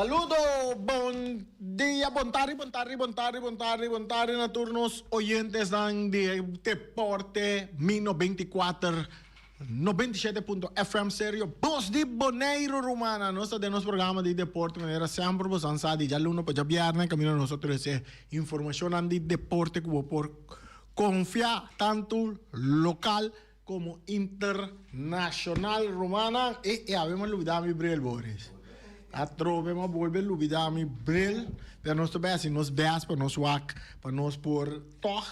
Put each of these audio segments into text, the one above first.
Saludo, bon dia, bon tardi, bon tardi, bon tardi, bon tardi, bon tardi na tur nos oyentesnan di Deporte Mi 94, 97.fm Serio, Bos di Boneiru Rumana. Nos ta den nos programa di deporte manera semper bo san sa di djaluna pa djabièrnè kaminda nos ta trese informashonnan di deporte ku bo por konfia tantu lokal Como internacional rumannan e e awe m'a lubida mi bril Boris. Atrobe m'a bolbe lubida mi bril pero nos ta bay haci nos best pa nos wak pa nos por tog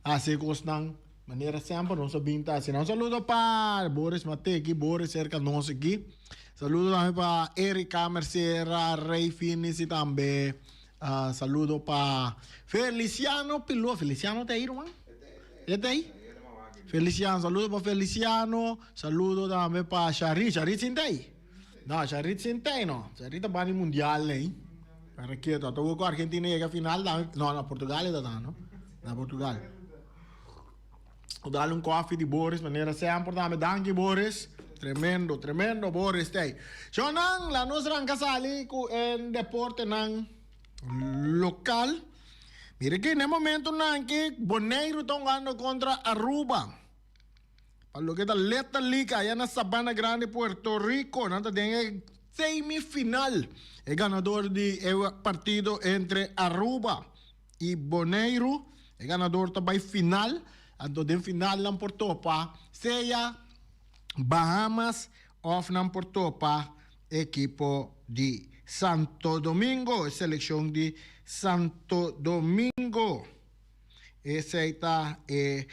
haci e cosnan manera semper nos a bin ta haci. Un saludo pa Boris Mateki, Boris cerca nos aki. Saludo tambe pa Erika Mercera, Rey Finis y tambe saludo pa Feliciano Pilua. Feliciano ta ahi ruman? E ta ahí? Feliciano, saludo pa Feliciano, saludo tambe pa Sharit. Sharit sin ta ahí? No, Sharit sin ta ahí no. Sharit ta bani mundial ahí. Para quieto, ta ku Argentina llega final tambe. No, no, Portugal e ta ta, no? Na Portugal. Dale un koffie di Boris, manera semper tambe. Danki Boris. Tremendo, tremendo Boris ta ahí. Shonnan, la nos ranka sali ku e deportenan lokal. Mira ki na e momentonan ki Boneiru ta hungando kontra Aruba. Pa loke ta Little League aya na Sabana Grande, Puerto Rico. Nan ta den e semifinal. E ganador di e partido entre Aruba i Boneiru, e ganador ta bai final. Anto den final nan por topa sea Bahamas òf nan por topa Ekipo di Santo Domingo, e selekshon di Santo Domingo. Esei ta e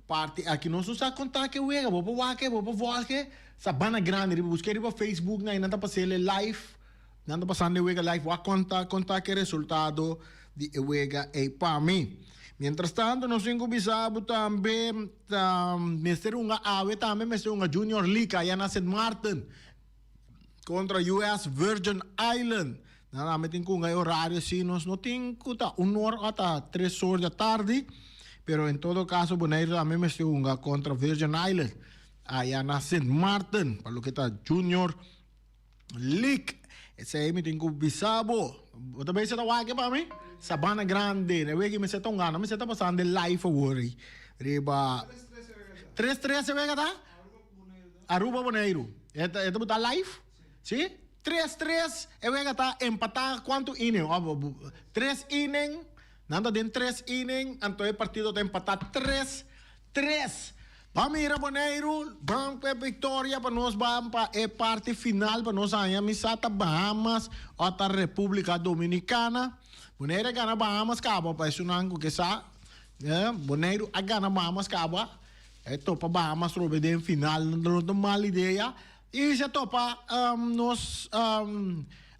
parti aki. Nos no sa kon ta ke wega. Bo por wak e, bo por volg e. Sabana Grande riba, busk'e riba Facebook nan, nan ta pas'el e live. Nan ta pasando e wega live. Wak kon ta, kon ta ke resultado di e wega ei pa mi. Mientras tanto nos tin ku bisa bo tambe ta mester hunga awe tambe mester hunga Junior League aya na Sint Maarten. Contra US Virgin Island. Nan tambe tin cu hunga e horario si nos no tin cu ta un or o ta tres or di atardi. Pero en todo caso Boneiru tambe mester hunga contra Virgin Island aya na Sint Maarten pa loke ta Junior League. Esey mi tin cu bisa bo. Bo ta bay sa ta wak pa mi? Sabana Grande. Na wega mester ta hunga. No mester ta pasando live awor riba. Tres tres e wega ta? Aruba Boneiru. E ta e ta buta live? Si? Tres tres e wega ta empatá kuantu inning? Oh, tres inning. Nan ta den tres inning, anto e partido ta empatá tres tres. Ban mira Boneiru, ban ku e viktoria pa nos ban pa e parti final pa nos haña mi sa ta Bahamas o ta Repúblika Dominikana. Boneiru a gana Bahamas kaba pa esunnan ku ke sa. Boneiru a gana Bahamas kaba. E topa Bahamas trobe den final no ta un mal idea. Y si a topa nos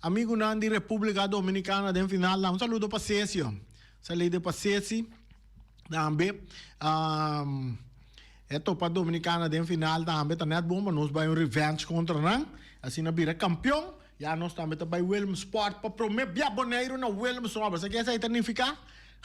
amigunan di Republica Dominicana den final un saludo pa Ceci. Saludo pa Ceci tambe. E topa Dominicana den final tambe ta net bon pa nos bay un revenge contra nan. Asina bira campeon. Ya nos tambe ta bay Willemsport pa prome bia Boneiru na Willemsrobber. Sa ke esei ta nifica?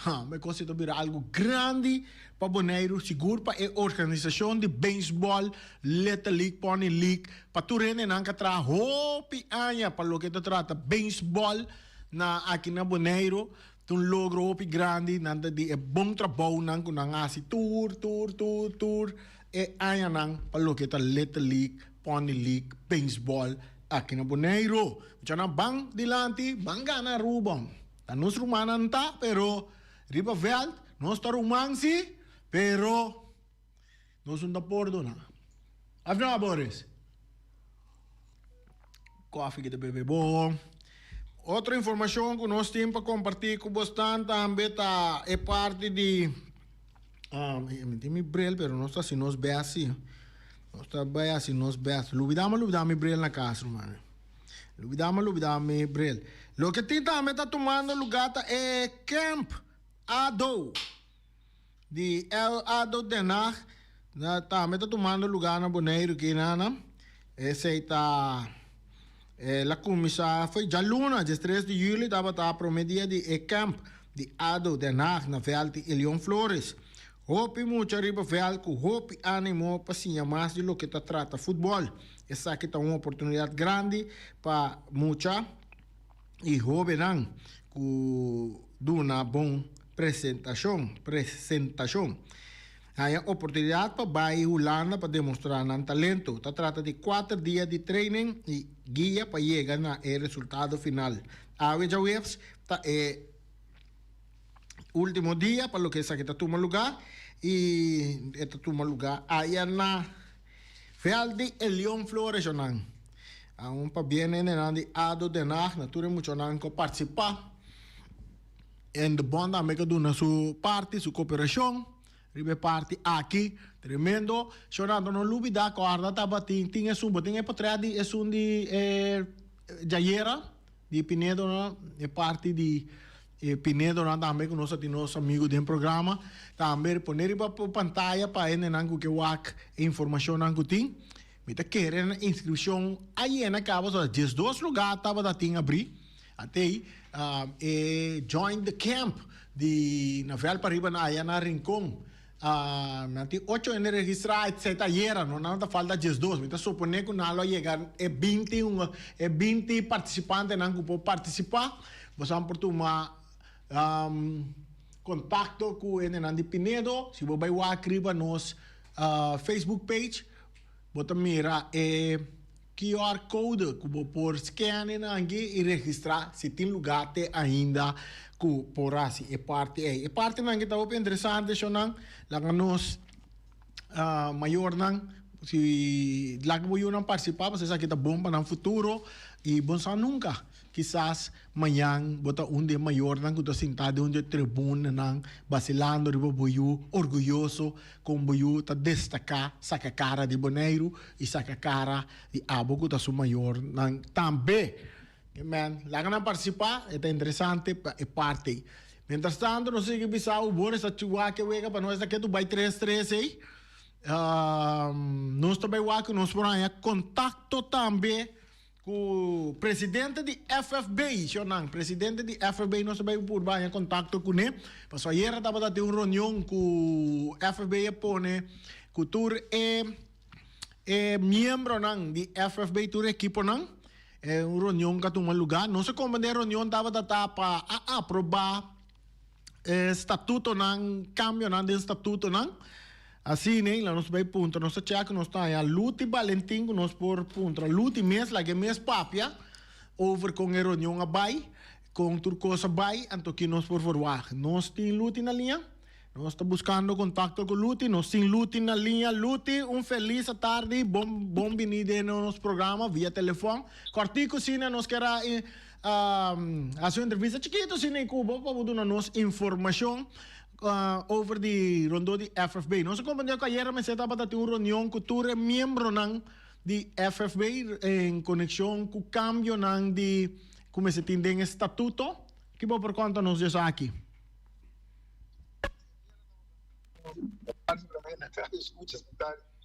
Ha, mi kos ta bira algu grandi pa Boneiru, sigur pa e organisashon di beisbòl, Little League, Pony League, pa tur hendenan ku a traha hopi aña pa loke ta trata beisbòl na aki na Boneiru. Ta un logro hopi grandi, nan ta di e bon trabounan ku nan a hasi tur, tur, tur, tur e añanan pa loke ta Little League, Pony League, beisbòl aki na Boneiru. Muchanan ban dilanti, ban gana Aruba. Ta nos rumannan ta, pero riba veld nos ta ruman si, pero nos no ta pordona. Of no, Boris? Koffie ki ta bebe bon. Otro informacion cu nos tin pa comparti cu bosnan tambe ta e parti di, mi tin mi bril pero nos ta haci nos best si. Nos ta bay haci nos best. Lubida mi lubida mi bril na cas, ruman. Lubida mi lubida mi bril. Loke tin tambe ta tumando lugar ta e Camp Ado di El Ado Den Haag na tambe ta tumando lugar na Boneiru ki nana. Esei ta el a cuminsa foi djaluna diestres di juli tabata prome dia di e camp di Ado Den Haag na veld di Elion Flores. Hopi mucha riba veld cu hopi animo pa siña mas di loke ta trata futbol. Esaki ta un oportunidad grandi pa mucha. i hóbennan ku duna bon presentashon presentashon haña oportunidat pa bai Hulanda pa demostrá nan talento. Ta trata di kuater dia di training i guia pa yega na e resultado final. Awe djaweps ta e último dia pa loke esaki ta tuma lugá i e ta tuma lugá aya na Veld di Elion Flores yonan. Aun pabien hendenan di ado Den Haag na tur e muchanan ku a partisipá en de bond tambe ku a duna su parti, su koperashon riba e parti aki. Tremendo. Shornan no lubida kòrda tabatin tin esun bo tin e potrèt di esun di e djayera di Pinedonan e parti di e Pinedonan tambe ku nos a tin nos amigu den programa tambe pone riba pantaya pa hendenan ku ke wak e informashonnan ku tin. Mi ta kere na inskripshon a yena kaba so 12 lugá tabata tin abrí. Atei e join the camp di na vèlt pariba na aya na Rincon. Nan tin ocho hende registrá esei ta ayera no nan ta falta 12. Mi ta suponé ku nan lo a yega e binti un e 20 partisipantenan ku por partisipá. Boso por tuma kontakto ku hendenan di Pinedo. Si bo bai wak riba nos Facebook page bo ta mira e QR code ku bo por scan aki i registrá si tin lugá te ainda ku por hasi e parti ei. E partinan aki ta hopi interesante shownan. Laga nos mayornan si laga bo yunan partisipá pasobra esaki ta bon pa nan futuro i bo no sa nunka kisas mañan bo ta un di e mayornan ku ta sintá den un di e tribunanan basilando riba bo yu orguyoso Kon bo yu ta destaká saka kara di Boneiru i saka kara di abo ku ta su mayornan tambe. Amen. Laga nan partisipá, e ta interesante pa e parti. Mientras tanto nos sigui bisa bo Boris ta wak e wega pa nos ta ketu bai tres tres ei. Nos ta bai wak ku nos por haña kontakto tambe Ku presidente di FFB, shornan, presidente di FFB nos ta bay purba haña kontakto kuné, pasobra ayera tabata tin un reunion ku FFB a pone ku tur e e miembronan di FFB, tur e ekiponan, e un reunion ku a tuma lugá. Nos a komprendé e reunion tabata ta pa a aprobá e statutonan, kambionan den statutonan. Asina ei, la nos bai puntra, nos ta chèk, nos ta haña Luti Balentin ku nos por puntra. Luti mes, laga e mes papia over kon e reunion a bai, kon tur kos a bai, anto ki nos por verwagt. Nos tin Luti na liña? Nos ta buskando kontakto ku Luti, nos tin Luti na liña. Luti, un felis atardi, bon bon bini den nos programa via telefòn. Kòrtiku asina nos ker a hasi un entrevista chikitu asina ei ku bo pa bo duna nos informashon over di rondó di FFB. Nos a komprendé ku ayera mester tabata tin un reunion ku tur e miembronan di FFB en konekshon ku kambionan di ku mester tin den e statuto. Ki bo por konta nos di esaki?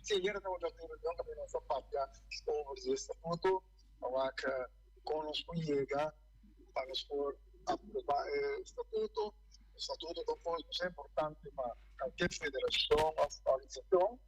Sí, ayera tabata tin un reunion kaminda nos a papia over di e statuto. A wak kon nos por yega pa nos por aproba e statuto. E statuto ta un kos masha importante pa kalker federashon òf organisashon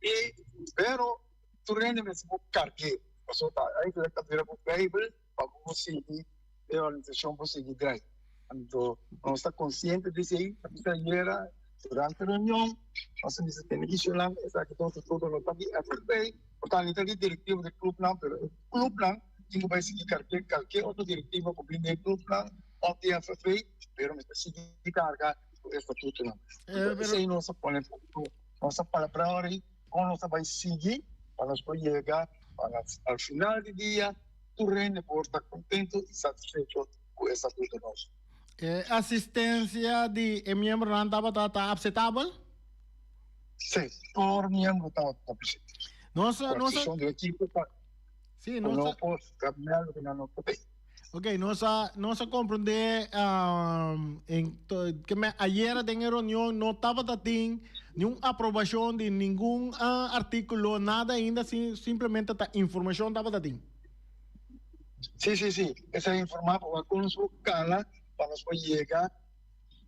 i pero tur hende mester por karg'é pasobra ta eigenlijk ta bira bo bijbel pa bo por sigui e organisashon por sigui drai. Anto nos ta konsiente di esei, ta bisa ayera durante reunion nos a bisa tene issuenan esaki ta un statuto no ta di FFB, por tanto ta di direktiva di klupnan pero e klupnan tin ku bai sigui karg'é kalke otro direktiva ku bin den e klupnan òf di FFB pero mester sigui karga ku e statutonan. Anto esei nos a pone nos a palabrá ora ei kon nos ta bai sigui pa nos por yega pa al final di dia tur hende por ta contento y satisfecho cu e statuto nos. E asistencia di e miembronan tabata ta apsetabel? Si, tur miembro tabata presente. Nos, Cu nos, excepcion di ekipo pa sí, cu nos no a, por cambiar loke nan no por bay. ok, nos a, nos a comprende en to, ke me ayera den e reunion no tabata tin niun aprobacion di ningun articulo, nada ainda, si, simplemente ta informacion tabata tin. Sí, sí, sí. Esei informá pa wak kon nos por kala pa nos por yega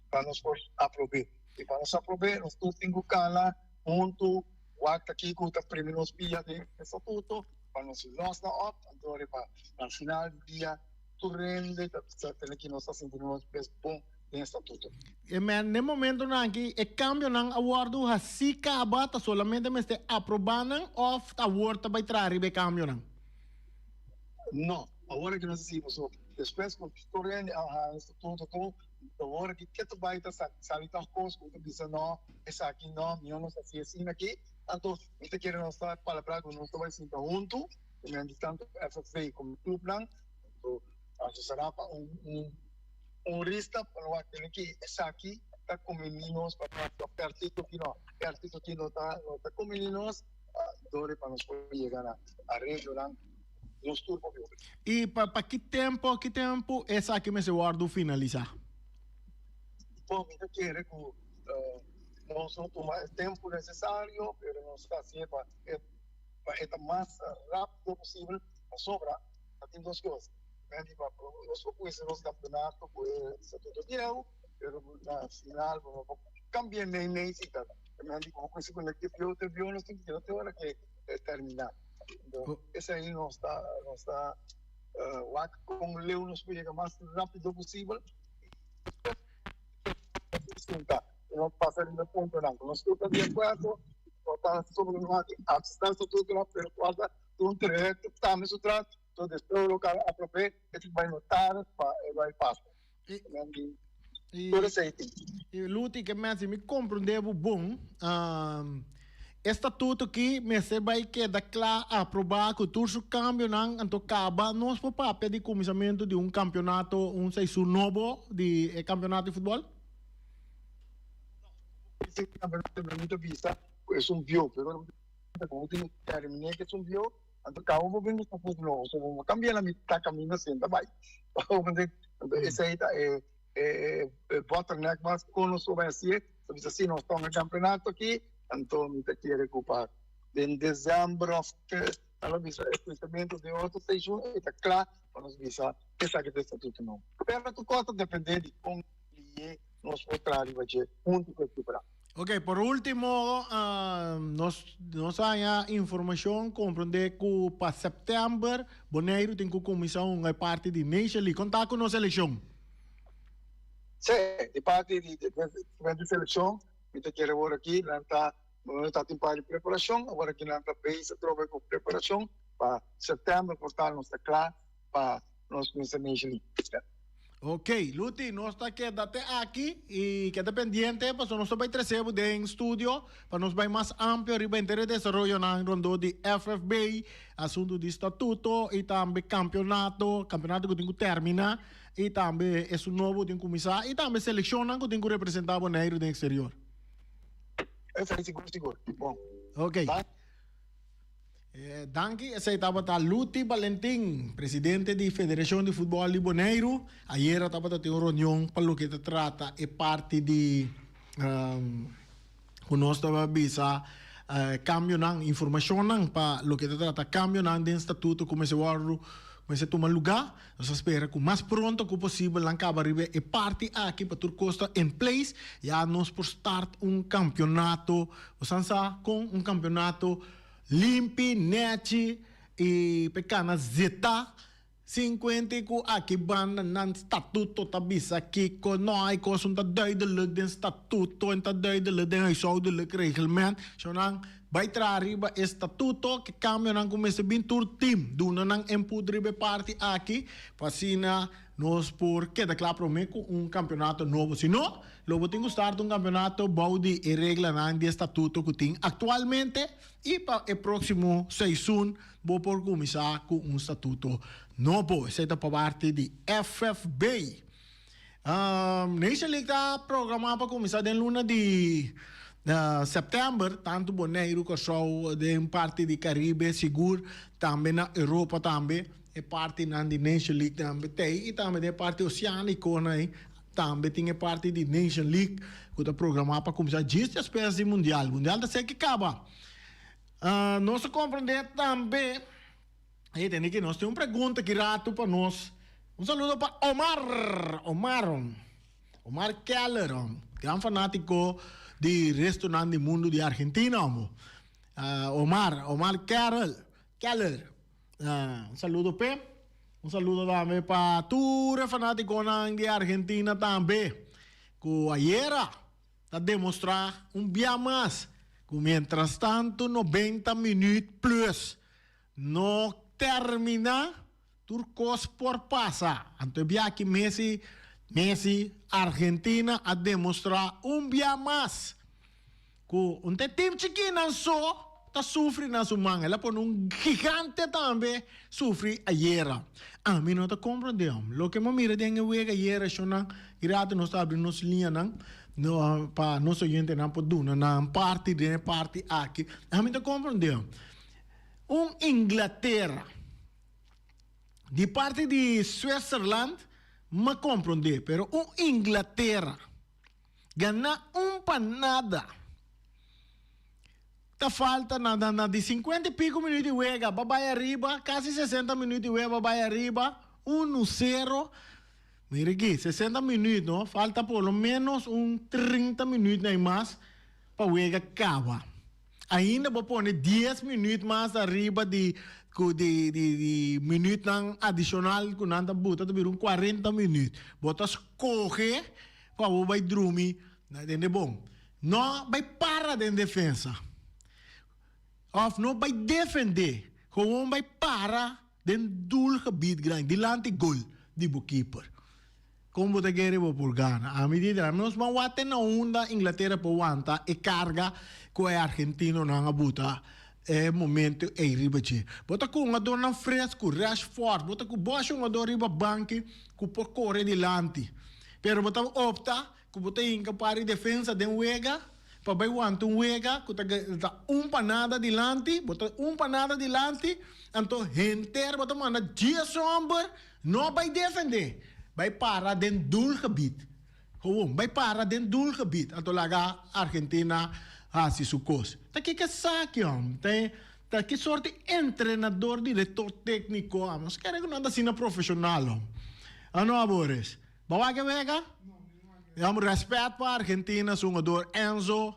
pa nos por aprob'é. I pa nos aprob'é nos tur tin ku kala huntu wak ta kiko ta primi nos pia den e statuto pa nos lòs nan òp anto riba na final di dia. Tur hende ta bisa tene ki nos ta sinti nos bes bon den e statuto. E men den momentonan aki e kambionan a wòrdu hasí kaba ta solamente mester aprobá nan òf ta awor ta bai traha riba e kambionan? No, awor aki nos a sigui pasobra despues ku tur hende a haña e statuto tur awor aki ke ta bai ta sali tòg kos ku ta bisa no esaki no mihó nos hasi asina aki anto mi ta kere nos ta palabrá ku nos ta bai sinta huntu ku men di tantu FFV komo klupnan Anto asesorá pa un un un rista pa no wak tene ki esaki ta kumini nos pa no pertito ki no pertito ki no ta no ta kumini nos dori pa nos por yega na areglonan nos tur por biba. I pa pa ki tempo ki tempo esaki mester wòrdu finalisá? Bon, mi ta kere ku nos lo tuma e tempu nesesario pero nos ta hasié pa e pa e ta mas rápido posibel pasobra Ta tin dos cos. Men di pa nos por cuminsa nos campeonato cu e statuto bieu, pero na final bo no por cambia mei mei si ta. Men di como cuminsa cu e bieu te bieu nos tin cu keda te ora cu e termina. Enton esey nos ta nos ta wak con leu nos por yega mas rapido posibel. Sinta no pasa riba e puntonan cu nos tur ta di acuerdo, no ta sobre no aki acepta statutonan pero falta. Un trayecto tambe su tras, so despues lo kaba aprob'é, e tin bai notaris pa e bai pasa. I, Tur esei tin. I Luti, ke men si mi komprendé bo bon, e statuto ki mester bai keda kla aprobá ku tur su kambionan, anto kaba nos por papia di kuminsamentu di un kampionato, un seisun nobo di e kampionato di futbòl? Ese kampionato mi ta bisa ku esun bieu, pero. Bo tin terminé ke sun bieu, anto kaba bo bin ku un nobo. So bo kambia na mitá kaminda senta bai. Anto esei ta e e bottleneck mas ku nos por bai hasié. Ta bisa si nos tònga kampeonato aki, anto mi ta kere ku pa den desèmber òf nan lo bisa e kuminsamentu di otro seisun e ta kla pa nos bisa esaki ta e statuto nobo. Pero tur kos ta dependé di kon lié nos por traha riba dje huntu ku e kibra. Ok, por ultimo nos nos haña informacion comprende cu pa september Boneiru tin cu cuminsa hunga e parti di Nation League. Con ta cu nos seleccion? Sí, di parti di di seleccion mi ta kere awor aki nan ta nan ta tin par di preparacion, awor aki nan ta bezig atrobe cu preparacion pa september por ta nos ta cla pa nos cuminsa Nation League. Ok, Luti, nos ta keda te aki y keda pendiente pasobra nos ta bay trece bo den studio pa nos bay mas amplio riba henter e desaroyonan rondó di FFB, asunto di statuto y tambe campeonato, campeonato cu tin cu termina y tambe esun nobo cu tin cuminsa y tambe seleccionnan cu tin cu representa Boneiru den exterior. Esey sigur sigur. Bon. Ok. Danki, esei tabata Luti Balentin, presidente di Federashon di Futbòl di Boneiru. Ayera tabata tin un reunion pa loke ta trata e parti di ku nos tabata bisa kambionan, informashonnan pa loke ta trata kambionan den statuto ku mester wòrdu, mester tuma lugá. Nos ta spera ku mas pronto ku posibel nan kaba riba e parti aki pa tur kos ta in place. Ya nos por start un kampionato. Bo san sa kon un kampionato Limpi, nechi y p'e cana zeta sin cuenta cu aki banda nan statuto ta bisa kico. No hay cos un ta duidelijk den statuto en ta duidelijk den huishoudelijk reglement. So nan bay traha riba e statuto ke cambionan cu mester bin tur team duna nan input riba e parti aki pa asina nos por keda cla prome cu un campeonato nobo. Si no, lo bo tin cu start un campeonato bou di e reglanan di e statuto cu tin actualmente y pa e proximo seizoen bo por cuminsa cu un statuto nobo. Esey ta pa parti di FFB. Nation League ta programa pa cuminsa den luna di september, tanto Boneiru, Corsou, den parti di Caribe sigur, tambe na Europa tambe. E partinan di Nation League tambe ta ei i tambe den e parti oceanico nan ei tambe tin e parti di Nation League cu ta programa pa cuminsa djis despues di Mundial. Mundial ta ser ki caba. Nos a comprende tambe, ey tende ki nos tin un pregunta ki rato pa nos. Un saludo pa Omar, Omar, Omar Keller, gran fanatico di restonan di mundo di Argentina. Omar, Omar Keller, Keller. Un saludo p'e. Un saludo tambe pa tur e fanaticonan di Argentina tambe cu ayera ta demostra un bia mas cu mientras tanto 90 minuut plus no termina, tur cos por pasa. Anto e bia aki Messi, Messi, Argentina a demostra un bia mas cu un ta e team chikinan so ta sufri na su man. El a pone un gigante tambe sufri ayera. Ami no ta comprende hom. Loke mi a mira den e wega ayera eshonan, y rato nos ta abri nos liñanan pa nos oyentenan por duna nan parti den e parti aki. Ami ta comprende hom. Un Inglatera. Di parti di Switzerland m'a comprende, pero un Inglatera gana un pa nada. Ta falta na na na di 50 y pico minuut di wega, ba bay ariba, casi 60 minuut di wega ba bay ariba, uno cero. Mira aki, 60 minuut no, falta por lo menos un 30 minuut na y mas pa wega caba. Ainda bo pone dies minuut mas ariba di ku di di di minuutnan adishonal ku nan ta buta ta bira un kuarenta minuut. Bo ta skohe pa bo bai drumi na den de bon. No bai para den defensa òf no bai defendé, gewoon bai para den doelgebied grandi dilanti gol di bo keeper. Kon bo ta kere bo por gana? Ami di dra nos ban wak te na unda Inglatera por wanta e karga ku e argentinonan a buta e momento ei riba dje. Bo ta ku hungadornan fresku, Rashford, bo ta ku boshi hungador riba banki ku por kore dilanti. Pero bo ta opta ku bo ta hinka par di defensa den wega pa bai wanta un wega ku ta un pa nada dilanti, bo ta un pa nada dilanti, anto henter bo ta manda dies homber No bai defendé, bai para den doelgebied. Gewoon, bai para den doelgebied. Anto laga Argentina hasi su kos. Ta kiko esaki, hòm? Ta ta ki sort di entrenador, director técnico, hòm? Nos kere ku nan ta asina profesional, hòm. Ano, Boris? Bo wak e wega? Hòm, rèspèt pa Argentina su hungador Enzo.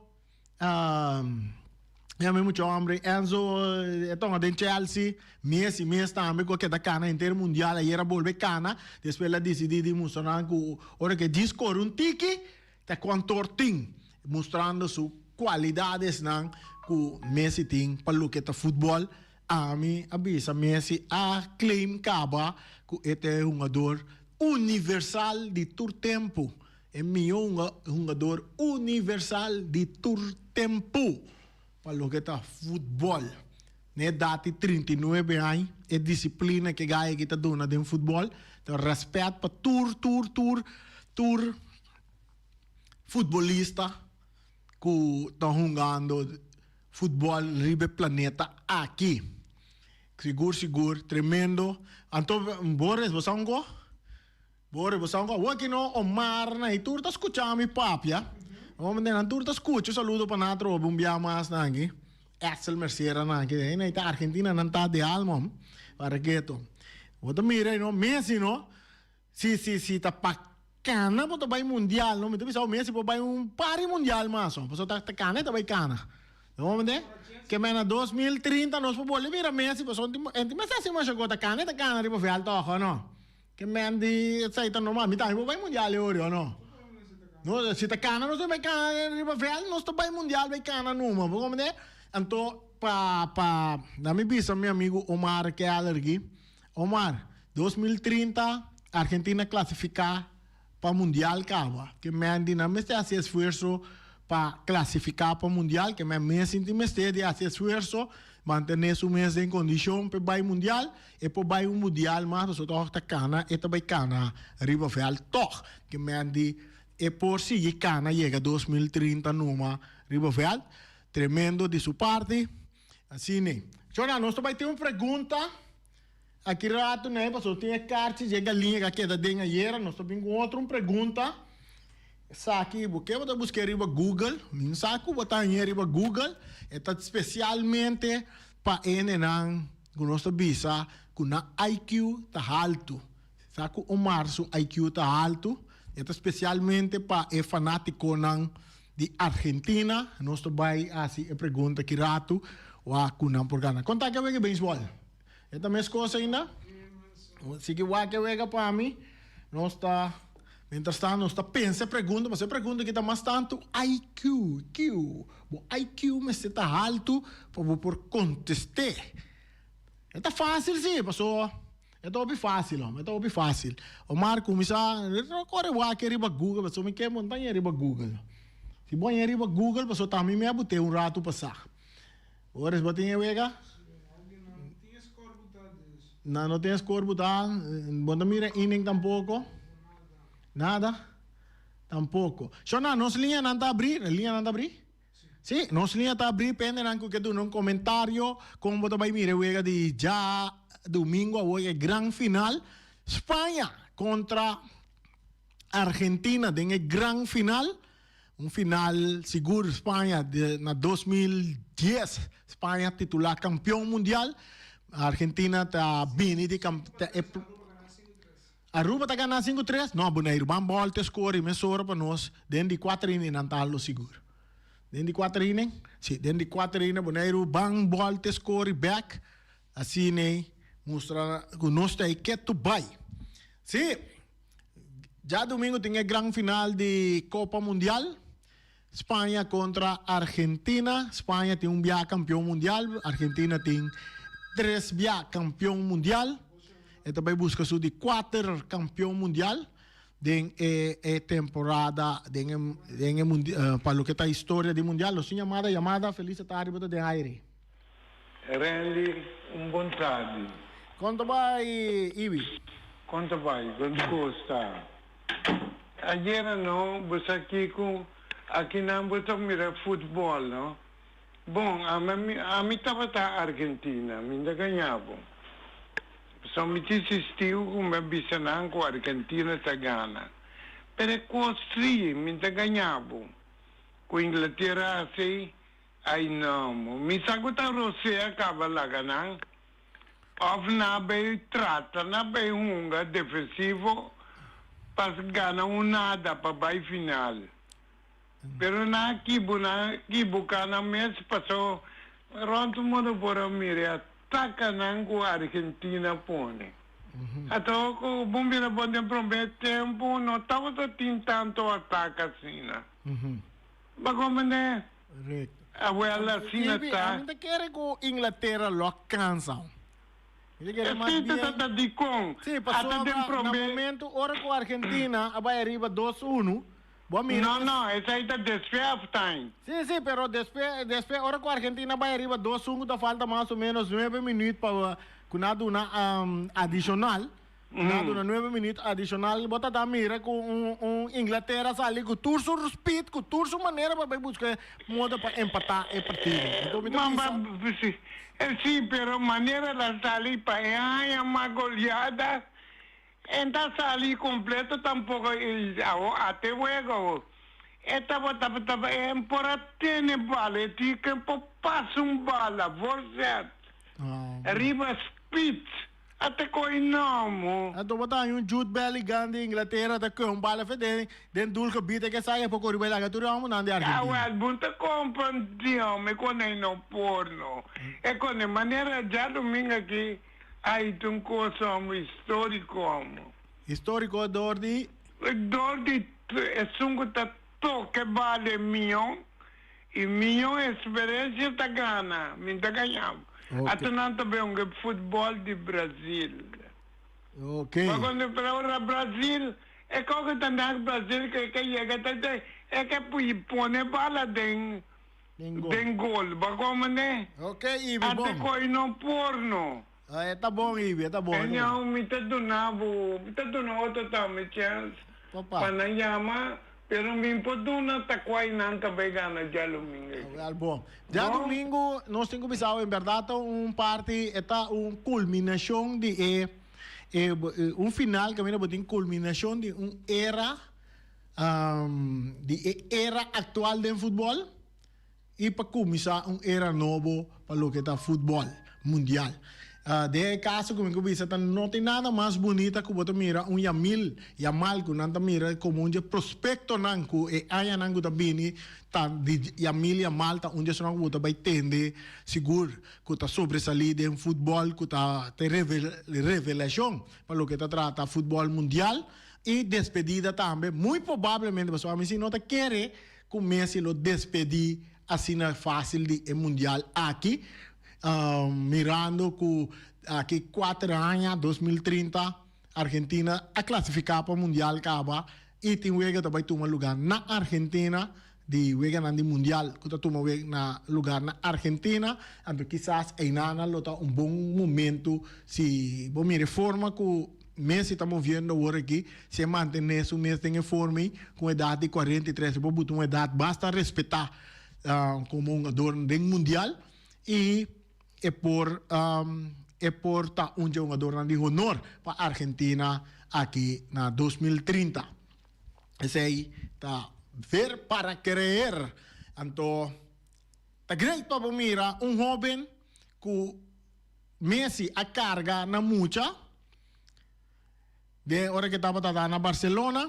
Ya mi mucho hombre Enzo e tonga den Chelsea Messi mes tambe cu a keda cana henter mundial ayer a bolbe cana despues el a dicidi di mustra nan cu ora cu e djis core un tiki ta cuantor tin mustrando su cualidadesnan cu Messi tin pa loke ta futbol ami a bisa Messi a claim caba cu e ta e hungador universal di tur tempo. E mihó hungador universal di tur tempu pa loke ta futbòl. Na edat di 39 aña, e disiplina ku e gaya aki ta duna den futbòl ta rèspèt pa tur tur tur tur futbolista ku ta hungando futbòl riba e planeta aki. Sigur sigur tremendo. Anto Boris bo sa un ko? Bore, bo sa un awor ki no Omar na i tur ta skucha mi papia. Bo mende nan tur ta skucha. Un saludo pa nan atrobe un bia mas nan aki. Edsel Mercera nan aki. Ei na ta Argentina nan ta de alma hom. Para keto. Bo ta mira ei no Messi no. Si si si ta pa kana bo ta bai mundial no. Mi ta bisa Messi por bai un par di mundial mas hom. Pasobra ta kana e ta bai kana. Bo mende? Ke men na 2030 nos por bolbe mira Messi pasobra enti mester hasi masha gol ta kana e ta kana riba veld toch o no. Ke men di esei ta normal. Mi tambe por bai mundial e ori o no? No, si ta kana nos ta bai kana riba veld, nos ta bai mundial bai kana numa. Bo comprende? Anto pa pa na mi bisa mi amigo Omar Keller aki, Omar, 2030 Argentina clasifica pa mundial caba. Ke men di nan mester haci esfuerso pa clasifica pa mundial, ke men mes sinti mester di haci esfuerso, mantene su mes den condicion pa e bai mundial. E por bai un mundial mas pasobra tòg ta kana e ta bai kana riba vèlt tòg. Ke men di e por sigui kana yega 2030 numa riba vèlt. Tremendo di su parti. Asina. Chona, nos ta bai tin un pregunta aki rato nei pasobra tin e karchi dje galiña ku a keda den ayera. Nos ta bin ku otro un pregunta. Esaki bo ke bo ta busk'é riba Google. Mi no sa ku bo ta hañ'é riba Google. E ta spesialmente pa hendenan ku nos ta bisa ku nan IQ ta haltu. Sa ku Omar su IQ ta haltu, e ta spesialmente pa e fanátikonan di Argentina. Nos ta bai hasi e pregunta ki ratu wak ku nan por gana. Kon ta ke wega beisbòl? E ta mes kos ainda? Sigui wak e wega pa mi. Nos ta, mientras tanto nos ta pensa e pregunta, pasobra e pregunta aki ta mas tantu IQ, Q. Bo IQ mester ta haltu pa bo por kontest'é. E ta fásil sí, pasobra e ta hopi fásil, hòmber, e ta hopi fásil. Omar kuminsá kore wak riba Google, pasobra mi ke bo no ta haña riba Google. Si bo haña riba Google, pasobra tambe mi a bot'é un ratu pasá. Boris, bo tin e wega? Nan no tin score butá. Bo no ta mira inning tampoco? Nada? Tampoco. Shona, nos liñanan ta abrí? Liñanan ta abrí? Sí, nos liña ta abrí. Pendenan cu ke duna un comentario con bo ta bay mira e wega di djadomingo awor, e gran final. Spaña contra Argentina den e gran final. Un final sigur Spaña na 2010 Spaña titula campeon mundial. Argentina ta bini di Aruba ta gana 5-3? No, Boneiru ban bolte score y mesora pa nos den di cuater inning nan ta lo sigur. Den di cuater inning? Si, den di cuater inning Boneiru ban bolte score y back. Asina mustra cu nos ta e ketu bay. Si. Djadumingu tin e gran final di Copa Mundial, Spaña contra Argentina. Spaña tin un bia campeon mundial, Argentina tin tres bia campeon mundial. E ta bay busca su di cuater campeon mundial den e e temporada den e den e mundi pa loke ta historia di mundial. Nos tin yamada, yamada, Feliz tardi bo ta den aire. Randy, un bon tardi. Kon ta bai, Ibi? Kon ta bai? Kon ta kosta? Ayera no, bo sa kiko, akinan bo ta mira futbòl, no? Bon, ami, ami tabata Argentina, mi ta gaña bo. Pasobra mi ta insistí ku mi a bisa nan ku Argentina ta gana. Pero e kos sí, mi ta gaña bo, ku Inglatera hasi. Ay no, mi sa cu ta rosea caba laga nan of na bay trata na bay hunga defensivo pa gana un nada pa bay final. Pero nan a kibu nan kibuca nan mes paso rond mundo por a mira e atacanan cu Argentina pone. Ato cu bon bira bon den prome tempo no tabata tin tanto ataca asina. Ba comprende? Recto. Awel asina Ibi, ta. ami ta kere ku Inglaterra lo a kansa. Mi ta kere mas Esei ta bien. ta dikon. Sí, Ata pasobra den na prome. momento ora ku Argentina a bai ariba 2-1, bo a mira No, ku. no, esei ta despues halftime. Sí, sí, pero despues, despues ora ku Argentina a bai ariba 2-1 ku ta falta mas o menos nuebe minuut pa ku nan a duna adishonal. Na duna nuebe minuut adicional bo ta ta mira cu un un Inglaterra sali cu tur su speed, cu tur su manera pa bay busca modo pa empata e partido. Anto mi ta Mamba, bisa. si, si, pero manera la sali pa e haña mas goleada, en ta sali completo tampoco y awo ate wega awo. E tabata tabata en por a tene bala, e tin ke por pasa un bala, voorzet, riba speed. A te koe nomo. Anto bo ta haña un Jude Bellingham di Inglatera ta koe un bala fe den den doel gebied e ke sa e por kore bai laga tur e homonan di Argentina. Awel bo ta komprendí home kon ei no por no. E kon e manera djadumingu aki a hita un kos homo historiko homo. Historiko dor di? Dor di esun ku ta toka e bala e mion I miño experiencia ta gana, mi ta gaña. Ok. Ata nan ta bay hunga futbol di Brazil. Ok. Ma cuando ora Brazil, e coge ta nak Brazil ke ke yega ta te e ke pui pone bala den Den gol. den gol. Bo como ne? Ok, Ibi, Ate bon. coy no porno. Ah, e ta bon, Ibi, e ta bon, e ta bon. Anyhow, mi ta duna bo, mi ta duna otro tambe chance Papa. pa nan yama, pero mi por duna ta cuai nan ta bay gana djalumingo aki. Wel bon. Djadumingo nos tin cu bisa awe, en berdad ta un parti, e ta un culminacion di e, e un final caminda bo tin culminacion di un era, di e era actual den futbol. i pa kuminsá un era nobo pa loke ta futbòl mundial. Den e kaso ku mi ku bisa ta no tin nada mas bunita ku bo ta mira un Yamil Yamal ku nan ta mira komo un dje prospektonan ku e añanan ku ta bini ta di Yamil Yamal ta un dje esnan ku bo ta bai tende sigur ku ta sobresalí den futbòl ku ta ta revelashon pa loke ta trata futbòl mundial i despedida tambe muy probablemente pasobra ami si no ta kere ku Messi lo despedí asina fásil di e mundial aki. Mirando ku aki kuater aña, 2030, Argentina a klasifiká pa mundial kaba i tin wega ta bai tuma lugá na Argentina, di weganan di mundial ku ta tuma na lugá na Argentina. Anto kisas einana lo ta un bon momento si bo mira e forma ku Messi ta moviendo awor aki, si e mantené su mes den e forma ei ku un edat di 43, e por buta un edat basta respetá komo hungador den mundial. I e por e por ta un dje hungadornan di honor pa Argentina aki na 2030. Esei ta ver para creer. Anto ta great pa bo mira un hoben ku Messi a karga na mucha den ora ke tabata ta na Barcelona.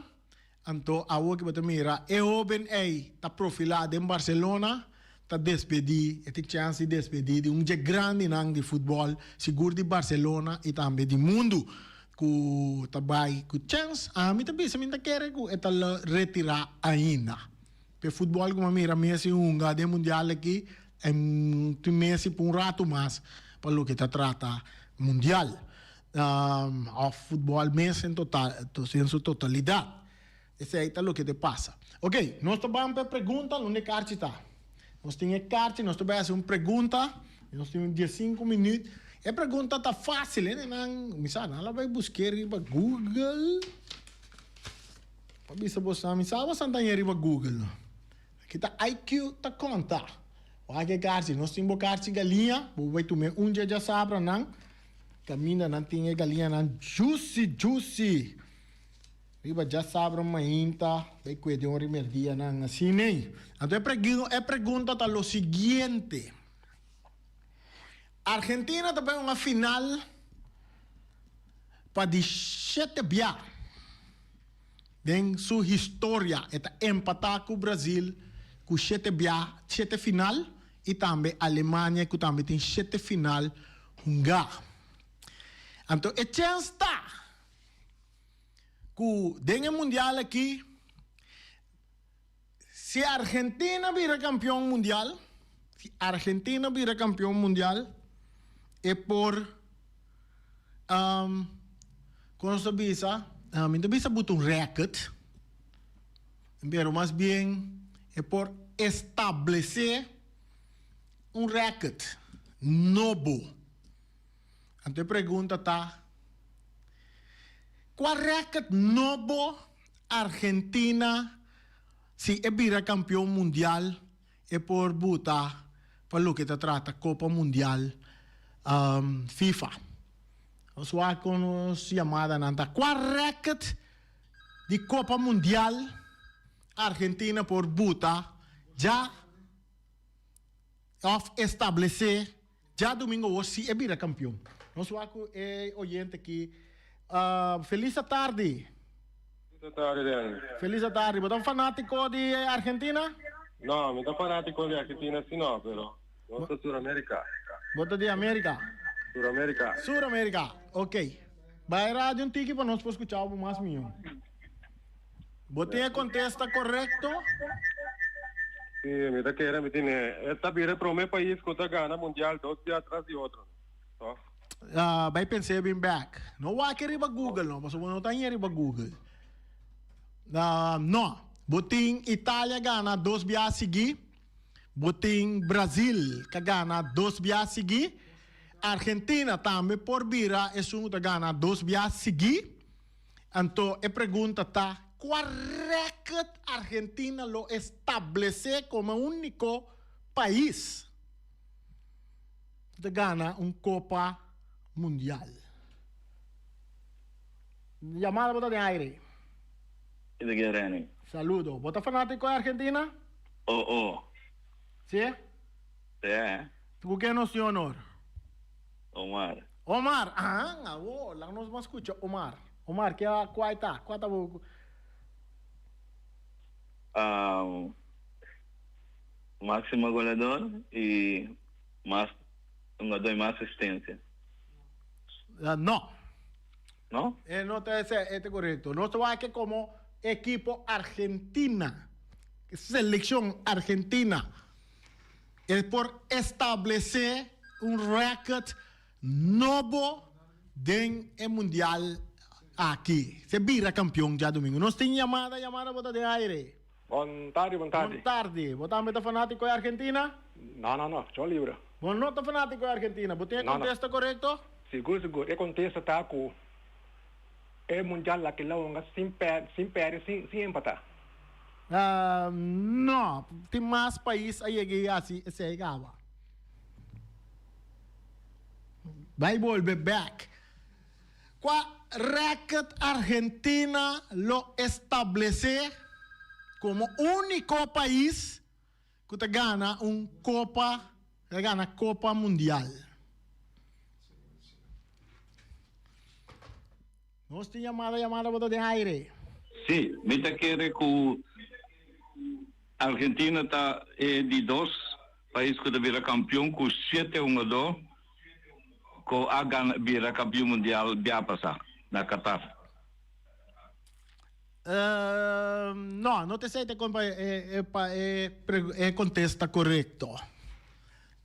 Anto awor ki bo ta mira e hoben ei ta profilá den Barcelona, ta despedí, e tin chèns di despedí di un dje grandinan di futbòl, sigur di Barcelona i tambe di mundu, ku ta bai ku chèns. Ami ta bisa mi ta kere ku e ta lo retirá ainda. P'e futbòl ku mi a mira Messi hunga den mundial aki, e tin Messi pa un ratu mas pa loke ta trata mundial. Of futbol mes en total, en su totalidad. Esey ta loke te pasa. Ok, nos ta ban pa e pregunta, unda e karchi ta? Nos tin e karchi, nos ta bai hasi un pregunta, nos tin un diesinku minuut. E pregunta ta fácil, hende nan, mi sa, nan lo bai busk'é riba Google. Pa bisa boso, mi sa boso ta hañ'é riba Google no. Aki ta IQ ta konta. Wak e karchi, nos tin bo karchi galiña, bo bai tum'é un dje djasabra nan. Caminda nan tin e galiñanan juicy juicy. Riba djasabra mainta bay cue den ora merdia nan asina ey. Anto e pregunta ta lo siguiente. Argentina ta bay un final pa di shete bia den su historia. E ta empata cu Brazil cu shete bia, shete final y tambe Alemania cu tambe tin shete final hungá. Anto e chèns ta ku den e mundial aki si Argentina bira kampion mundial, si Argentina bira kampion mundial e por kon nos ta bisa, mi ta bisa buta un rèkert, pero mas bien e por establesé. Un rèkert nobo. Anto e pregunta ta, Kua rèkert nobo Argentina, si e bira kampion mundial, e por buta pa loke ta trata Kopa Mundial FIFA? Nos wak kon nos yamadanan ta. Kua rèkert di Kopa Mundial Argentina por buta dja? Of establece djadomingo awor si e bira campeon. Nos wak cu e oyente aki. Feliz atardi. Feliz atardi Danny. Feliz atardi. Bo ta un fanatico di Argentina? No, mi ta fanatico di Argentina si no, pero nos ta Sur America. Bo ta di America? Sur America. Sur America, ok. Bai radio un tiki pa nos por scucha bo mas miho. Bo tin e kontesta korekto? Sí, mi ta kere mi tin e. E ta bira e prome pais ku ta gana mundial dos bia tras di otro, toh? Bai pens'é bin bèk. No wak riba Google no, pasobra bo no ta hañ'é riba Google. No, bo tin Italia gana dos bia sigui, bo tin Brazil ka gana dos bia sigui, Argentina tambe por bira esun ku ta gana dos bia sigui. Anto e pregunta ta, kua rèkert Argentina lo establesé komo e úniko pais ku ta gana un Kopa Mundial? Yamada bo ta den aire. Ezequiel Rene. Saludo. Bo ta fanátiko di Argentina? Oh oh. Sí? Sí. Ku ken nos tin honor? Omar. Omar, ahan, awo, laga nos ban skucha Omar. Omar, ke a kua e ta? Kua ta bo? Máximo goleador y mas hungador y mas asistencia. No. No? E no ta ese e ta korekto. Nos ta wak komo ekipo Argentina, selekshon Argentina. E por establesé un rèkòrt nobo den e mundial aki. Se bira kampion djadumingu. Nos tin yamada, yamada bo ta den aire. Bon tardi, bon tardi. Bon tardi. Bo tambe ta fanátiko e Argentina? No, no, no. Yo libra. Bo no ta fanátiko e Argentina. Bo tin e kontesta korekto? Sigur, sigur. E kontesta ta ku e mundial aki lo hunga sin sin pèrdè, sin sin empatá. No. Tin mas pais a yega i hasi esei kaba. Bai bolbe bèk. Kua rèkòrt Argentina lo establesé komo úniko pais ku ta gana un kopa, ta gana Kopa Mundial? Nos tin yamada, yamada bo ta den aire. Sí, mi ta kere ku Argentina ta e di dos pais ku ta bira kampion ku shete hungadó ku a gana bira kampion mundial bia pasá na Qatar. No, no ta esei ta kon pa e pa e e kontesta korekto.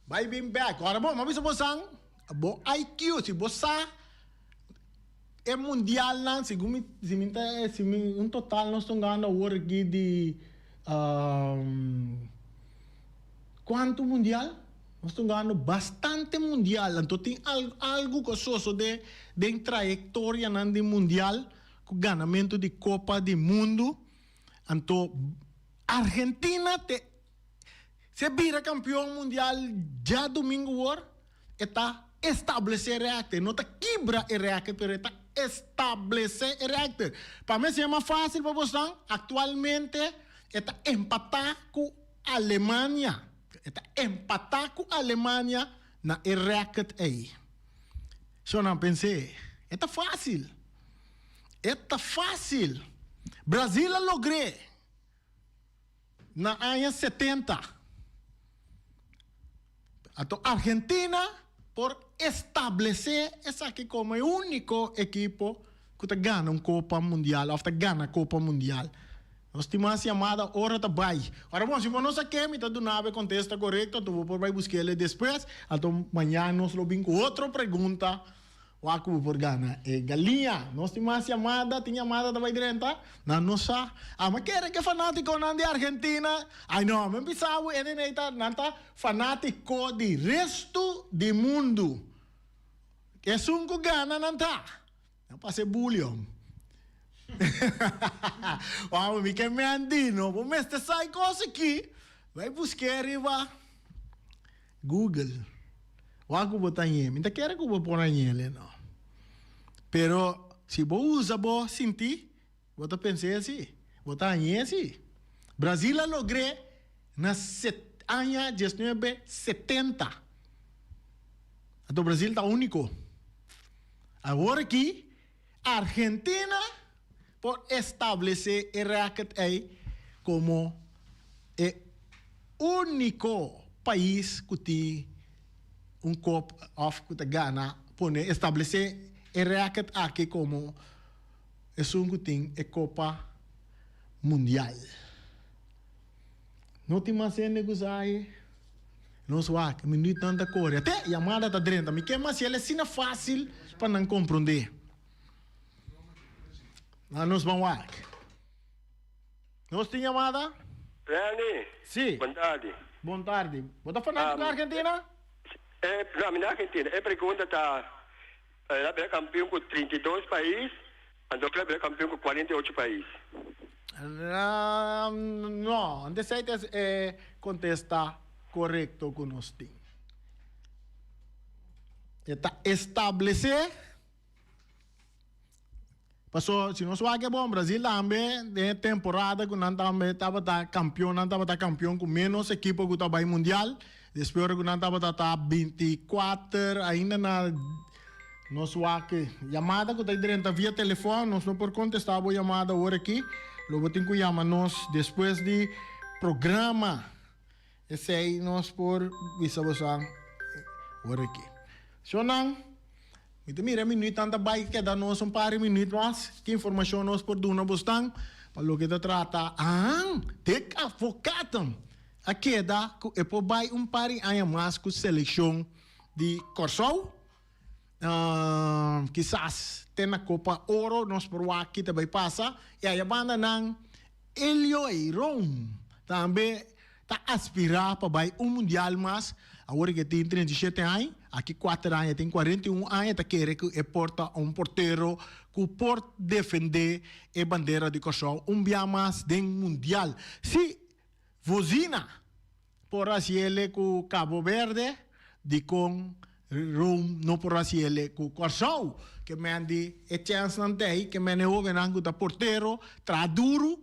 Bai bin bek. Ora bo, mi a bisa bo san, bo IQ, si bo sa e mundialnan, segun mi, si mi ta, si mi un total nos ta hungando awor aki di kuantu mundial? Nos ta hungando bastante mundial. Anto tin algu ku a sosode den trayektorianan di mundial ku ganamentu di Kopa di Mundu. Anto Argentina te Se bira kampion mundial djadumingu wor, e ta establesé rèkter. E no ta kibra e rèkter, pero e ta establesé e rèkter. Pa mi esei mas fásil pa bosnan, aktualmente e ta empatá ku Alemania. E ta empatá ku Alemania na e rèkert ei. So nan pens'é, e ta fásil. E ta fásil. Brazil a logr'é. Na aña 70, anto Argentina por establece esaki como e unico ekipo cu ta gana un Copa Mundial of ta gana Copa Mundial. Nos tin mas yamada ora ta bay. Ora bon, si bo no sa ke, mi ta duna bo e contesta corecto, anto bo por bay busquele despues. Anto mañan nos lo bin cu otro pregunta. Wak ku bo por gana e galiña. Nos tin mas yamada, tin yamada ta bai drenta? Nan no sa. Ama kere ke fanatikonan di Argentina, ai no, mi bisa bo ene nei ta, nan ta fanatiko di restu di mundu. Esun ku gana nan ta. Nan pasa e bulion. Wak mi ke menti no, bo mester sa e kos aki, bai busk'é riba Google. Wak ku bo ta ñe. Mi ta kere ku bo por a ñele no. Pero si bo usa bo sinti, bo ta pens'é asi. Bo ta hañ'é asi. Brazil a logr'é na set aña diesnuebe setenta. Anto Brazil ta úniko. Awor aki Argentina por establesé e rèkòrt ei komo e úniko pais ku tin un kop òf ku ta gana pone establesé e rèkòrt aki komo esun ku tin e Kopa Mundial. No tin mas hende ku sa aye. Nos wak, minütnan ta kore. Te, yamada ta drenta. Mi ke mas el asina fásil pa nan komprondé. Na nos ban wak. Nos tin yamada? Reni. Sí. Bon tardi. Bon tardi. Bo ta fanátiko di Argentina? E, no, mi na Argentina. E pregunta ta, el a bira kampion ku 32 pais, anto el a bira kampion ku 48 pais? No, antes ei ta e kontesta korekto ku nos tin. E ta establesé. Paso si nos wak e bon, Brazil tambe den e temporada ku nan tambe tabata kampion, nan tabata kampion ku menos ekipo ku ta bai mundial. Despues ora ku nan tabata ta 24 ainda na. Nos wak yamada ku ta drenta via telefòn, nos no por kontestá bo yamada awor aki. Lo bo tin ku yama nos despues di programa. Esei nos por bisa boso awor aki. Shonnan, mi ta mira e minuutnan ta bai keda nos un par di minuut mas. Ki informashon nos por duna bosnan pa loke ta trata ahan Dick Advocaat a keda ku e por bai un par di aña mas ku selekshon di Kòrsou. Kisas te na Kopa Oro nos por wak ki ta bai pasa. I aya banda nan Elio Eiron tambe ta aspirá pa bai un mundial mas. Awor ke tin 37 aña, aki kuater aña tin 41 aña, ta kere ku e por ta un portero ku por defendé e bandera di Kòrsou un bia mas den mundial. Si Vozina por hasiele ku Cabo Verde, dikon Rome no por hasiele ku Kòrsou? Ke men di e chènsnan t'ei, ke men e hóbennan ku ta portero, traha duru,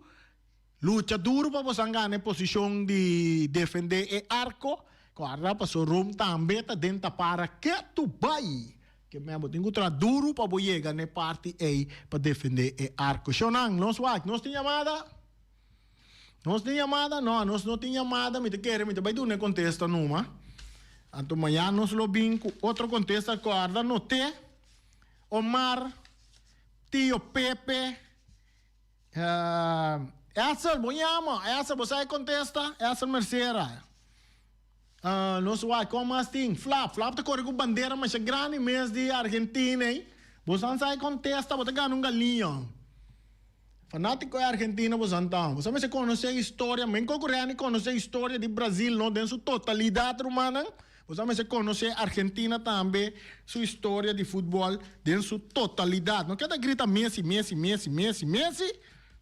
lucha duru pa bosan gana e posishon di defendé e arko. Kòrda paso Rome tambe ta den tapara ketu bai. Ke men bo tin ku traha duru pa bo yega n'e parti ei pa defendé e arko. Shonnan, nos wak, nos tin yamada? Nos tin yamada? No, nos no tin yamada. Mi ta kere mi ta bai duna e kontesta numa. Anto mañana nos lo bin ku otro kontesta. Kòrda noté, Omar, Tio Pepe, Edsel, bo yama. Edsel, bo sa e kontesta? Edsel Mercera. Nos wak, kon mas tin? Flap, Flap ta kore ku bandera masha grandi mes di Argentina ei. Bo san sa e kontesta, bo ta gana un galiña. Fanatico e Argentina bo san ta. Bo sa mester conoce historia, men coco Reni conoce historia di Brazil no den su totalidad rumannan. Bo sa mester conoce Argentina tambe su historia di futbol den su totalidad. No keda grita Messi, Messi, Messi, Messi, Messi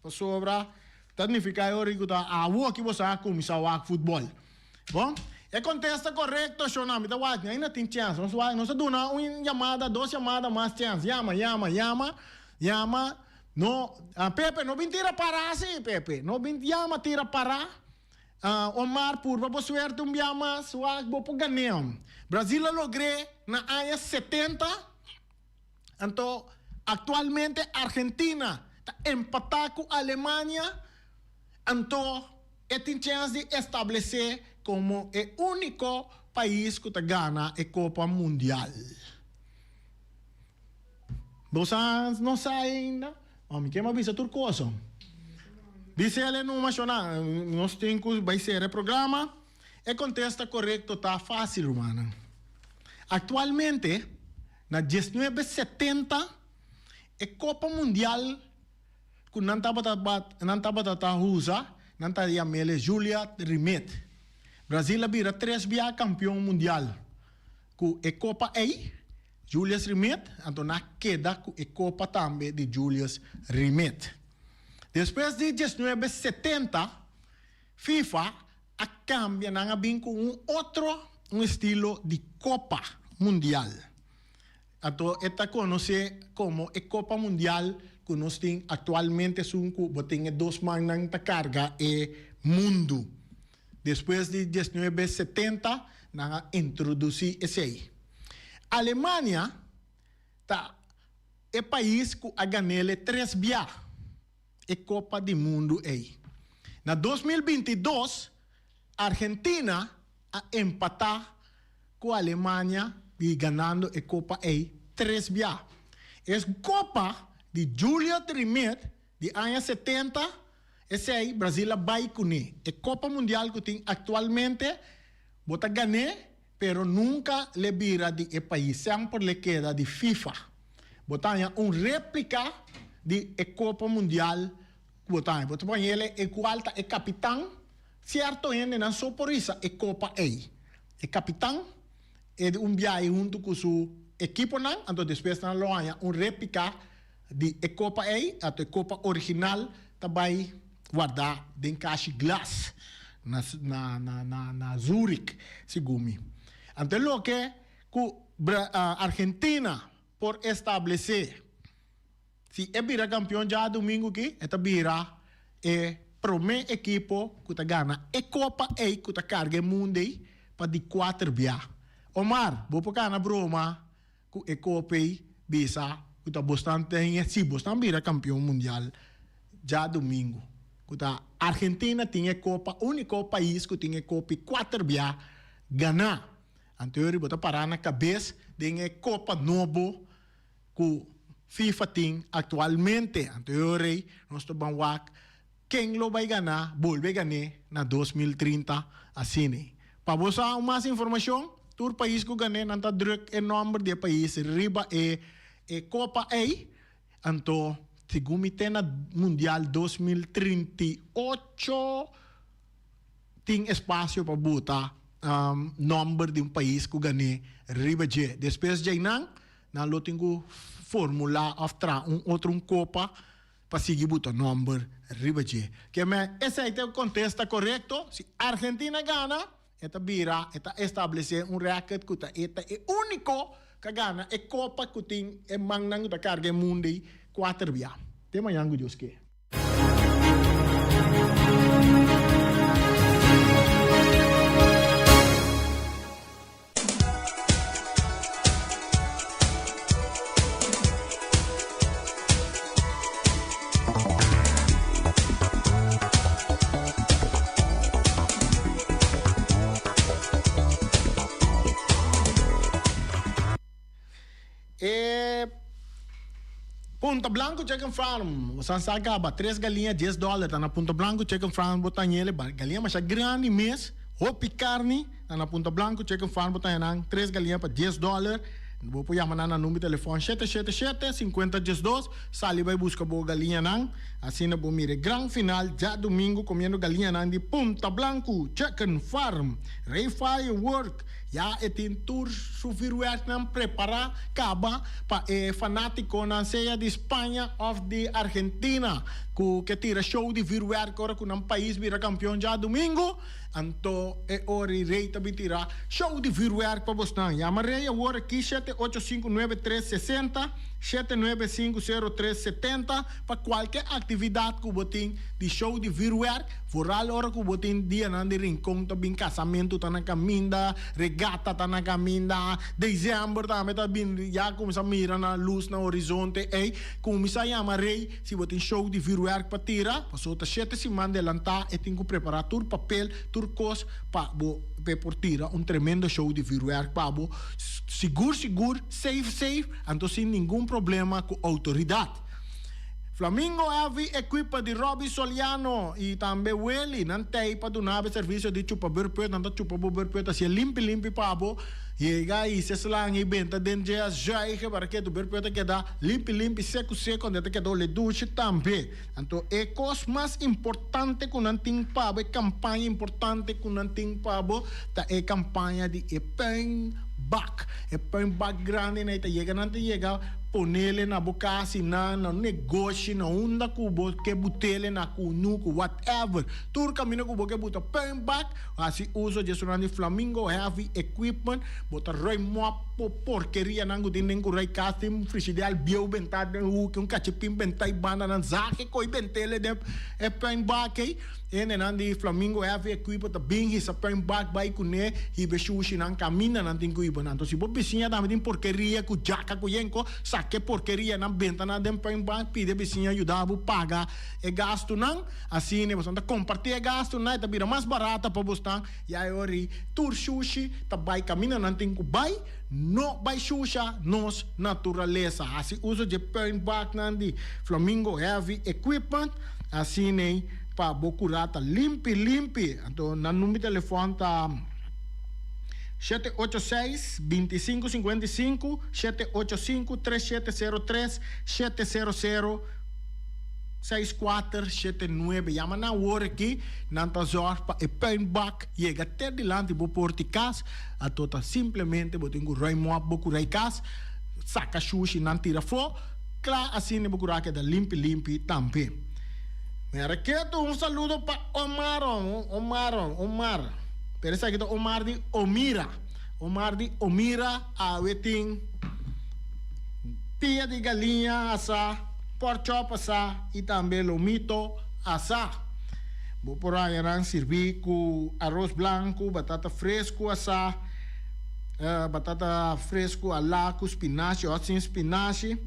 pasobra ta nifica e ora cu ta awo aki bo sa cuminsa wak futbol. Bon, e contesta corecto shona mi ta wak ainda tin chance. Nos wak nos ta duna un yamada, dos yamada mas chance. Yama, yama, yama, yama. No, Pepe, no bin tira pará sí, Pepe. No bin yama tira pará. Omar, purba bo suerte un bia mas, wak bo por gan'é. Brazil a logr'é na aña 70, anto aktualmente Argentina ta empatá ku Alemania, anto e tin chèns di establesé komo e úniko pais ku ta gana e Kopa Mundial. Bo sa no sa ainda? Oh, mi kema bisa tur cosa. Dice el en un mashona, nos tin cu bay cera e programa. E contesta corecto ta facil, rumannan. Actualmente, na diesnuebe setenta, e Copa Mundial cu nan tabata nan tabata ta usa, nan ta yam'el Julia Rimet. Brazil a bira tres bia campeon mundial cu e copa ey. Julius Rimet, anto nan a keda ku e kopa tambe di Julius Rimet. Despues di diesnuebe setenta, FIFA a kambia, nan a bin ku un otro un estilo di kopa mundial. Anto e ta konosé komo e kopa mundial ku nos tin aktualmente, esun ku bo tin e dos mannan ta karga e mundu. Despues di diesnuebe setenta nan a introdusí esei. Alemania ta e pais ku a gan'ele tres bia e Kopa di Mundu ei. Na 2022 Argentina a empatá ku Alemania di ganando e kopa ei tres bia. Es kopa di Julio Rimet di aña 70, esei Brazil a bai kuné. E Kopa Mundial ku tin aktualmente bo ta gan'é pero nunka le bira di e pais, semper le keda di FIFA. Bo ta haña un réplika di e Kopa Mundial ku bo ta haña. Bo ta pon el e kual ta e kapitan, sierto hendenan so por hisa e kopa ei. E kapitan e di un biahe huntu ku su ekiponan, anto despues nan lo haña un réplika di e kopa ei, anto e kopa original ta bai wardá den kashi glas na na na na Zurich, segun mi. Anto e loke ku Argentina por establesé si e bira kampion djadumingu aki, e ta bira e promé ekipo ku ta gana e kopa ei ku ta karga e mundu ei pa di kuater bia. Omar, bo por gana broma ku e kopa ei. bisa ku ta bosnan ten e si bosnan bira kampion mundial djadumingu ku ta Argentina tin e kopa uniko pais ku tin e kopi kuater bia gana. Anto bo ta para na kabes den e kopa nobo ku FIFA tin aktualmente. Anto rei nos ta ban wak ken lo bai gana bolbe gan'é na 2030 asina. Pa bo sa un mas informashon, tur pais ku gan'é nan ta druk e nòmber di e pais riba e e kopa ei. Anto segun mi te na mundial 2038 tin espasio pa buta nòmber di un pais ku gan'é riba dje. Despues djeinan nan lo tin ku formulá òf traha un otro un kopa pa sigui buta nòmber riba dje. Ke men esei ta e kontesta korekto. Si Argentina gana, e ta bira, e ta establesé un rèkert ku ta e ta e úniko ku a gana e kopa ku tin e mannan ku ta karga e mundu ei kuater bia. Te mañan ku Dios ke. E Punta Blanco Chicken Farm, bo san sa caba, tres galiña dies dollar ta na Punta Blanco Chicken Farm bo ta hañ'el, galiña masha grandi mes, hopi carni. Ta na Punta Blanco Chicken Farm bo ta haña nan tres galiña pa dies dòler. Bo por yama nan na number di telefòn shete shete shete, sinkuenta diesdos. Sali bai buska bo galiñanan. Asina bo mira e gran final djadumingu komiendo galiñanan di Punta Blanco Chicken Farm. Rey Firework ya e tin tur su vuurwerknan prepará kaba pa e fanátikonan sea di Spaña òf di Argentina ku ke tira show di vuurwerk ora ku nan pais bira kampion djadumingu. Anto e ora i rei ta bin tira show di vuurwerk pa bosnan. Yama rei awor aki 7859360, 7950370 pa kualke aktividat ku bo tin di show di vuurwerk, vooral ora ku bo tin dianan di Rincon ta bin kasamentu ta na kaminda, regata ta na kaminda, december tambe ta bin ya kuminsá mira na lus na horizonte ei, kuminsá yama rei. Si bo tin show di vuurwerk pa tira, pasobra ta shete siman delantá e tin ku prepará tur papel, tur kos pa bo p'e por tira un tremendo show di vuurwerk pa bo, sigur sigur, safe safe, anto sin ningun problema ku outoridat. Flamingo Heavy Equipa di Robby Soliano y tambe Willy nan tei pa duna bo e servicio di chupa burput, nan ta chupa bo burput hacié limpi limpi pa bo. Yega y se slang y benta den dje a zuige para ke tu burput a keda Limpi limpi, seku seku, anto e ta keda ole dushi tambe. Anto e kos mas importante ku nan tin pa bo, e kampaña importante ku nan tin pa bo, ta e kampaña di e puinbak. E puinbak grandi nan e ta yega, nan ta yega ponele na bo kas i nan, na un negoshi, na unda ku bo ke butele, na kunuku, whatever. Tur kaminda ku bo ke buta puinbak, hasi uso dje sunan di Flamingo Heavy Equipment, bo ta roi mòp. Po porkerianan ku tin den ku rei kas tin un frishider bieu bentá den huki, un kachipin bentá i bandanan zak e koi bentele den e puinbak ei. Hendenan di Flamingo Heavy Equipo ta bin hisa puinbak bai kuné hiba e shushinan kaminda nan tin ku hiba nan. Anto si bo bisiña tambe tin porkeria ku djaka ku yenko, saka e porkerianan benta nan den puinbak, pidi e bisiña yuda bo paga e gastunan. Asina boso ta kompartí e gastunan e ta bira mas barata pa bosnan. Ya e ora ei tur shushi ta bai kaminda nan tin ku bai, no bai shusha nos naturalesa. Hasi uso dje puinbaknan di Flamingo Heavy Equipment, asin'ei pa bo kurá ta limpi limpi. Anto nan number di telefòn ta 786 25 55, 785 3703, 700. 6479. Yama nan awor aki, nan ta zorg pa e puinbak yega te dilanti bo porti kas, anto ta simplemente bo tin ku ruim op bo kurai kas, saka shushi nan tira afó, kla asina bo kura keda limpi limpi tambe. Mira ketu un saludo pa Omar, Omar, Omar, pero esaki ta Omar di Omira, Omar di Omira awe tin pia di galiña asá. Pork chop asá i tambe lomito asá. Bo por haña nan sirbí ku aros blanku, batata fresku asá. Batata fresku alá ku spinashi òf sin spinashi.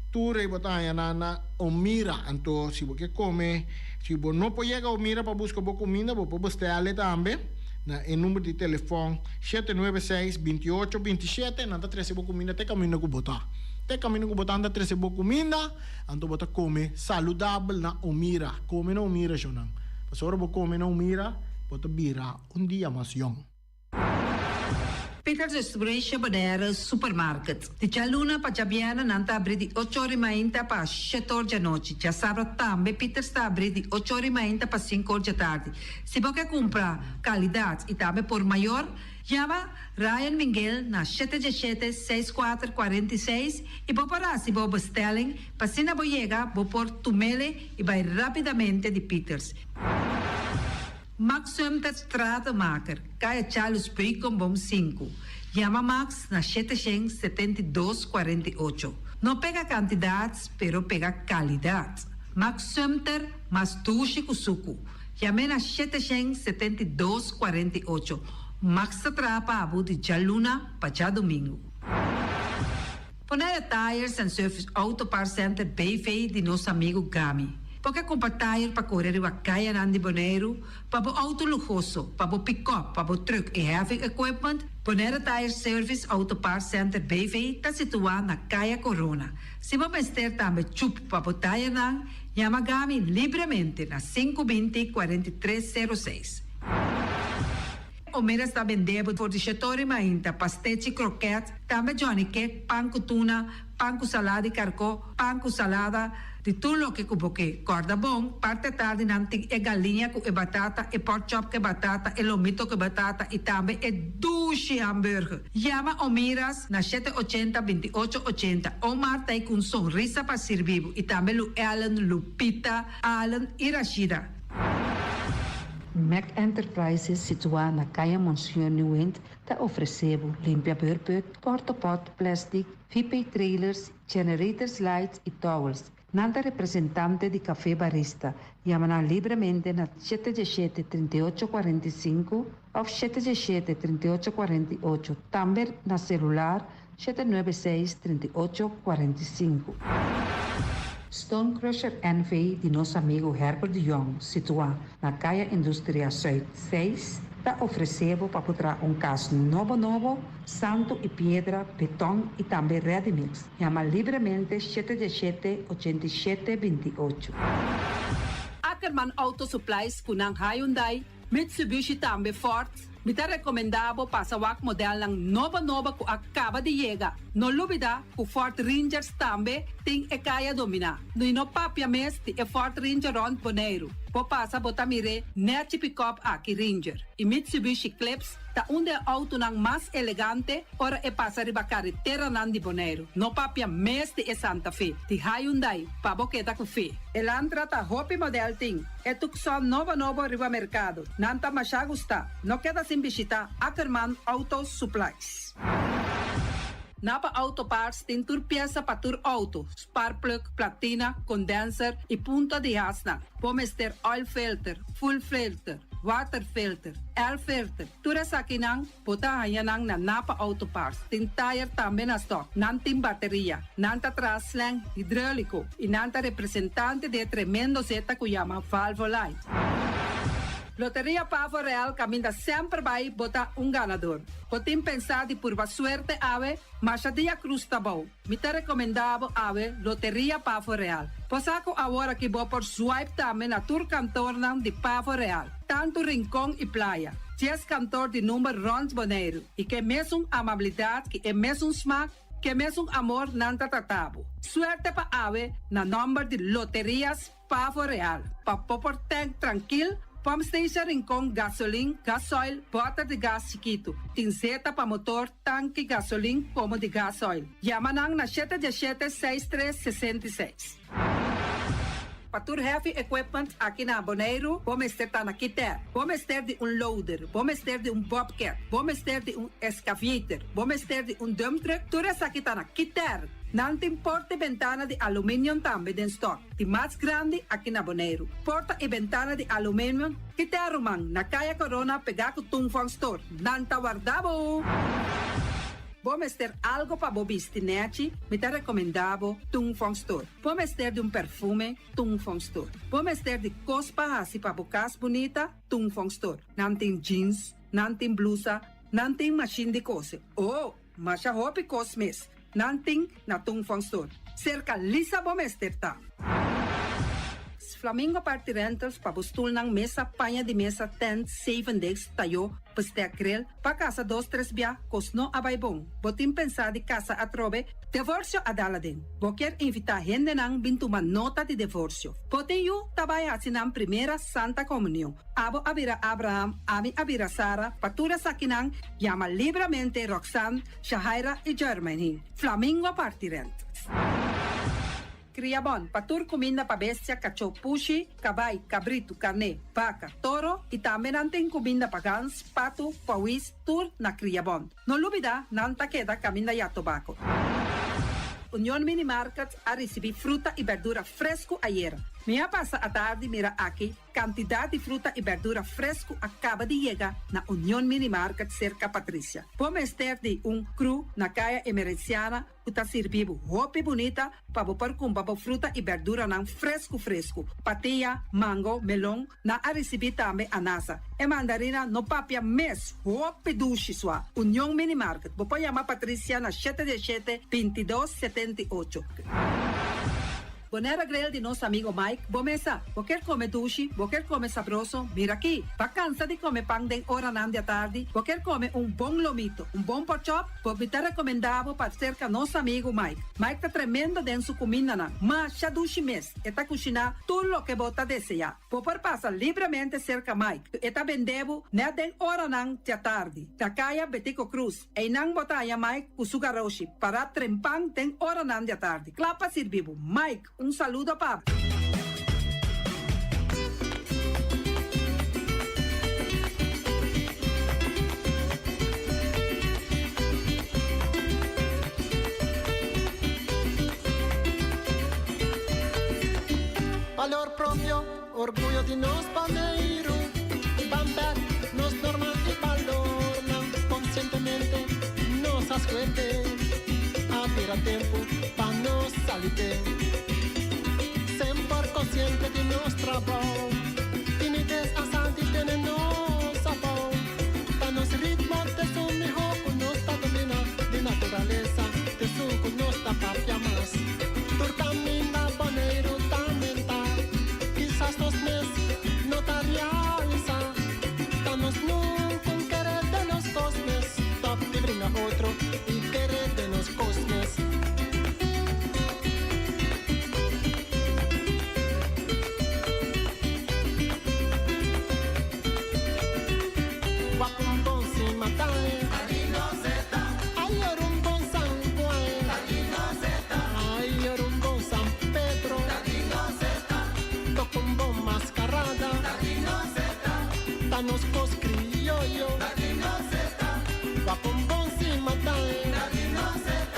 Tur ei bo ta haña nan na Omira. Anto si bo ke kome, si bo no por yega Omira pa buska bo kuminda, bo por bestèl'e tambe na e number di telefòn 796 28 27. Nan ta trese bo kuminda te kaminda ku bo ta. Te kaminda ku bo ta nan ta trese bo kuminda, anto bo ta kome saludabel na Omira. Kome na Omira shonnan. Pasobra ora bo kome na Omira, bo ta bira un dia mas yòn. Peters Distribution Bonaire Supermarket. Di djaluna pa djabièrnè nan ta abrí di ocho or i mainta pa shete or djanochi. Djasabra tambe Peters ta abrí di ocho or i mainta pa sinku or djatardi. Si bo ke kumpra kalidat i tambe por mayor, yama Ryan Minguel na shete djeshete, seis kuater, 46 i bo por hasi bo bestelling pa asina bo yega bo por tumele i bai rapidamente di Peters. Max Sumter Stratenmaker, Kaya Charles Beukenboom sinku. Yama Max na 772 48. No pega kantidat, pero pega kalidat. Max Sumter mas dushi ku suku. Yam'é na 772 48. Max ta traha pa bo di djaluna pa djadumingu. Bonaire Tires and Service Auto Parts Center BV di nos amigu Gami. Bo ke kumpra tire pa kore riba kayanan di Boneiru, pa bo outo luhoso, pa bo pikòp, pa bo trùk i heavy equipment? Bonaire Tire Service Auto Parts Center BV ta situá na Kaya Korona. Si bo mester tambe chup pa bo tirenan, yama Gami libremente na 520 43 06. Omeras ta bende bo for di shetori mainta, pastechi, kroket, tambe Johnny cake, pan ku tuna, pan ku salada di karkó, pan ku salada, di tur loke ku bo ke. Kòrda bon, parti atardi nan tin e galiña ku e batata, e pork chop ku e batata, e lomito ku e batata i tambe e dushi hamburger. Yama Omiras na 780 28 80. Omar ta ei ku un sonrisa pa sirbi bo i tambe Lu Ellen, Lupita, Allen i Rashida. Mac Enterprises situá na Kaya Monseñor Nieuwind ta ofresé bo limpia beurput, portopot, plastic, VP trailers, generators lights i towels. Nan ta representante di Café Barista. Yama nan libremente na 717 38 45 òf 717 38 48, tambe na selular 796 38 45. Stone Crusher NV di nos amigu Herbert de Jong, situá na Kaya Industria Zuid 6, ta ofresé bo pa por traha un kas nobo nobo, santu i piedra, beton i tambe ready mix. Yama libremente 717 87 28. Ackerman Auto Supplies ku nan Hyundai, Mitsubishi tambe Ford. Mi ta rekomendá bo pasa wak modelnan nobo nobo ku a kaba di yega. No lubidá ku Ford Rangers tambe tin e kaya dominá. I no papia mes di e Ford Ranger rònt Boneiru. Bo pasa bo ta mir'é nèchi pikòp aki Ranger. I Mitsubishi Eclipse ta un di e outonan mas elegante ora e pasa riba kareteranan di Boneiru. No papia mes di e Santa Fe di Hyundai pa bo keda ku fe. Elantra ta hopi modèl tin. E Tucson nobo nobo riba merkado. Nan ta masha gustá. No keda sin bishitá Ackerman Auto Supplies. Napa Auto Parts tin tur piesa pa tur auto, sparkplug, platina, condenser y punta di hasnan. Bo mester oil filter, fuel filter, water filter, air filter, tur esakinan bo ta haña nan na Napa Auto Parts. Tin tire tambe na stock. Nan tin bateria. Nan ta traha slang hidrolico y nan ta representante di e tremendo zeta cu yama Valvoline. Loteria Pavo Real caminda semper bay bo ta un ganador. Bo tin pensa di purba suerte awe? Masha dia cruz ta bou. Mi ta recomenda bo awe Loteria Pavo Real. Bo sa cu awor aki bo por swipe tambe na tur kantornan di Pavo Real, tanto Rincon y Playa. Dies kantor di number rond Boneiru y ke mesun amabilidad ki e mesun smaak, ke mesun amor nan ta trata bo. Suerte pa awe na nomber di Loterias Pavo Real, pa bo por tank trankil, pump station Rincon, gasolin, gasoil, bòter di gas chikitu. Tin zeta pa motor, tanki, gasolin komo di gasoil. Yama nan na 717 63 66. Pa tur heavy equipment aki na Boneiru, bo mester ta na Kiter. Bo mester di un loader, bo mester di un bobcat, bo mester di un excavator, bo mester di un dump truck, tur esaki ta na Kiter. Nan tin porta i bentana di aluminium tambe den stock. Di mas grandi aki na Boneiru. Porta i bentana di aluminium ki te ruman na Kaya Corona pegá ku Tung Fong Store. Nan ta warda bo! Bo mester algo pa bo bisti nechi? Mi ta recomenda bo Tung Fong Store. Bo mester di un perfume? Tung Fong Store. Bo mester di cos pa haci pa bo cas bunita? Tung Fong Store. Nan tin jeans, nan tin blusa, nan tin machine di cose. Oh, masha hopi cos mes. Nan tin na Tung Fong Store. Cerca Lisa bo mester ta. Flamingo Party Rentals pa bo stulnan, mesa, paña di mesa, tent, zeven desk, tayo, bestek, grill, pa casa dos tres bia, cos no a bay bon. Bo tin pensa di casa atrobe? Devorcio a dal aden. Bo kier invita hendenan bin tuma nota di devorcio. Bo tin yu ta bay haci nan primera Santa Comunion. Abo a bira Abraham, ami a bira Sara, pa tur esakinan yama libramente Roxanne, Shahaira y Jermaine. Flamingo Party Rent. Kriabon, pa tur kuminda pa bestia, kachó, pushi, kabai, kabritu, karné, baka, toro i tambe nan tin kuminda pa gans, patu, pawis, tur na Kriabon. No lubida, nan ta keda kaminda ya tobako. Union Mini Market a risibí fruta i bèrdura fresku ayera. Mi a pasa atardi mira aki Kantidat di fruta i bèrdura fresku a kaba di yega na Union Mini Market serka Patricia. Bo mester di un kru na Kaya Emerenciana ku ta sirbi bo hopi bunita pa bo por kumpra bo fruta i bèrduranan fresku fresku. Patia, mango, melon, nan a risibí tambe anasa. E mandarina no papia mes, hopi dushi sua. Union Mini Market, bo por yama Patricia na shete diesshete, bintidos, setenti'ocho. Bonera Grill di nos amigo Mike, bo mesa. Bo kier come dushi, bo kier come sabroso, mira aki. Bo a cansa di come pan den oranan di atardi, bo kier come un bon lomito, un bon porkchop, bo mi ta recomenda bo pa cerca nos amigo Mike. Mike ta tremendo den su cumindanan, masha dushi mes, e ta cushina tur loke bo ta desea. Bo por pasa libremente cerca Mike, e ta bende bo net den oranan di atardi, na caya Betico Cruz. Einan bo ta haña Mike ku su garoshi pará trempan den oranan di atardi, kla pa sirbi bo. Mike, un saludo pa bo. Balor propio, orguyo di nos Boneiru. Ban bek nos norma i balornan. Konsientemente nos a skuerte. A bira tempu pa nos sali den. Semper konsiente di nos trabou. Tinides a sa di tene nos abou. Ta nos ritmo t'esun mihó ku nos ta dominá. Di naturalesa t'esun ku nos ta papia mas. Tur kaminda Boneiru ta mentá. Kisas nos mes no ta realisá. Ta nos nunca un kere den nos kos mes. Stop di bringa otro i kere den nos kos mes. Wak un bon si matae. Ay ora un bon San Juan. Ay ora un bon San Pedro. Toca un bon mascarada. Ta nos cos criollo. Wak un bon si matae.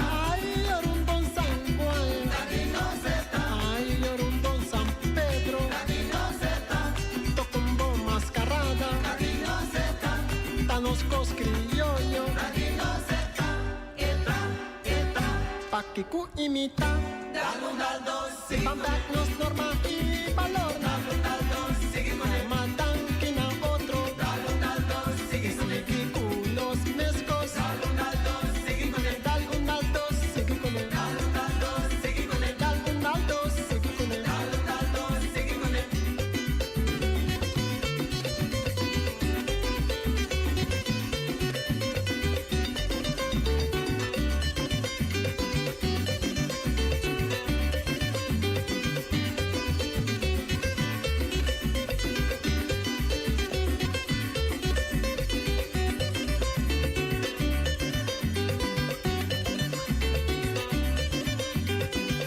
Ay ora un bon San Juan. Ay ora un bon San Pedro. Toca un bon mascarada. Ta nos cos criollo. Pakico imita? Ban bek nos norma y balornan. Mama danki na otro. Sigui cu nos mescos. Dal un dal dos, sigui cu ne. Dal un dal dos, sigui cu ne.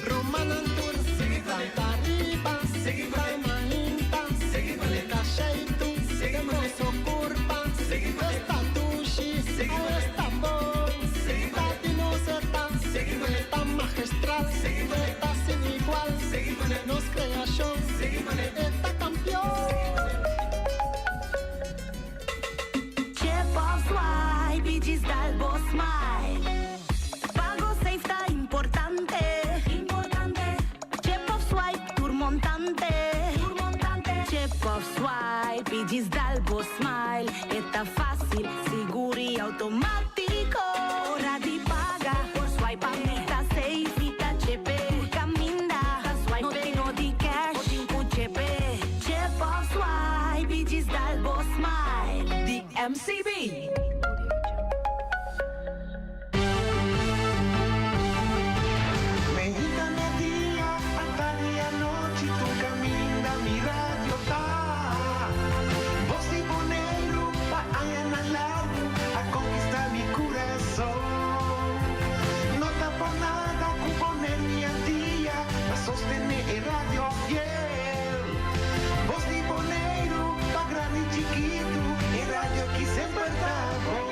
Rumannan tur lanta riba, ta mainta, ta sheitu den boso kurpa, esta dushi, esta bon, ta di nos e ta, e ta magistral, e ta sin igual, nos kreashon, e ta kampion. Chip of swipe, i djis dal bo smile. Automátiko. Ora di paga, por swipe mi ta safe, mi ta chepe. Tur kaminda, ta swipe, no tin no di cash, bo tin ku chepe. Chip of swipe i djis dal bo smile. Di MCB. Meinta media, atardi anochi tur caminda mi radio ta. Bos di Boneiru pa añanan largu a conquista mi curason. No ta por nada cu Boneiru y Antia ta sostene e radio fiel. Bos di Boneiru pa grandi y chikitu e radio aki semper ta bon.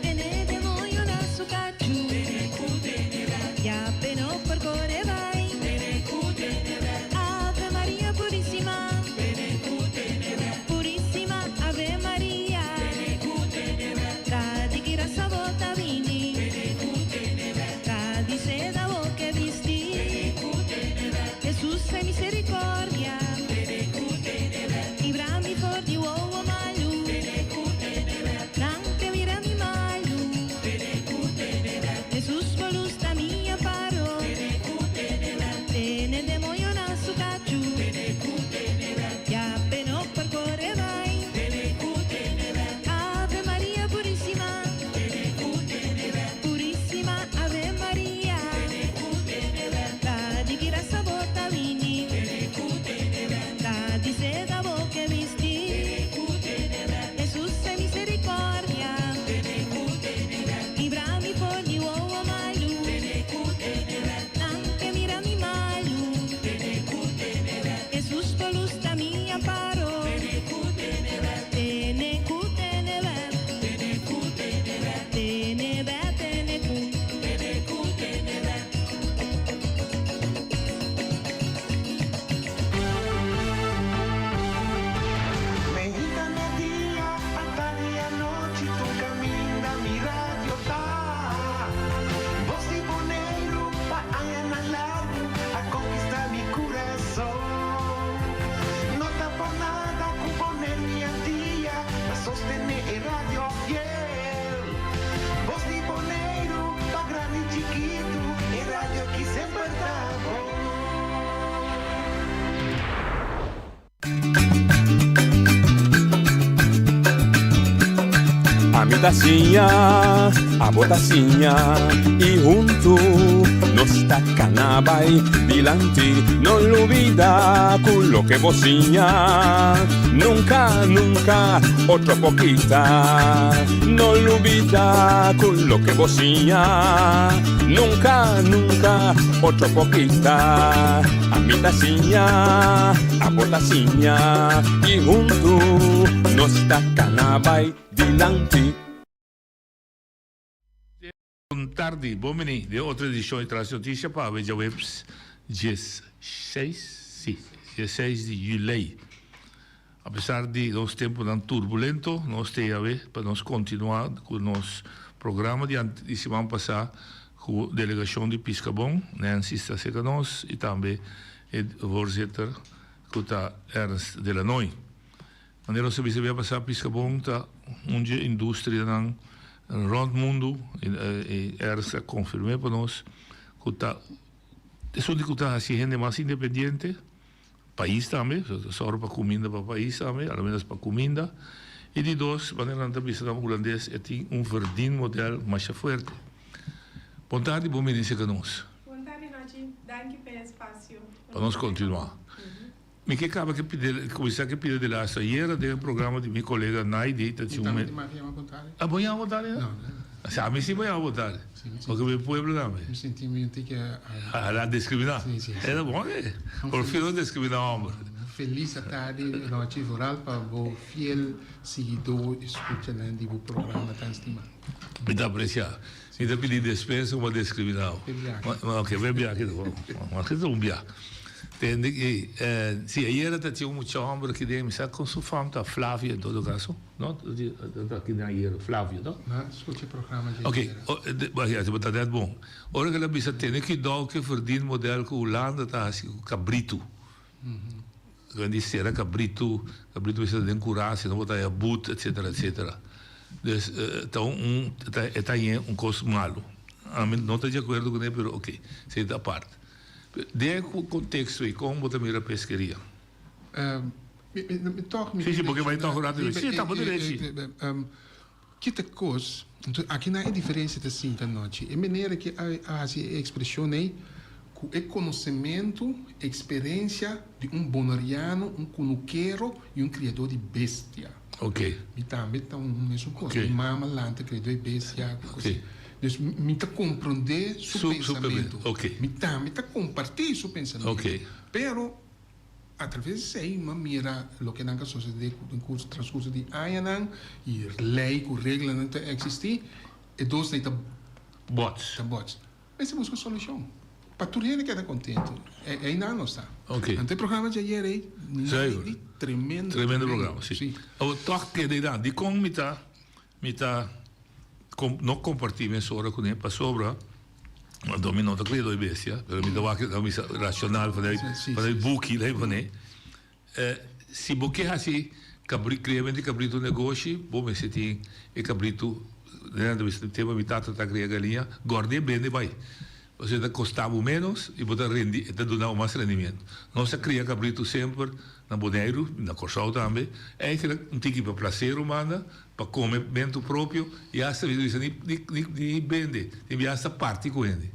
Tene demoño na su cachu. Ya pe no por core bai. Ave Maria Purísima. Purísima Ave Maria. Ta di ki rasa bo ta bini. Ta di seda bo ke bisti. Hesus e misericordia. Libra mi for di wowo malu. Nan ke mira mi malu. Hesus bo lus ta mi amparo. Tene demoño na su cachu. Ya pe no por core bai. Ave Maria Purísima. Purísima Ave Maria. Ta di ki rasa bo ta bini. Ta di seda bo ke bisti. Hesus e misericordia. Libra mi for di wowo malu. Nan ke mira mi malu. Hesus bo lus ta mi amparo. Tene ku tene bè. Tene bè tene ku. Meinta media, atardi anochi tur caminda mi radio ta. Bos di Boneiru pa añanan largu a conquista mi curason. No ta por nada cu Boneiru y Antia ta sostene e radio fiel. Bos di Boneiru pa grandi y chikitu e radio aki semper ta bon. Ami ta siña, abo ta siña y huntu nos ta cana bay dilanti. No lubida cu loke bo siña nunca, nunca otro por kita. No lubida cu loke bo siña nunca, nunca otro por kita. Ami ta siña, abo ta siña y huntu nos ta cana bay dilanti. Bon tardi, bon bini den otro edicion di Tras Noticia pa awe djaweps diesseis, si, diesseis di julei. Apesar di nos temponan turbulento, nos t'ei awe pa nos continua cu nos programa di di siman pasa cu delegacion di Piscabon, Nancy sta cerca nos y tambe e voorzitter cu ta Ernst de Lanoy. Manera nos a bisa bia pasa Piscabon ta un dje industrianan rond mundo y Ernst a confirme pa nos cu ta esun di cu ta haci hende mas independiente. Pais tambe, ta sòru pa kuminda pa pais tambe, a lo menos pa kuminda. I di dos, manera nan ta bisa na hulandes, e tin un verdienmodel masha fuerte. Bon tardi, bon bini serka nos. Bon tardi Nochi, danki pa e espasio. Pa nos kontinuá. Mi ke kaba ke pidi, kuminsá ke pidi delaster. Ayera den e programa di mi kolega Naidi ta tin un. Mi tambe tin yama bon tardi. Ah, bo yama bon tardi? No, no. Si, ami si bo yama bon tardi. Porque mi pueblo tambe. Mi sinti mi un tiki a. A discriminá. Si, si, si. Era bon e. Por fin no discriminá homber. Felis atardi Rochi vooral pa bo fiel siguidó i scuchanan di bo programa tan stimá. Mi ta aprecia. Mi ta pidi despensa ku mi a discriminá bo. Be biaha. Ok, be biaha. Mas ke ta un biaha. Tende ki, si ayera ta tin un mucha homber aki den, mi sa kon su fam ta, Flavio en todo caso, no? Ta aki den ayera, Flavio, no? Na scucha e programa dje Ok, ayera. ya, bo ta net bon. Ora ku el a bisa tene cuidao ku e verdienmodel ku Hulanda ta hasi ku kabritu. Ku di sera kabritu, kabritu mester ta den kura, si no bo ta haya but, etcetera, etcetera. Dus ta un, e ta hañ'é un kos malu. Ami no ta di akuerdo kuné, pero ok, esei ta apart. Den e konteksto ei, kon bo ta mira peskeria? Sí, sí, bo ke bai tòg un ratu riba. Sí, ta bo derechi. Kita kos, enton aki nan e diferensia ta sinta anochi. E manera ke a hasi e ekspreshon ei, ku e konosementu, eksperensia di un boneriano, un kunukero i un kriadó di bestia. Mi tambe ta un mesun kos. Mi mama lanta kriadó di bestia. Dus mi ta komprondé su pensamentu. Mi tambe ta kompartí su pensamentu. Pero atraves di esei mi a mira loke nan ka sosodé den kurso transkurso di añanan i lei ku reglanan ta eksistí, e dos lei ta Bots. Ta bots. Mester buska solushon pa tur hende keda kontentu. Einan nos ta. Anto e programa dje ayer ei, Zuiver. Tremendo. Tremendo programa, si. Awor tòg keda einan. Dikon mi ta Mi ta no comparti mesora cune pasobra anto mi no ta credo e bestia pero mi ta wak mi sa racional vanuit vanuit buki lei pone si bo ke haci cabri criamento di cabrito negoshi bo mester tin e cabrito den nan ta bisa mi tata ta cria galiña gorde bende bay Pasobra e ta kosta bo ménos i bo ta rendi, e ta duna bo mas rendimiento. Nos a kria kabritu semper na Boneiru, na Kòrsou tambe. Eigenlijk un tiki pa plaser un banda, pa komementu propio i asta mi ta bisa ni ni ni bende, tin bia asta parti ku hende.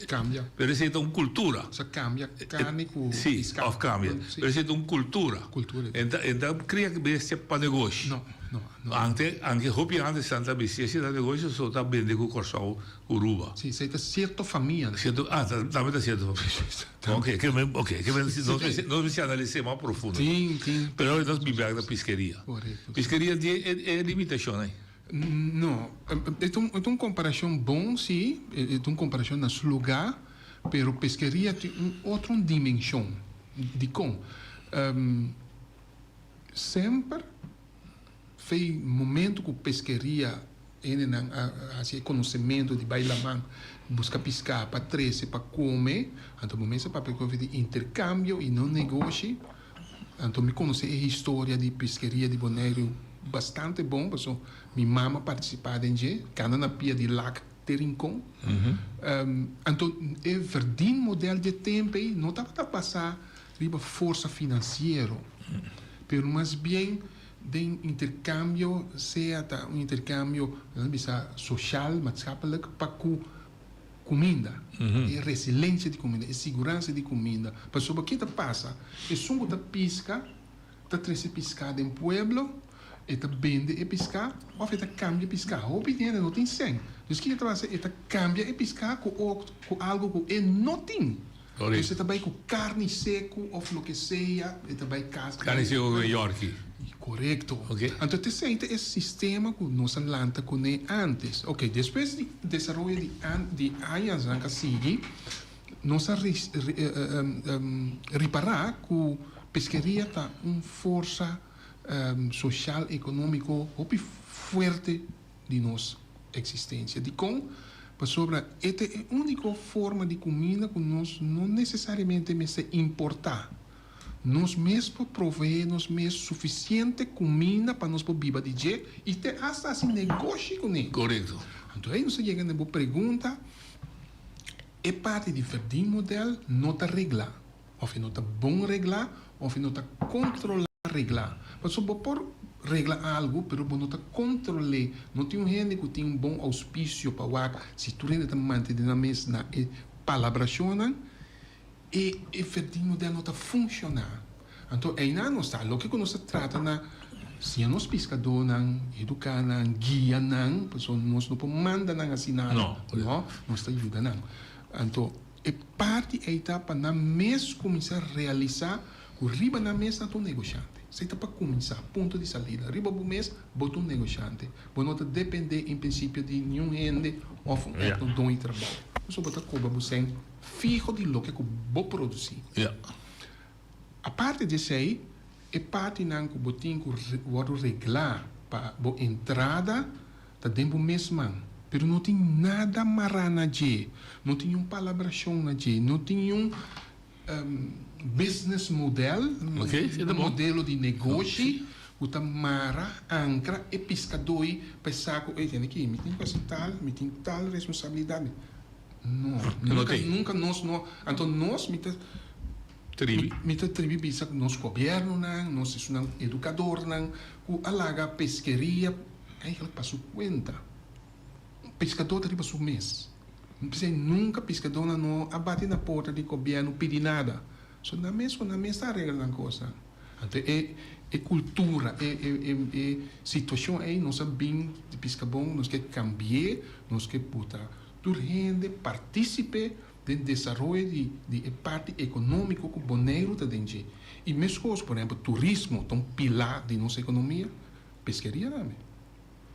Kambia. Pero esei ta un kultura. Sa kambia karni ku Sí, piská. òf kambia. Sí. Pero esei ta un kultura. Kultura. E ta e ta kria bestia pa negoshi. No, no, no. Ante anke hopi antes nan ta bisti esei ta negoshi so ta bende ku Kòrsou Uruba. Sí, esei ta sierto famianan. Sierto, ah, ta, tambe ta sierto famia. Ok, ke men, ok, ke men, nos mester, nos mester analis'é mas profundo. Tin, tin. Pero ahora nos bin bek na piskeria. Korekto. Piskeria di e, e limitashon ei. No, e ta un, e ta un komparashon bon, sí, e ta un komparashon na su lugá, pero peskeria tin un otro dimenshon. Dikon? Semper Fei momento ku peskeria hendenan a hasi e konosementu di bai laman buska piská pa trese pa kome, anto bo mester papia ku di interkambio i no negoshi. Anto mi konosé e historia di peskeria di Boneiru bastante bon pasobra mi mama partisipá den dje, kanda na pia di Lak te Rincon. Anto e verdienmodel di e tempu ei no tabata basá riba forsa finansiero, pero mas bien den interkambio, sea ta un interkambio, nan ta bisa, soshal, maatschappelijk, pa ku kuminda, e resilensia di kuminda, e siguransa di kuminda. Pasobra ke ta pasa? Esun ku ta piska ta trese piská den pueblo, e ta bende e piská òf e ta kambia piská. Hopi hende no tin sèn. Dus kiko e ta hasi? E ta kambia e piská ku ku algu ku e no tin. Dus e ta bai ku karni seku òf loke sea, e ta bai kas. Karni seku ku yorki. Korekto. Anto t'esei ta e sistema ku nos a lanta kuné ántes. Oke, despues di desaroyo di di añasnan ku a sigui, nos a ripará ku peskeria ta un forsa soshal ekonómiko hopi fuerte di nos eksistensia. Dikon? Pasobra e ta e úniko forma di kuminda ku nos no nesesariamente mester importá. Nos mes por proveé nos mes sufisiente kuminda pa nos por biba di dje i te asta hasi negoshi kuné. Korekto. Anto ei nos ta yega na bo pregunta, e parti di verdienmodel no ta reglá, òf e no ta bon reglá, òf e no ta kontrolá. Regla. Pasobra bo por regla algu, pero bo no ta kontrol'é. No tin un hende ku tin un bon ouspisio pa wak si tur hende ta mantené nan mes na e palabrashonnan, e e verdienmodel no ta funshoná. Anto einan nos ta. Loke ku nos ta trata na siña nos piskadónan, eduká nan, guia nan, pasobra nos no por manda nan hasi nada. No, nos ta yuda nan. Anto e parti ei ta pa nan mes kuminsá realisá Ku riba nan mes nan ta un negoshante. Esei ta pa kuminsá, punto di salida. Riba bo mes, bo ta un negoshante. Bo no ta dependé en prinsipio di niun hende òf un otro doño di trabou. Pasobra bo ta kobra bo sèn fiho di loke ku bo produsí. Aparte di esei, e partinan ku bo tin ku wòrdu reglá pa bo entrada ta den bo mes man. Pero no tin nada mará na dje, no tin niun palabrashon na dje, no tin niun business model, un modelo di negoshi ku ta mara, ankra e piskadó-i pa e sa ku, ey, tende aki, mi tin ku hasi tal, mi tin tal responsabilidat. No, nunka, nunka nos no, anto nos mi ta Tribi. Mi ta tribi bisa ku nos gobièrnunan, nos esunnan edukadornan ku a laga peskeria eigenlijk pa su kuenta. Piskadó ta riba su mes. P'esei nunka piskadónan no a bati na porta di gobièrnu pidi nada. So nan mes ku nan mes ta aregla nan kosnan. Anto e e kultura, e e e e situashon ei nos a bin di Piskabon, nos ke kambi'é, nos ke buta tur hende partísipe den desaroyo di di e parti ekonómiko ku Boneiru ta den dje. I meskos, por ehèmpel, turismo ta un pilá di nos ekonomia, peskeria tambe.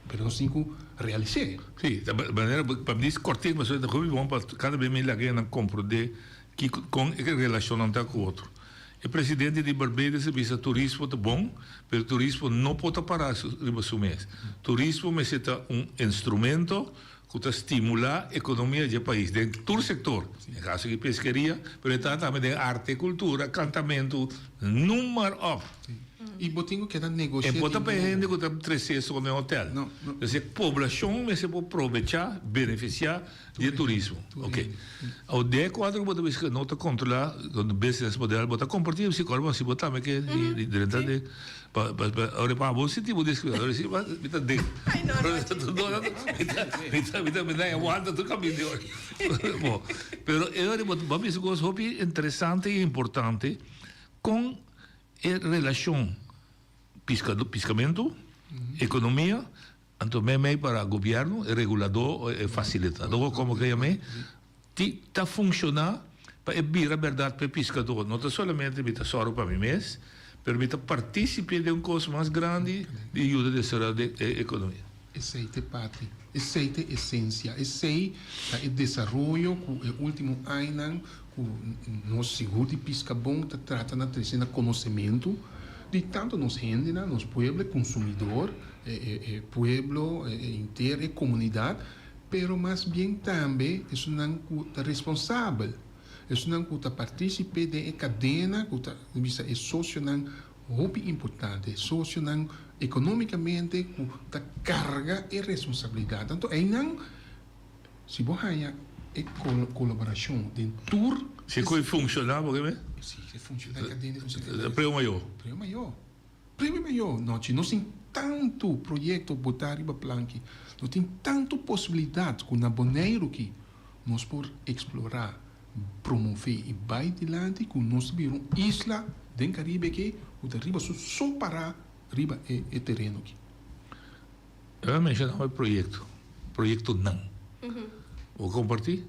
Pero nos tin ku realis'é. Sí, ta manera pa mi dis kòrt'é pasobra ta hopi bon pa kada bes mi laga nan komprondé kiko kon e relashonnan ta ku otro. E presidente di Barbados a bisa turismo ta bon, pero turismo no por ta pará riba su mes. Turismo mester ta un instrumento ku ta stimulá ekonomia dje pais den tur sektor, den kaso di peskeria, pero e ta tambe den arte, kultura, kantamentu, noem maar op. I bo tin ku keda negoshia E di por ta pa e nobo. hende ku ta tresé so den hotel. No, no. Entonces e poblashon mester por probechá, benefisiá di e turismo. Ok. Awor den e kuadro ku bo ta bisa ku no ta kontrolá business model, bo ta kompartí e psikólogo si bo tambe ke drenta den. Pa pa pa ora pa bo sinti bo discriminado si ma mi ta den. Ay no no. Mi ta mi ta mi ta mi ta aguanta tur caminda di ora. Bo pero e ora bo bo bisa cos hopi interesante y importante con e relacion piscado piscamento economia anto mei mei para gobierno e regulador e facilitador como ke yam'e Ti ta funshoná pa e bira bèrdat pa e piskadó. No ta solamente mi ta sòru pa mi mes, pero mi ta partísipe den un kos mas grandi di yuda desaroyá den e ekonomia. Esei ta e parti, esei ta e esensia, esei ta e desaroyo ku e último añanan ku nos sigur di Piskabon ta trata na trese na konosementu di tantu nos hendenan, nos pueblo, e konsumidor, e pueblo henter, e komunidat. Pero mas bien tambe esunnan ku ta responsabel, esunnan ku ta partísipe den e kadena ku ta bisa e sosionan hopi importante, sosionan ekonómikamente ku ta karga e responsabilidat. Anto einan si bo haña e kolaborashon den tur. Si ku e funshoná bo ke me? Si e funshoná e kadena funshoná. Preu mayó. Preu mayó. Primi mayor, nochi nos tin tantu proyekto botá riba planki, nos tin tantu posibilidat ku na Boneiru ki nos por eksplorá, promové i bai dilanti ku nos ta bira un isla den Karibe aki ku ta riba su so pará riba e tereno aki. Eu a menshoná e proyekto, proyektonan. Bo kompartí?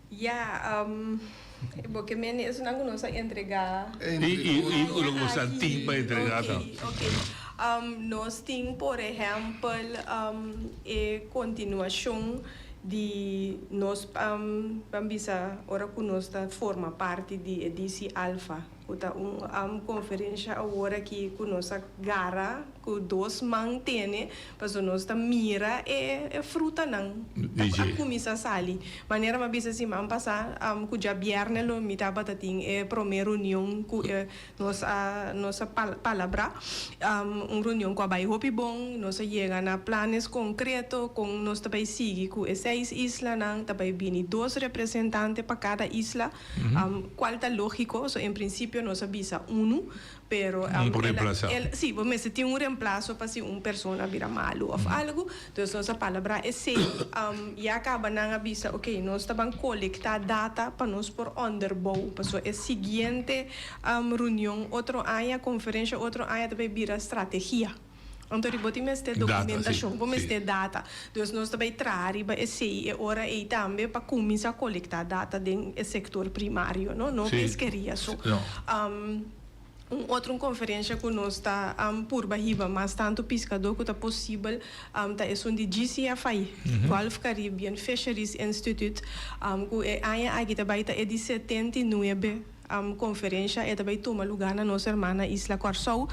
Ya, bo ke mende esunnan ku nos a entregá. I i ku lo bo sa tin pa entregá ta. Oke, oke. Nos tin por ehèmpel e kontinuashon di nos, ban bisa ora ku nos ta forma parti di e DC Alpha, ku ta un konferensha awor aki ku nos a gara Ku dos man tene, pasobra nos ta mira e frutanan ta a kuminsá sali. Manera mi a bisa siman pasá ku djabièrnè lo mi tabata tin e promé reunion ku e nos a nos a palabrá. Un reunion ku a bai hopi bon, nos a yega na planes konkreto kon nos ta bai sigui ku e seis islanan, ta bai bini dos representante pa kada isla, kual ta lógiko, so en prinsipio nos a bisa unu, Pero Un por reemplasa. el, sí, bo mester tin un reemplaso pa si un persona bira malu of algu. Entonces nos a palabrá esei. Ya caba nan a bisa, ok, nos ta ban colectá data pa nos por onderbouw. Pasobra e siguiente reunion otro aña, conferencia otro aña ta bay bira strategia. Anto ri bo tin mester documentacion, bo mester data. Dus nos ta bay traha riba esei e ora ei tambe pa cuminsa colecta data den e sector primario, no, no pesqueria so. Un otro konferensha ku nos ta purba hiba mas tantu piskadó ku ta posibel ta esun di GCFI, Gulf Caribbean Fisheries Institute, ku e aña aki ta bai ta e di 79 konferensha. E ta bai tuma lugá na nos hermana isla Kòrsou.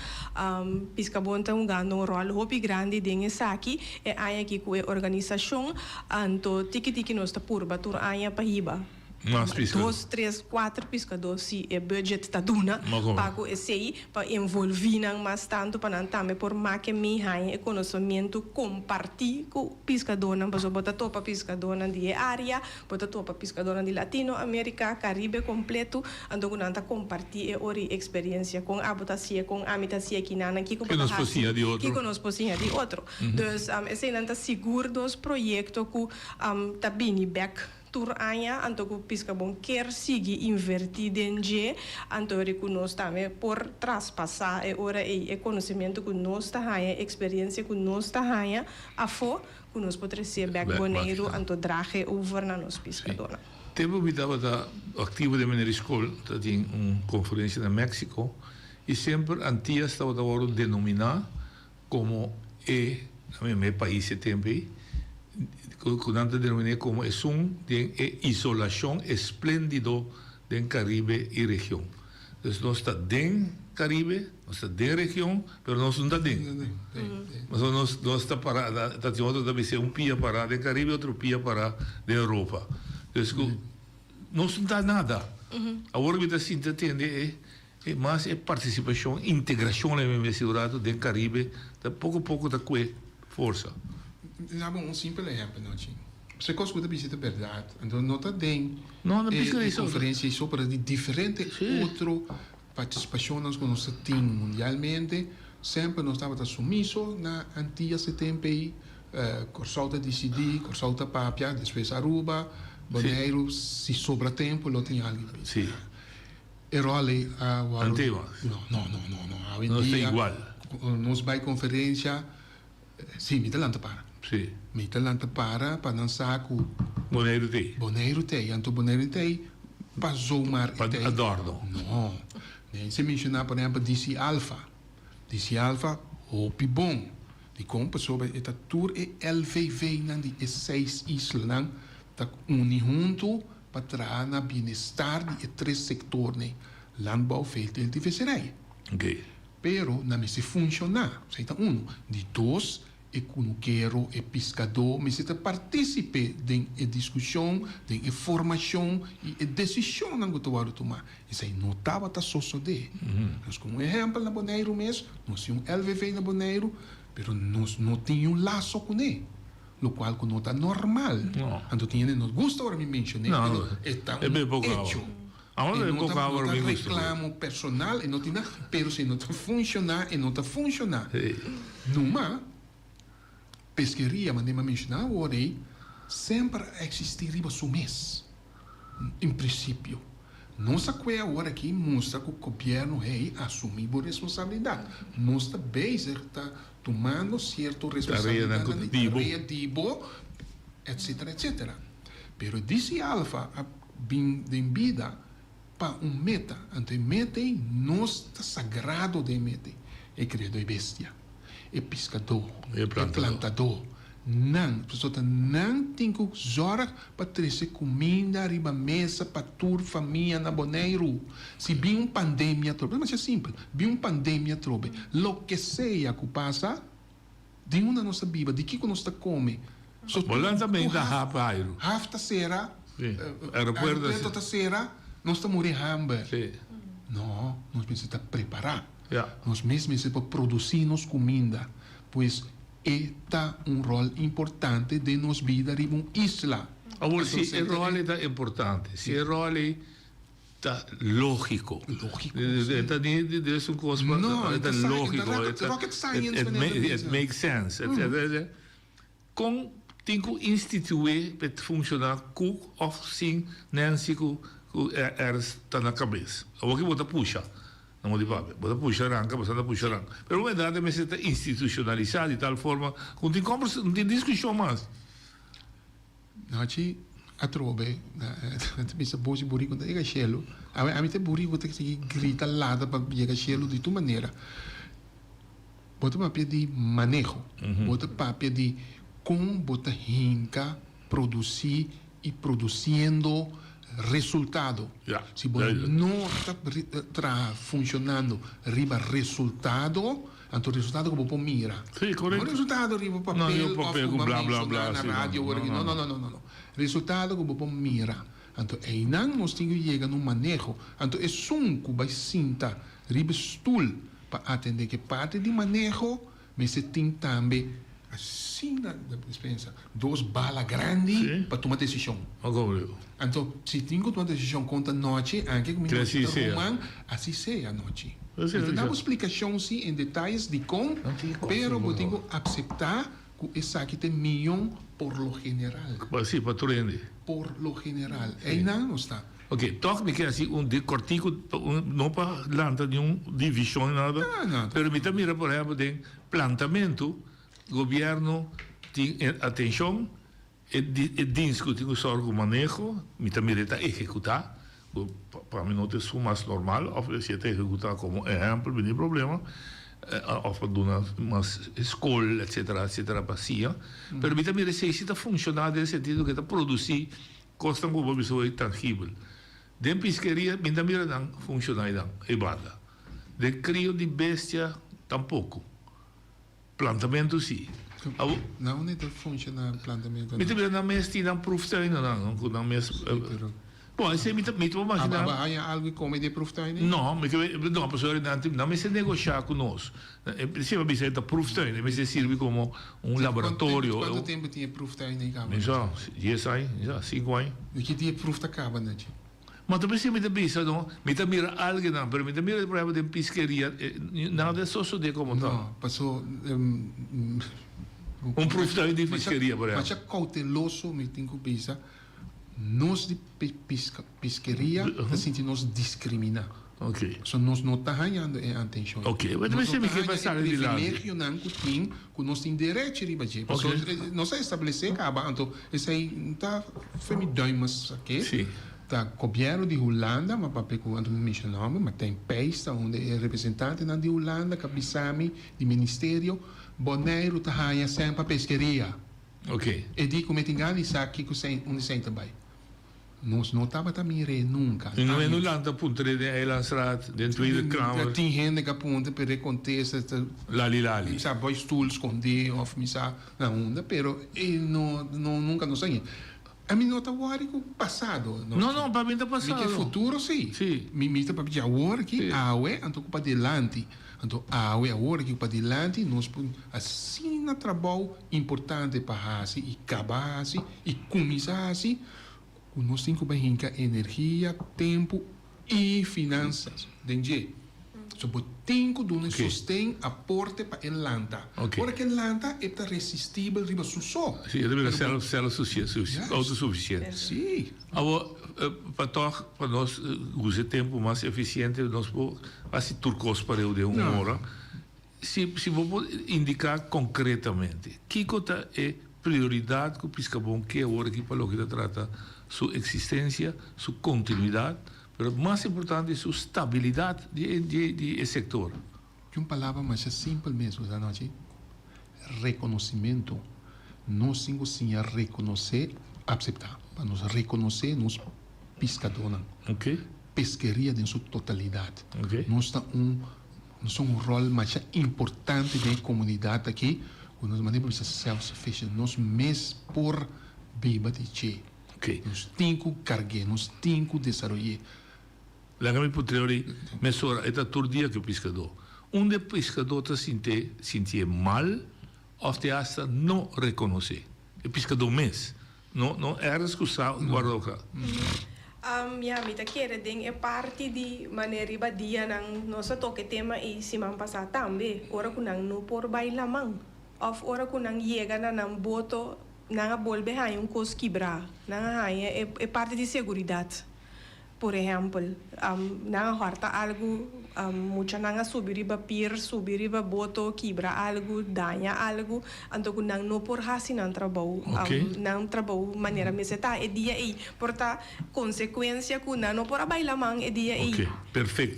Piskabon ta hungando un ròl hopi grandi den esaki e aña aki ku e organisashon. Anto tiki tiki nos ta purba tur aña pa hiba. Mas piskadó. Dos, tres, kuater piskadó si e budget ta duna pa ku esei, pa envolví nan mas tantu pa nan tambe por make mi haña e konosementu kompartí ku piskadónan pasobra bo ta topa piskadónan di e área, bo ta topa piskadónan di Latino Amérika, Karibe kompletu, anto ku nan ta kompartí e ora i eksperiensia kon abo ta hasié, kon ami ta hasié kinanan, kiko bo ta hasi, kiko nos por siña di otro. Dus eseinan ta sigur dos proyekto ku ta bini bèk. Tur aña anto ku Piskabon kier sigui invertí den dje, anto ri ku nos tambe por traspasá e ora ei e konosementu ku nos ta haña, e eksperensia ku nos ta haña afó, ku nos por tresé bèk Boneiru anto drag'é over na nos piskadónan. Tempu mi tabata aktivo den Meneer Skol, ta tin un konferensia na Mexico i semper Antias tabata wòrdu denominá Komo e, na mi e pais e tempu ei, ku nan ta denomin'é komo esun den e isolashon espléndido den Karibe i region. Dus nos ta den Karibe, nos ta den region, pero nos no ta den. Pasobra nos nos ta pará, ta tin otro ta bis'é un pia pará den Karibe, otro pia pará den Europa. Dus ku nos no ta nada. Awor mi ta sinti a tende e E mas e partisipashon, integrashon lei mi mester un ratu den Karibe ta poko poko ta kue forsa. Daba un simpel ehempel no Chin. Pasobra e kos ku ta bisa ta bèrdat. Anto no ta den e konferensia ei so pero di diferente otro partisipashonnan ku nos ta tin mundialmente. Semper nos tabata sumiso na Antillas e tempu ei. Kòrsou ta disidí, Kòrsou ta papia, despues Aruba, Boneiru, si sobra tempu lo tin algu. E rol ei a wòrdu. Antigua. No, no, no, no, no. Awe No sta dia igual. nos bai konferensia, si, mi ta lanta para. Si. Mi ta lanta para pa nan sa ku. Boneiru t'ei. Boneiru t'ei. Anto Boneiru t'ei pa zomaar e Pa t'ei. adorno. No. Mi a menshoná por ehèmpel DC Alpha. DC Alpha hopi bon. Dikon? Pasobra e ta tur e LVV-nan di e seis islanan ta uni huntu pa traha na bienestar di e tres sektornan, landbouw, veeteelt i visserij. Pero nan mester funshoná, esei ta unu. Di dos, e kunukero, e piskadó mester ta partísipe den e diskushon, den e formashon i e desishonnan ku ta wòrdu tumá. Esei no tabata sosodé. Nos komo ehèmpel na Boneiru mes, nos tin un LVV na Boneiru, pero nos no tin un laso kuné. Locual cu no ta normal. Anto tin hende no gusta ora mi mencion'é, pero e ta un hecho. E no ta no ta reclamo personal, e no tin nada, pero si e no ta funciona, e no ta funciona. Numa, pesqueria, manera mi a menciona awor ei, semper a existi riba su mes, en principio. Nos a kue awor aki mustra ku gobièrnu hey asumí bo responsabilidat. Nos ta bezig ta tumando sierto responsabilidatnan di tarea di bo, etcetera, etcetera. Pero DC Alfa a bin den bida pa un meta, anto e meta ei nos ta sagrado den e meta ei, e kriadó e bestia, e piskadó, e plantadó. Nan, pasobra ta nan tin ku zòrg pa trese kuminda riba mesa pa tur famia na Boneiru. Si bin un pandemia atrobe, ta masha simpel, bin un pandemia atrobe, loke sea ku pasa, di unda nos ta biba, di kiko nos ta kome. So Bo lanta tur benta haf, hap airu. haf ta sera, Sí, aeropuerto aeropuerto ta sera, nos ta muri hamber. Sí. No, nos mester ta prepará. Ja. Nos mes mester por produsí nos kuminda. Pues E ta un ròl importante den nos bida riba un isla. Awor si e ròl ei ta importante, si e ròl ei ta lógiko. Lógiko, si. E ta ni des un kos pa. No, e ta lógiko. Rocket science It makes sense. Kon tin ku instituí pa e funshoná ku òf sin Nancy ku Ernst ta na kabes? Awor ki bo ta pusha. Na modo di papia, bo ta pusha ranka, bo sa ta pusha ranka. Pero un edat e mester ta institucionalisa di tal forma ku no tin kombersa, no tin diskushon mas. Nachi, Atrobe, nan ta bisa bos di buriku no ta yega shelu. Awe ami ta e buriku ta sigui grita lata pa yega shelu di tur manera. Bo ta papia di maneho. Bo ta papia di kon bo ta hinka, produsí i produsiendo resultado. Si bo no ta traha funshonando riba resultado, anto resultado ku bo por mira. No resultado riba papel òf ku bo a menshoná na radio ora aki. No, no, no, no, no. Resultado ku bo por mira. Anto einan nos tin ku yega na un maneho. Anto esun ku bai sinta riba e stul pa atendé ku e parti di maneho mester tin tambe asina, dispensa, dos bala grandi pa tuma desishon. Anto si tin ku tuma desishon konta nochi, anke ku mi nochi ta ruman, asi sea nochi. Mi ta da bo splikashon si en detayes dikon, pero bo tin ku akseptá ku esaki ta e mion por lo general. Sí, pa tur hende. Por lo general. Einan nos ta. Ok, tòg mi ke hasi un di kòrtiku, no pa lanta niun divishon ni nada, pero mi ta mira por ehèmpel den plantamentu, gobièrnu tin atenshon, e dins ku tin ku sòrg ku maneho, mi ta mira e ta ehekutá, ku pa mi no ta esun mas normal, òf si e ta ehekutá komo ehèmpel mi tin problema, òf pa duna mas skol etsetera etsetera pa siña, pero mi ta mira esei si ta funshoná den sentido ku e ta produsí Kosnan ku bo bisa hoy tangibel. Den piskeria mi ta mira nan funshoná einan, ei banda. Den krio di bestia tampoko. Plantamentu si. Abo. Na unda ta funshoná plantamentu? Mi ta mira nan mes tin nan proeftuinennan ku nan mes. Bon, esei mi ta mi ta por imaginá. Abo a haña algu di kome den proeftuinen? No, mi ta no, pasobra nan tin nan mester negoshá ku nos. En prinsipio a bisa e ta proeftuin, e mester sirbi komo un laboratorio. Kuantu tempu tin e proeftuin ei kaba? Mi sa, dies aña, mi sa, sinku aña. Di ki dia e proef ta kaba nachi? Ma ta pesei mi ta bisa no, mi ta mira algennan, pero mi ta mira por ehempel den piskeria, nada a sosode komo ta. No, paso. Un proeftuin di piskeria por ehempel. Masha kouteloso mi tin ku bisa, nos di piskeria ta sinti nos diskriminá. So nos no ta hañando e atenshon. Nos no ta haña e privilegionan ku tin, ku nos tin derechi riba dje. Pasobra nos a establesé kaba, anto esei ta fe mi duim mas ake. Ta gobièrnu di Hulanda, ma papia ku anto mi menshoná nomber, Martijn Peijs ta un di e representantenan di Hulanda ku a bisa mi di ministerio, Boneiru ta haña sèn pa peskeria. E di ku mi tin gana di sa kiko sèn, unda sèn ta bai. Nos no tabata mir'é nunka. I no hende lanta puntr'é den Eilandsraad, den Tweede Kamer. Tin hende ku a puntra pero e kontesta ta. Lali lali. Mi sa boy stoel skondé òf mi sa na unda pero e no no nunka nos a haña. Ami no ta wòri ku pasado. No no pa mi ta pasado. Mi ke futuro si. Si. Mi mi ta papia di awor aki, awe anto ku padilanti. Anto awe awor aki ku padilanti nos por asina trabou importante pa hasi i kaba hasi i kuminsá hasi ku nos tin ku bai hinka energia, tempu i finansas den dje. So bo tin ku duna e sosten, aporte pa e lanta. Ora ku e lanta e ta resistibel riba su so. Sí, e ta bira self outosuficiente. Sí. Awor, pa tòg pa nos usa e tempu mas efisiente nos por hasi tur kos pareu den un ora. Si si bo por indiká konkretamente kiko ta e prioridat ku Piskabon ke awor aki pa loke ta trata su eksistensia, su kontinuidat, pero mas importante su stabilidat di e di e sektor. Ki un palabra masha simpel mes usa anochi, rekonosimentu. Nos tin ku siña rekonosé, apseptá, pa nos rekonosé nos piskadónan. Peskeria den su totalidat. Nos ta un. Nos ta un ròl masha importante den e komunidat aki ku nos manera pa bisa self sufficient. Nos mes por biba di dje. Nos tin ku karg'é, nos tin ku desaroy'é. Laga mi puntra ori mesora, e ta tur dia ku e piskadó. Unda e piskadó ta sintié sintié mal òf te asta no rekonosé? E piskadó mes. No no ergens ku sa guarda oka. Ya, mi ta kere den e parti di manera riba dianan nos a toka e tema ei siman pasá tambe, ora ku nan no por bai laman òf ora ku nan yega na nan boto nan a bolbe haña un kos kibrá, nan a haña e parti di seguridat. Por ehèmpel, nan a hòrta algu, muchanan a subi riba pir, subi riba boto, kibra algu, daña algu, anto ku nan no por hasi nan trabou, nan trabou manera mester ta e dia ei. Por ta konsekuensia ku nan no por a bai laman e dia ei.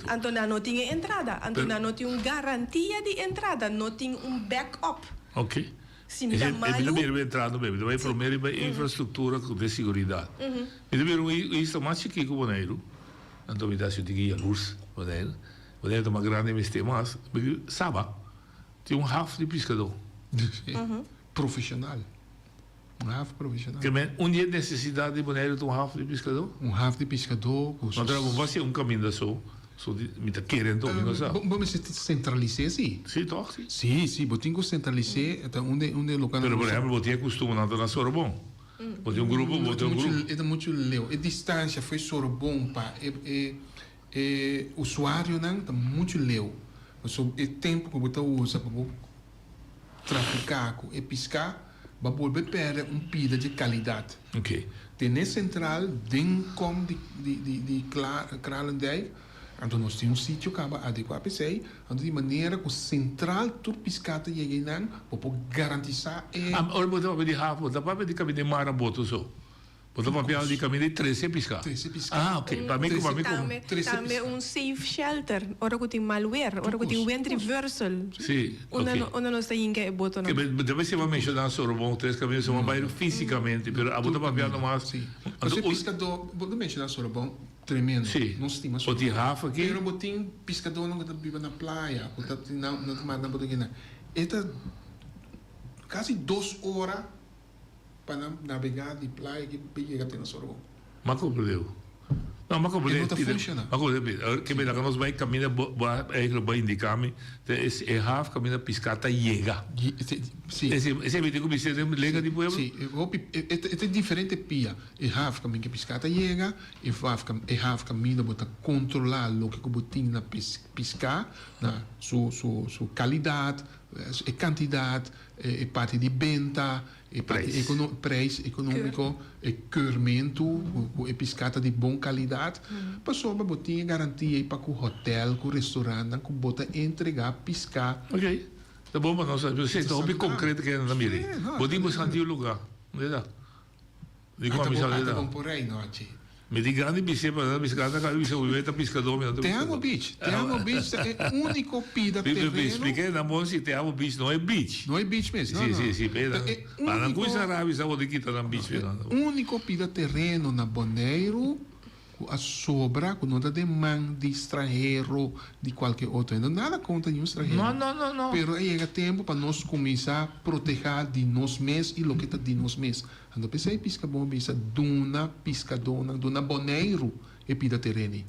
Anto nan no tin e entrada, anto nan no tin un garantia di entrada, no tin un backup. Si mi ta malu. Mi ta bira entrando mi ta bai prome riba e infrastructura cu den seguridad. Mi ta bira un isla mas chikí cu Boneiru, anto mi ta haci un tiki yalurs Boneiru. Boneiru ta mas grandi mester mas. Saba tin un haf di piscador. Profesional. Un haf profesional. Ke men un di e necesidad di Boneiru ta un haf di piscador? Un haf di piscador cu su. No ta bo un caminda so. So di, mi ta kere anto, mi no sa. Bo mester centralis'é si. Si toch? Si. Si, si, bo tin ku centralis'é, ta un de, un de lokalnan. Pero por ehempel bo tin e kustumbernan ta na Sorobon. Bo tin un grupo, bo tin un grupo. E ta muchu leu. E distansha fo'i Sorobon pa e, e, e usuarionan ta muchu leu. Pasobra e tempu ku bo ta usa pa bo trafiká ku e piská, bo a bolbe pèrdè un pida dje kalidat. Ok. Tene sentral den kom di di di Kralendijk, anto nos tin un sitio kaba adekuá p'esei, anto di manera ku sentral tur piská ta yega einan, bo por garantisá e. Ora bo ta papia di haf, bo ta papia di kaminda di mar a boto so. Bo ta papia di kaminda di trese piská. Trese piská. Ah, ok. Pa mi ku, pa mi ku. Tambe, tambe un safe shelter ora ku tin mal weer, ora ku tin wind reversal. Si, ok. Unda, unda nos ta yinka e botonan. Ke debe si bo a menshoná Sorobon tres kaminda, si bo a bai físikamente, pero abo ta papiando mas. Si. Pasobra e piskadó, bo ta menshoná Sorobon, tremendo. Si. Nos stima Bo tin haf aki. Pero bo tin piskadónan ku ta biba na playa, ku ta tin nan, nan ta manda nan boto kinan. E ta kasi dos ora. Pa nan nabegá di playa ki pa yega te na Sorobon. M'a komprendé bo. No, m'a komprendé. E no ta funshoná. M'a komprendé. Awor ke mira nos bai kaminda bo bo a eigenlijk bo a indiká mi te es e haf kaminda piská ta yega. Si. Ese ese mi tin ku bis'é den lenga di pueblo? Si. Hopi e ta diferente pia. E haf kaminda ke piská ta yega, e haf e haf kaminda bo ta kontrolá loke ku bo tin na piská na su su su kalidat, e kantidat. E parti di benta, e parti prijs economico, e keurmentu cu e pisca ta di bon calidad, pasobra bo tin e garantia ei pa cu hotel, cu restaurantnan cu bo ta entrega pisca. Ok, ta bon pa nos sa, pero si ta hopi concreto ke nan ta mira ei. Bo tin cu santi un lugar, unda ta? Di cua mi sa unda ta? Ata bon por rei nochi. Mi di grandi bis'é pa nan bis'é ta bisa mi ta piskadó mi no ta Te Amo Beach Te Amo Beach ta e úniko pida tereno. Mi spliké nan bon si Te Amo Beach no e beach. No e beach mes no no. Si si si pe nan pa nan kuminsá rabia sa bo di kita nan beach pe nan. Úniko pida tereno na Boneiru ku a sobra ku no ta den man di stranhero di kualke otro hende. Nada kontra niun stranhero. No no no no. Pero a yega tempu pa nos kuminsá protehá di nos mes i loke ta di nos mes. Anto p'esei piskabon bisa duna piskadónan, duna Boneiru e pida tereni.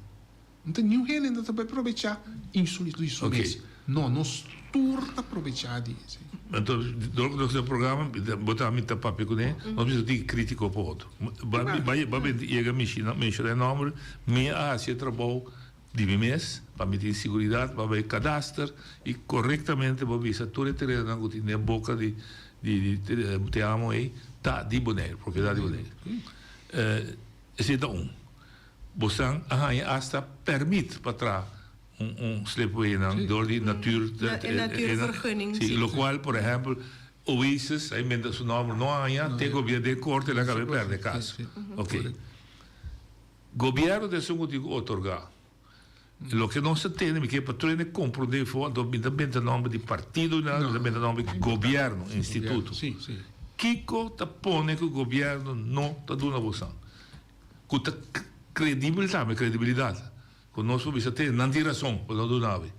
No ta niun hende no ta bai probechá insula di su mes. No, nos tur ta probechá di esei. Anto dor ku nos tin programa, bo ta mi ta papia kuné, nos mester tin krítiko pa otro. Bai bai yega mishina menshoná e nòmber, mi a hasi e trabou di mi mes pa mi tin siguridat pa bai kadaster i korektamente bo bisa tur e terenonan ku tin den boka di di Te Amo ei ta di Boneiru, propiedat di Boneiru. Esei ta un. Bosan a haña asta pèrmit pa traha un un slipwaynan dor di natuur E natuurvergunning. Si, lokual por ehèmpel Oasis, a inventa su nòmber, no a haña te gobièrnu den korte el a kaba e pèrdè kas. Oke. Gobierno ta esun cu tin cu otorga. Loke nos ta tene, mi kier pa tur hende comprende afo, anto mi ta benta nomber di partido ni nada, mi ta benta nomber di gobierno, instituto. Kico ta pone cu gobierno no ta duna bosan? Cu ta credibel tambe, credibilidad. Cu nos por bisa te, nan tin razon pa no duna awe.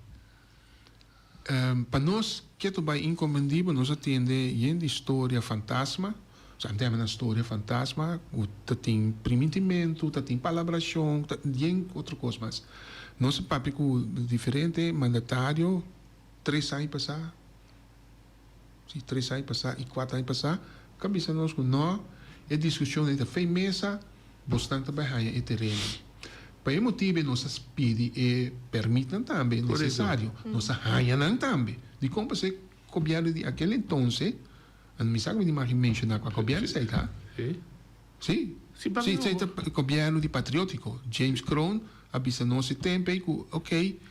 Pa nos ketu bai inkomprendibel, nos a tende yen di storia fantasma, osea nan ta yama nan storia fantasma, ku ta tin primintimentu, ta tin palabrashon, ta yen otro kos mas. Nos a papia ku diferente mandatario tres aña pasá, si tres aña pasá i kuater aña pasá, ku a bisa nos ku no, e diskushon ei ta fei mesa, Bosnan ta bai haña e tereno. Pa e motibu nos a pidi e pèrmitnan tambe nesesario. Nos a haña nan tambe. Dikon? Pasobra e gobièrnu di akel entonse, mi sa ku mi tin mag di menshoná kua gobièrnu esei ta. Sí. Sí, sí, ta gobierno di Patriótiko. James Kroon a bisa nos e tempo ei ku ok,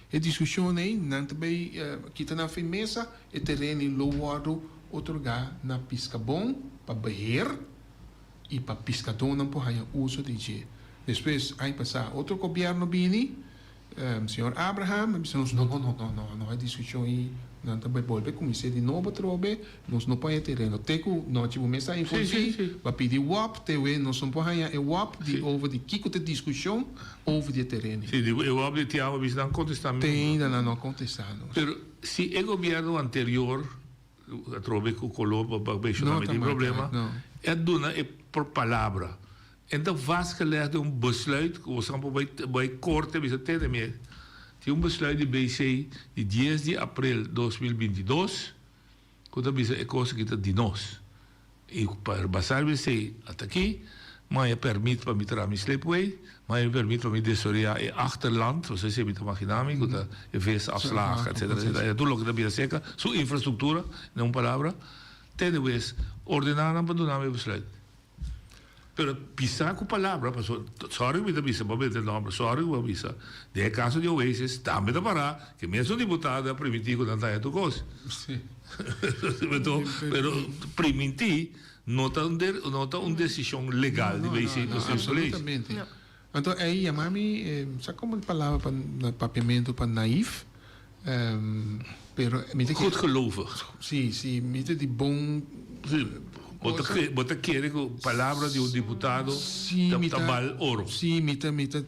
e diskushon ei nan ta bay kita nan fen mesa, e tereno ei lo wòrdu otorgá na Piskabon pa beheer i pa piskadónan por haña uso di dje. Despues aña pasá otro gobierno bini. Señor Abraham a bisa nos, No, no, no, no, no hay diskushon i nan ta bai bolbe kumins'é di nobo atrobe, nos no por haña tereno. Te ku nochi bo mes a envolví, bo a pidi wòp, te we nos no por haña e wòp di over di kiko ta e diskushon over di e tereno. Sí, di e wòp di Tiago a bisa nan kontestá mi. Te ainda nan no a kontestá nos. Pero si e gobièrnu anterior atrobe ku koló pa menshoná mi tin problema, e a duna e por palabra. En ta vastgelegd den un besluit ku boso por bai bai korte bisa tende mi tin un besluit di BC di dies di aprel 2022 ku ta bisa e kos aki ta di nos. I pa basá riba esei ata aki mi haña pèrmit pa mi traha mi slipway, mi haña pèrmit pa mi desoreá e achterland, pasobra esei mi ta maginá mi ku ta e visafslag etcetera etcetera tur loke ta bira seka su infrastruktura den un palabra. Tende wes ordená nan pa duna mi e besluit. Pero bisa ku palabra, pasobra sorry ku mi ta bisa, bo a mete nomber, sorry ku bo a bisa. Den e kaso di Oasis tambe ta pará ku e mesun diputado a primintí ku nan ta haña tur kos. Pero primintí no ta un no ta un desishon legal di BC No, no, absolutamente. Anto ei yama mi, sa komo e palabra pa na papiamentu pa naïf? Pero mi ta kere. Goedgelovig. Si, si, mi ta di bon. Si, bo ta ke, bo ta kere ku palabra di un diputado ta bal oro. Si, mi ta, mi ta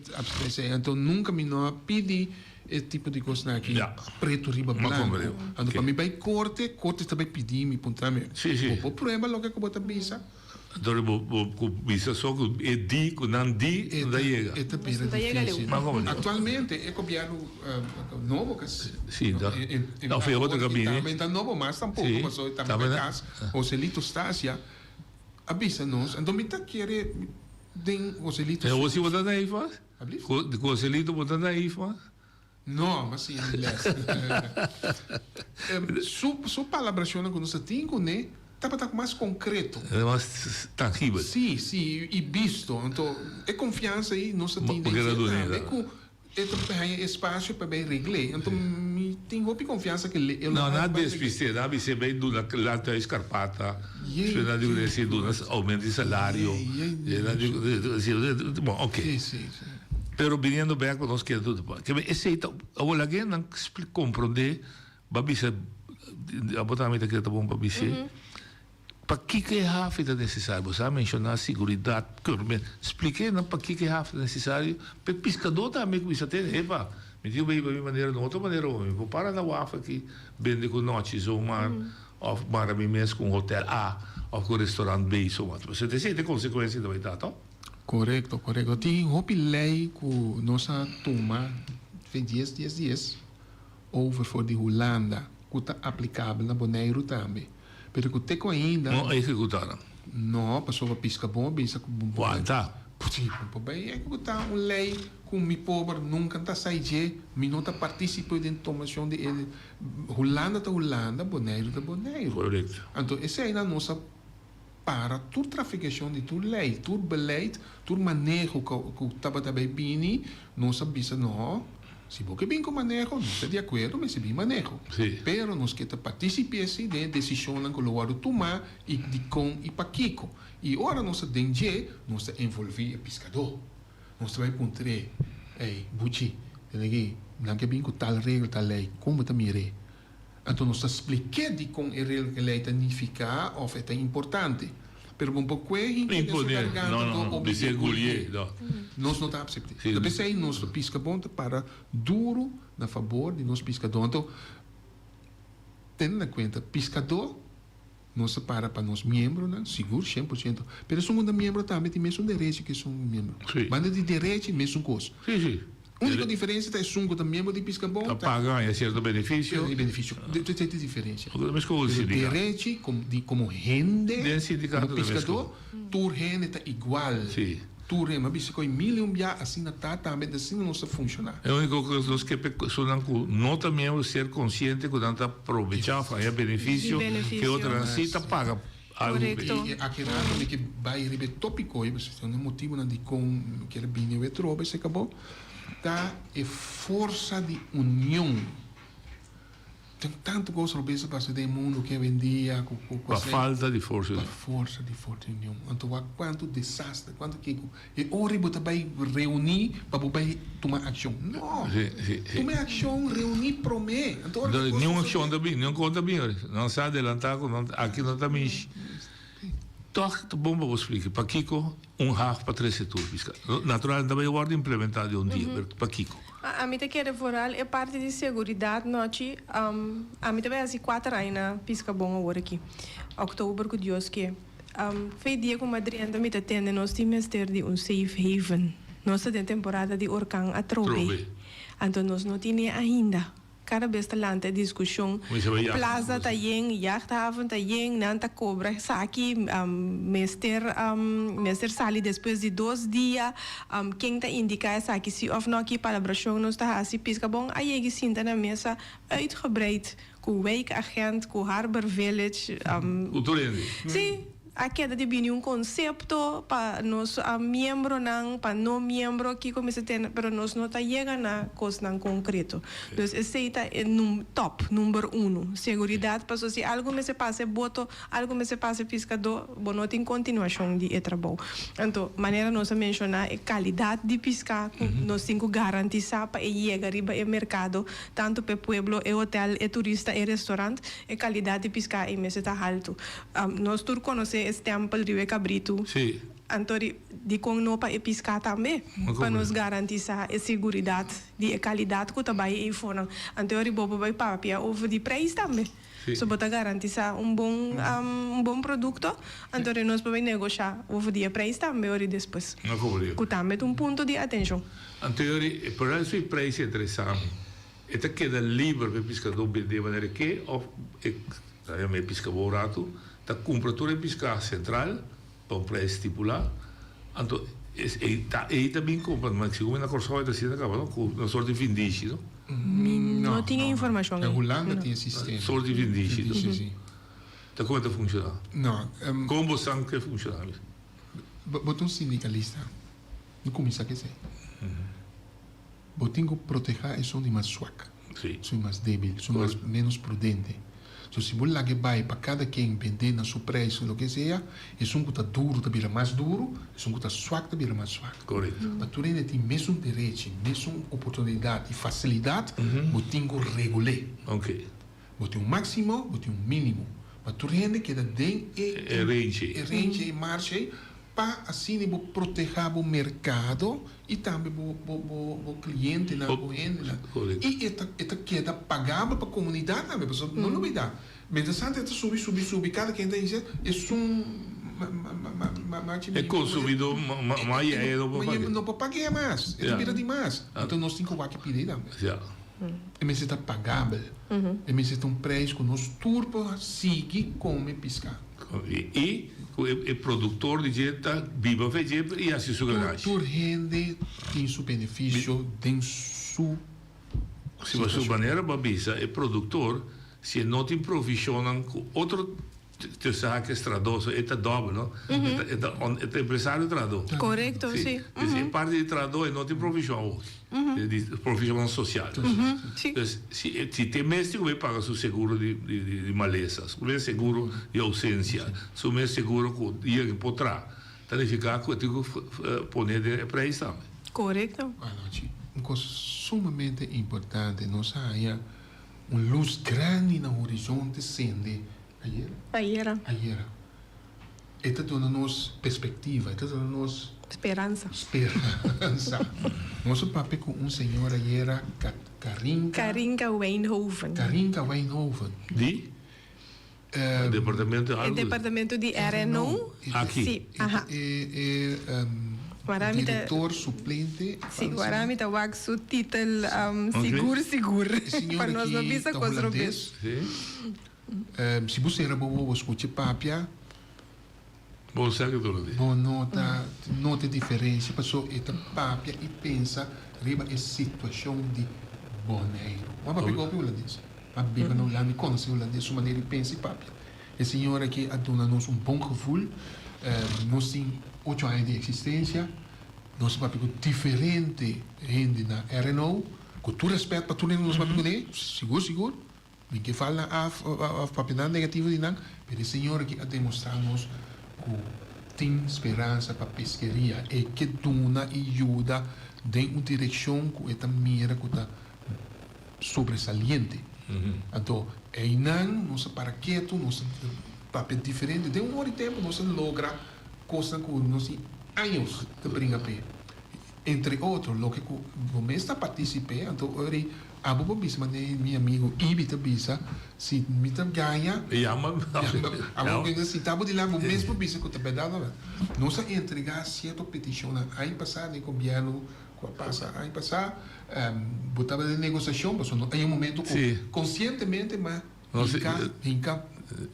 esei. Anto nunka mi no a pidi e tipo di kosnan aki pretu riba blanku. Anto pa mi bai korte, korte ta bai pidi mi, puntra mi, bo por prueba loke ku bo ta bisa? Anto bo bo ku bisa so ku e di ku nan di no ta yega. E ta bira dificil. Actualmente e gobierno nobo ke Si ta of e otro ke bini. Tambe ta nobo mas tampoco pasobra tambe ta cas Joselito Stasia a bisa nos anto mi ta kere den Joselito. E hosi bo ta naif mas? Joselito bo ta naif mas? No, ma siña mi les. Su, su palabracionnan cu nos ta tin cune tabata mas concreto. Era mas tangibel. Sí, sí, y bisto. Anto, e confiansa ey nos ta tin den dje tambe cu e ta haña espacio pa bay regl'é. Anto, mi tin hopi confiansa cu e lo No, nan a despist'é. Nan a bis'é bay duna Landhuis Karpata. Despues nan a di cu duna aumento di salario. Bon, oké. Sí, sí, sí. Pero biniendo bek pa nos keda tur pa. Keme esei ta awor laga nan komprondé ba bisa abo tambe ta kere ta bon pa bis'é pakiko e hafi ta nesesario. Bo sa menshoná siguridat keurment splik'é nan pakiko e hafi ta nesesario pa e piskadó tambe ku bisa tene epa mi tin ku bai hiba mi manera na otro manera bo mi por para na waf aki bende ku nochi zomaar òf mara mi mes ku un hotel A òf ku un restaurant B zomaar. Pasobra esei ta e konsekuensia ta bai ta to. Korekto, korekto. Tin hopi lei ku nos a tuma fe dies dies dies over for di Hulanda ku ta aplikabel na Boneiru tambe. Pero ku te ku ainda. No a ehekutá nan. No, pasobra Piskabon a bisa ku bo. Wanta. Sí, bo por bai ehekutá un lei ku mi pober nunka ta sai dje, mi no ta partísipe den tomashon di e. Hulanda ta Hulanda, Boneiru ta Boneiru. Korekto. Anto eseinan nos a. Para tur trafikashon di tur lei, tur beleid, tur maneho ku tabata bai bini, nos a bisa no, si bo ke bin ku maneho, nos ta di akuerdo mester bin maneho. Pero nos ke ta partisip'é si den e desishonnan ku lo wòrdu tumá i dikon i pakiko. I ora nos ta den dje, nos ta envolví e piskadó. Nos ta bai puntr'é, Ey, Buchi, tende aki, nan ke bin ku tal regla, tal lei, kon bo ta mir'é? Anto nos ta splik'é dikon e regla ku e lei ta nifiká òf e ta importante. Pero bon por kue hinka den su garganta dor oblig'é gulié. Nos no ta apsept'é. Ta p'esei nos ta piska bon ta para duru na fabor di nos piskadó. Anto tene na kuenta piskadó nos ta para pa nos miembronan sigur 100%. Pero esun ku ta miembro tambe tin mesun derechi ku esun miembro. Banda di derechi mesun kos. Úniko diferensia ta esun ku ta miembro di Piskabon ta paga haña sierto benefisio. E benefisio. Esei ta e diferensia. Pero derechi di komo hende, komo piskadó, tur hende ta igual. Tur hende. Mi a bisa ku e mil i un bia asina ta tambe, asina nos ta funshoná. E úniko ku nos ke pa e personanan ku no ta miembro ser konsiente ku nan ta probechá òf haña benefisio ke otronan sí ta paga. Algu. I aki rato mi ke bai riba e tópiko ei, pasobra un di e motibunan dikon mi kier bini awe trobe esei kabo, ta e forsa di union. Tin tantu kos robes ta pasa den e mundu ke awendia ku ku Pa falta di forsa di Pa forsa di forsa di union. Anto wak kuantu desaster, kuantu kiko. E ora bo ta bai reuní pa bo bai tuma akshon. No! Si, si, si. Tuma e akshon, reuní promé. Anto ora ku kos Niun akshon ta bin, niun kos ta bin ora. Nan sa adelantá ku nan aki no ta mishi. Tòg ta bon pa bo splika pakiko un haf pa trese tur piska. Natural ta bai wòrdu implementá di un dia, pero pakiko? Ami ta kere vooral e parti di seguridat nochi. Ami ta bai hasi kuater aña na piska bon awor aki. Oktober ku Dios ke. Fe dia ku madrienta mi ta tende nos tin mester di un safe haven. Nos ta den temporada di orkan atrobe. Anto nos no tine ainda. Kada bes ta lanta e diskushon, plaza ta yen, jachthaven ta yen, nan ta kobra esaki, mester mester sali despues di dos dia, ken ta indiká esaki si òf no, ki palabrashon nos ta hasi. Piskabon a yegi sinta na mesa uitgebreid ku wijkagent, ku Harbor Village. Ku tur hende. Sí. A keda di bini un konsepto pa nos miembronan, pa no miembro, kiko mester tene, pero nos no ta yega na kosnan konkreto. Dus esei ta e num top, number uno. Seguridat, pasobra si algu mester pasa e boto, algu mester pasa e piskadó, bo no tin kontinuashon di e trabou. Anto, manera nos a menshoná, e kalidat di piská ku nos tin ku garantisá pa e yega riba e merkado, tantu pa e pueblo, e hotel, e turista, e restorant, e kalidat di piská ei mester ta haltu. Nos tur konosé e stèmpel riba e kabritu. Sí. Anto di dikon no pa e piská tambe? Pa nos garantisá e seguridat di e kalidat ku ta bai eifonan. Anto e riba bo bai papia over di preis tambe. Sí. So bo ta garantisá un bon un bon produkto, anto di nos por bai negoshá over di e preis tambe ori despues. No komo Ku tambe ta un punto di atenshon. Anto ori e problema su e preis ta interesá mi. E ta keda liber pa e piskadó bendé manera e ke òf e Ta yama e piska bo ratu, ta kumpra tur e piska sentral pa un preis stipulá, anto e ta ei ta bin kumpra, ma segun mi na Kòrsou e ta asina kaba no, ku un sort di vindishi no. Mi no tin e informashon ei. Na Hulanda tin e sistema. Sort di vindishi no. Ta kon e ta funshoná? No. Kon bo san ku e funshoná? Bo ta un sindikalista, no kuminsá ku esei. Bo tin ku protehá esun di mas swak, esun di mas débil, esun mas ménos prudente. So si bo laga e bai pa kada ken bendé na su preis o loke sea, esun ku ta duru ta bira mas duru, esun ku ta swak ta bira mas swak. Pa tur hende tin mesun derechi, mesun oportunidat i fasilidat, bo tin ku regul'é. Bo tin un máksimo, bo tin un mínimo. Pa tur hende keda den e range, e marge ei, Pa asina bo proteha bo merkado i tambe bo bo bo bo klientenan, bo hendenan. I e ta e ta keda pagabel pa komunidat tambe, pasobra no lubida, mientras tanto e ta subi subi subi, kada ken ta hisa esun ma ma ma ma machi E konsumidó ma ma ma yei no por pag'é. No por pag'é mas, e ta bira di mas. Anto nos tin ku wak e pidi ei tambe. E mester ta pagabel, e mester ta un preis ku nos tur por sigui kome piská. I ku e produktor di dje ta biba fe dje i hasi su ganashi. Tur hende tin su benefisio den su Si pa su manera bo a bisa e produktor si e no tin provishonnan ku otro tussen haakjes trahadó so e ta dòbel no e ta e ta empresario trahadó. Korekto si. Dus e parti di trahadó e no tin provishon awor. Di provishonnan sosial. Dus si e si te mes tin ku bay paga su seguro di di malesa, su mes seguro di ousensia, su mes seguro ku dia ku por traha, ta nifiká ku e tin ku pone den e preis tambe. Korekto. Anochi, un kos sumamente importante, nos a haña un lus grandi na horizonte sende ayera? Ayera. Ayera. E ta duna nos perspectiva, e ta duna nos. Speransa. Speransa. Nos a papia cu un señora ayera, Karinka. Karinka Wijnhoven. Karinka Wijnhoven. Di? Departamento algo? E departamento di RNO. Aki. Si, aha. E director suplente. Si, wara mi ta wak su titel sigur sigur. Pa nos no bisa cos robes. Si. Si bo sera bo wowo scucha papia. Bo sa ke tur di. Bo no ta nota e diferencia paso e ta papia y pensa riba e situacion di Boneiru. Bo a papia cu hopi hulandes. A biba na Hulanda y conoce hulandes su manera di pensa y papia. E señor aki a duna nos un bon gevoel. Nos tin ocho aña di existencia. Nos a papia cu diferente hende na RNO. Cu tur respet pa tur hende nos a papia cune, sigur sigur. Mi ke fal nan af of papia nan negativo di nan, pero e señor aki a demostra nos cu tin speransa pa peskeria. E ke duna y yuda den un direccion cu e ta mira cu ta sobresaliente. Anto eynan nos a para ketu, nos a papia diferente. Den un ora di tempo nos a logra cosnan cu nos tin años ta bringa p'e. Entre otro, loke cu bo mes ta participe, anto ora ei abo por bisa manera mi amigo Ibi ta bisa, si mi ta gaña, Yama mi. Abo por bisa, si ta bo dilanti bo mes por bisa cu ta berdad o no. Nos a entrega cierto peticionnan aña pasa den gobierno cu a pasa aña pasa, bo tabata den negociacion, pasobra no hay un momento cu conscientemente ma hinca, hinca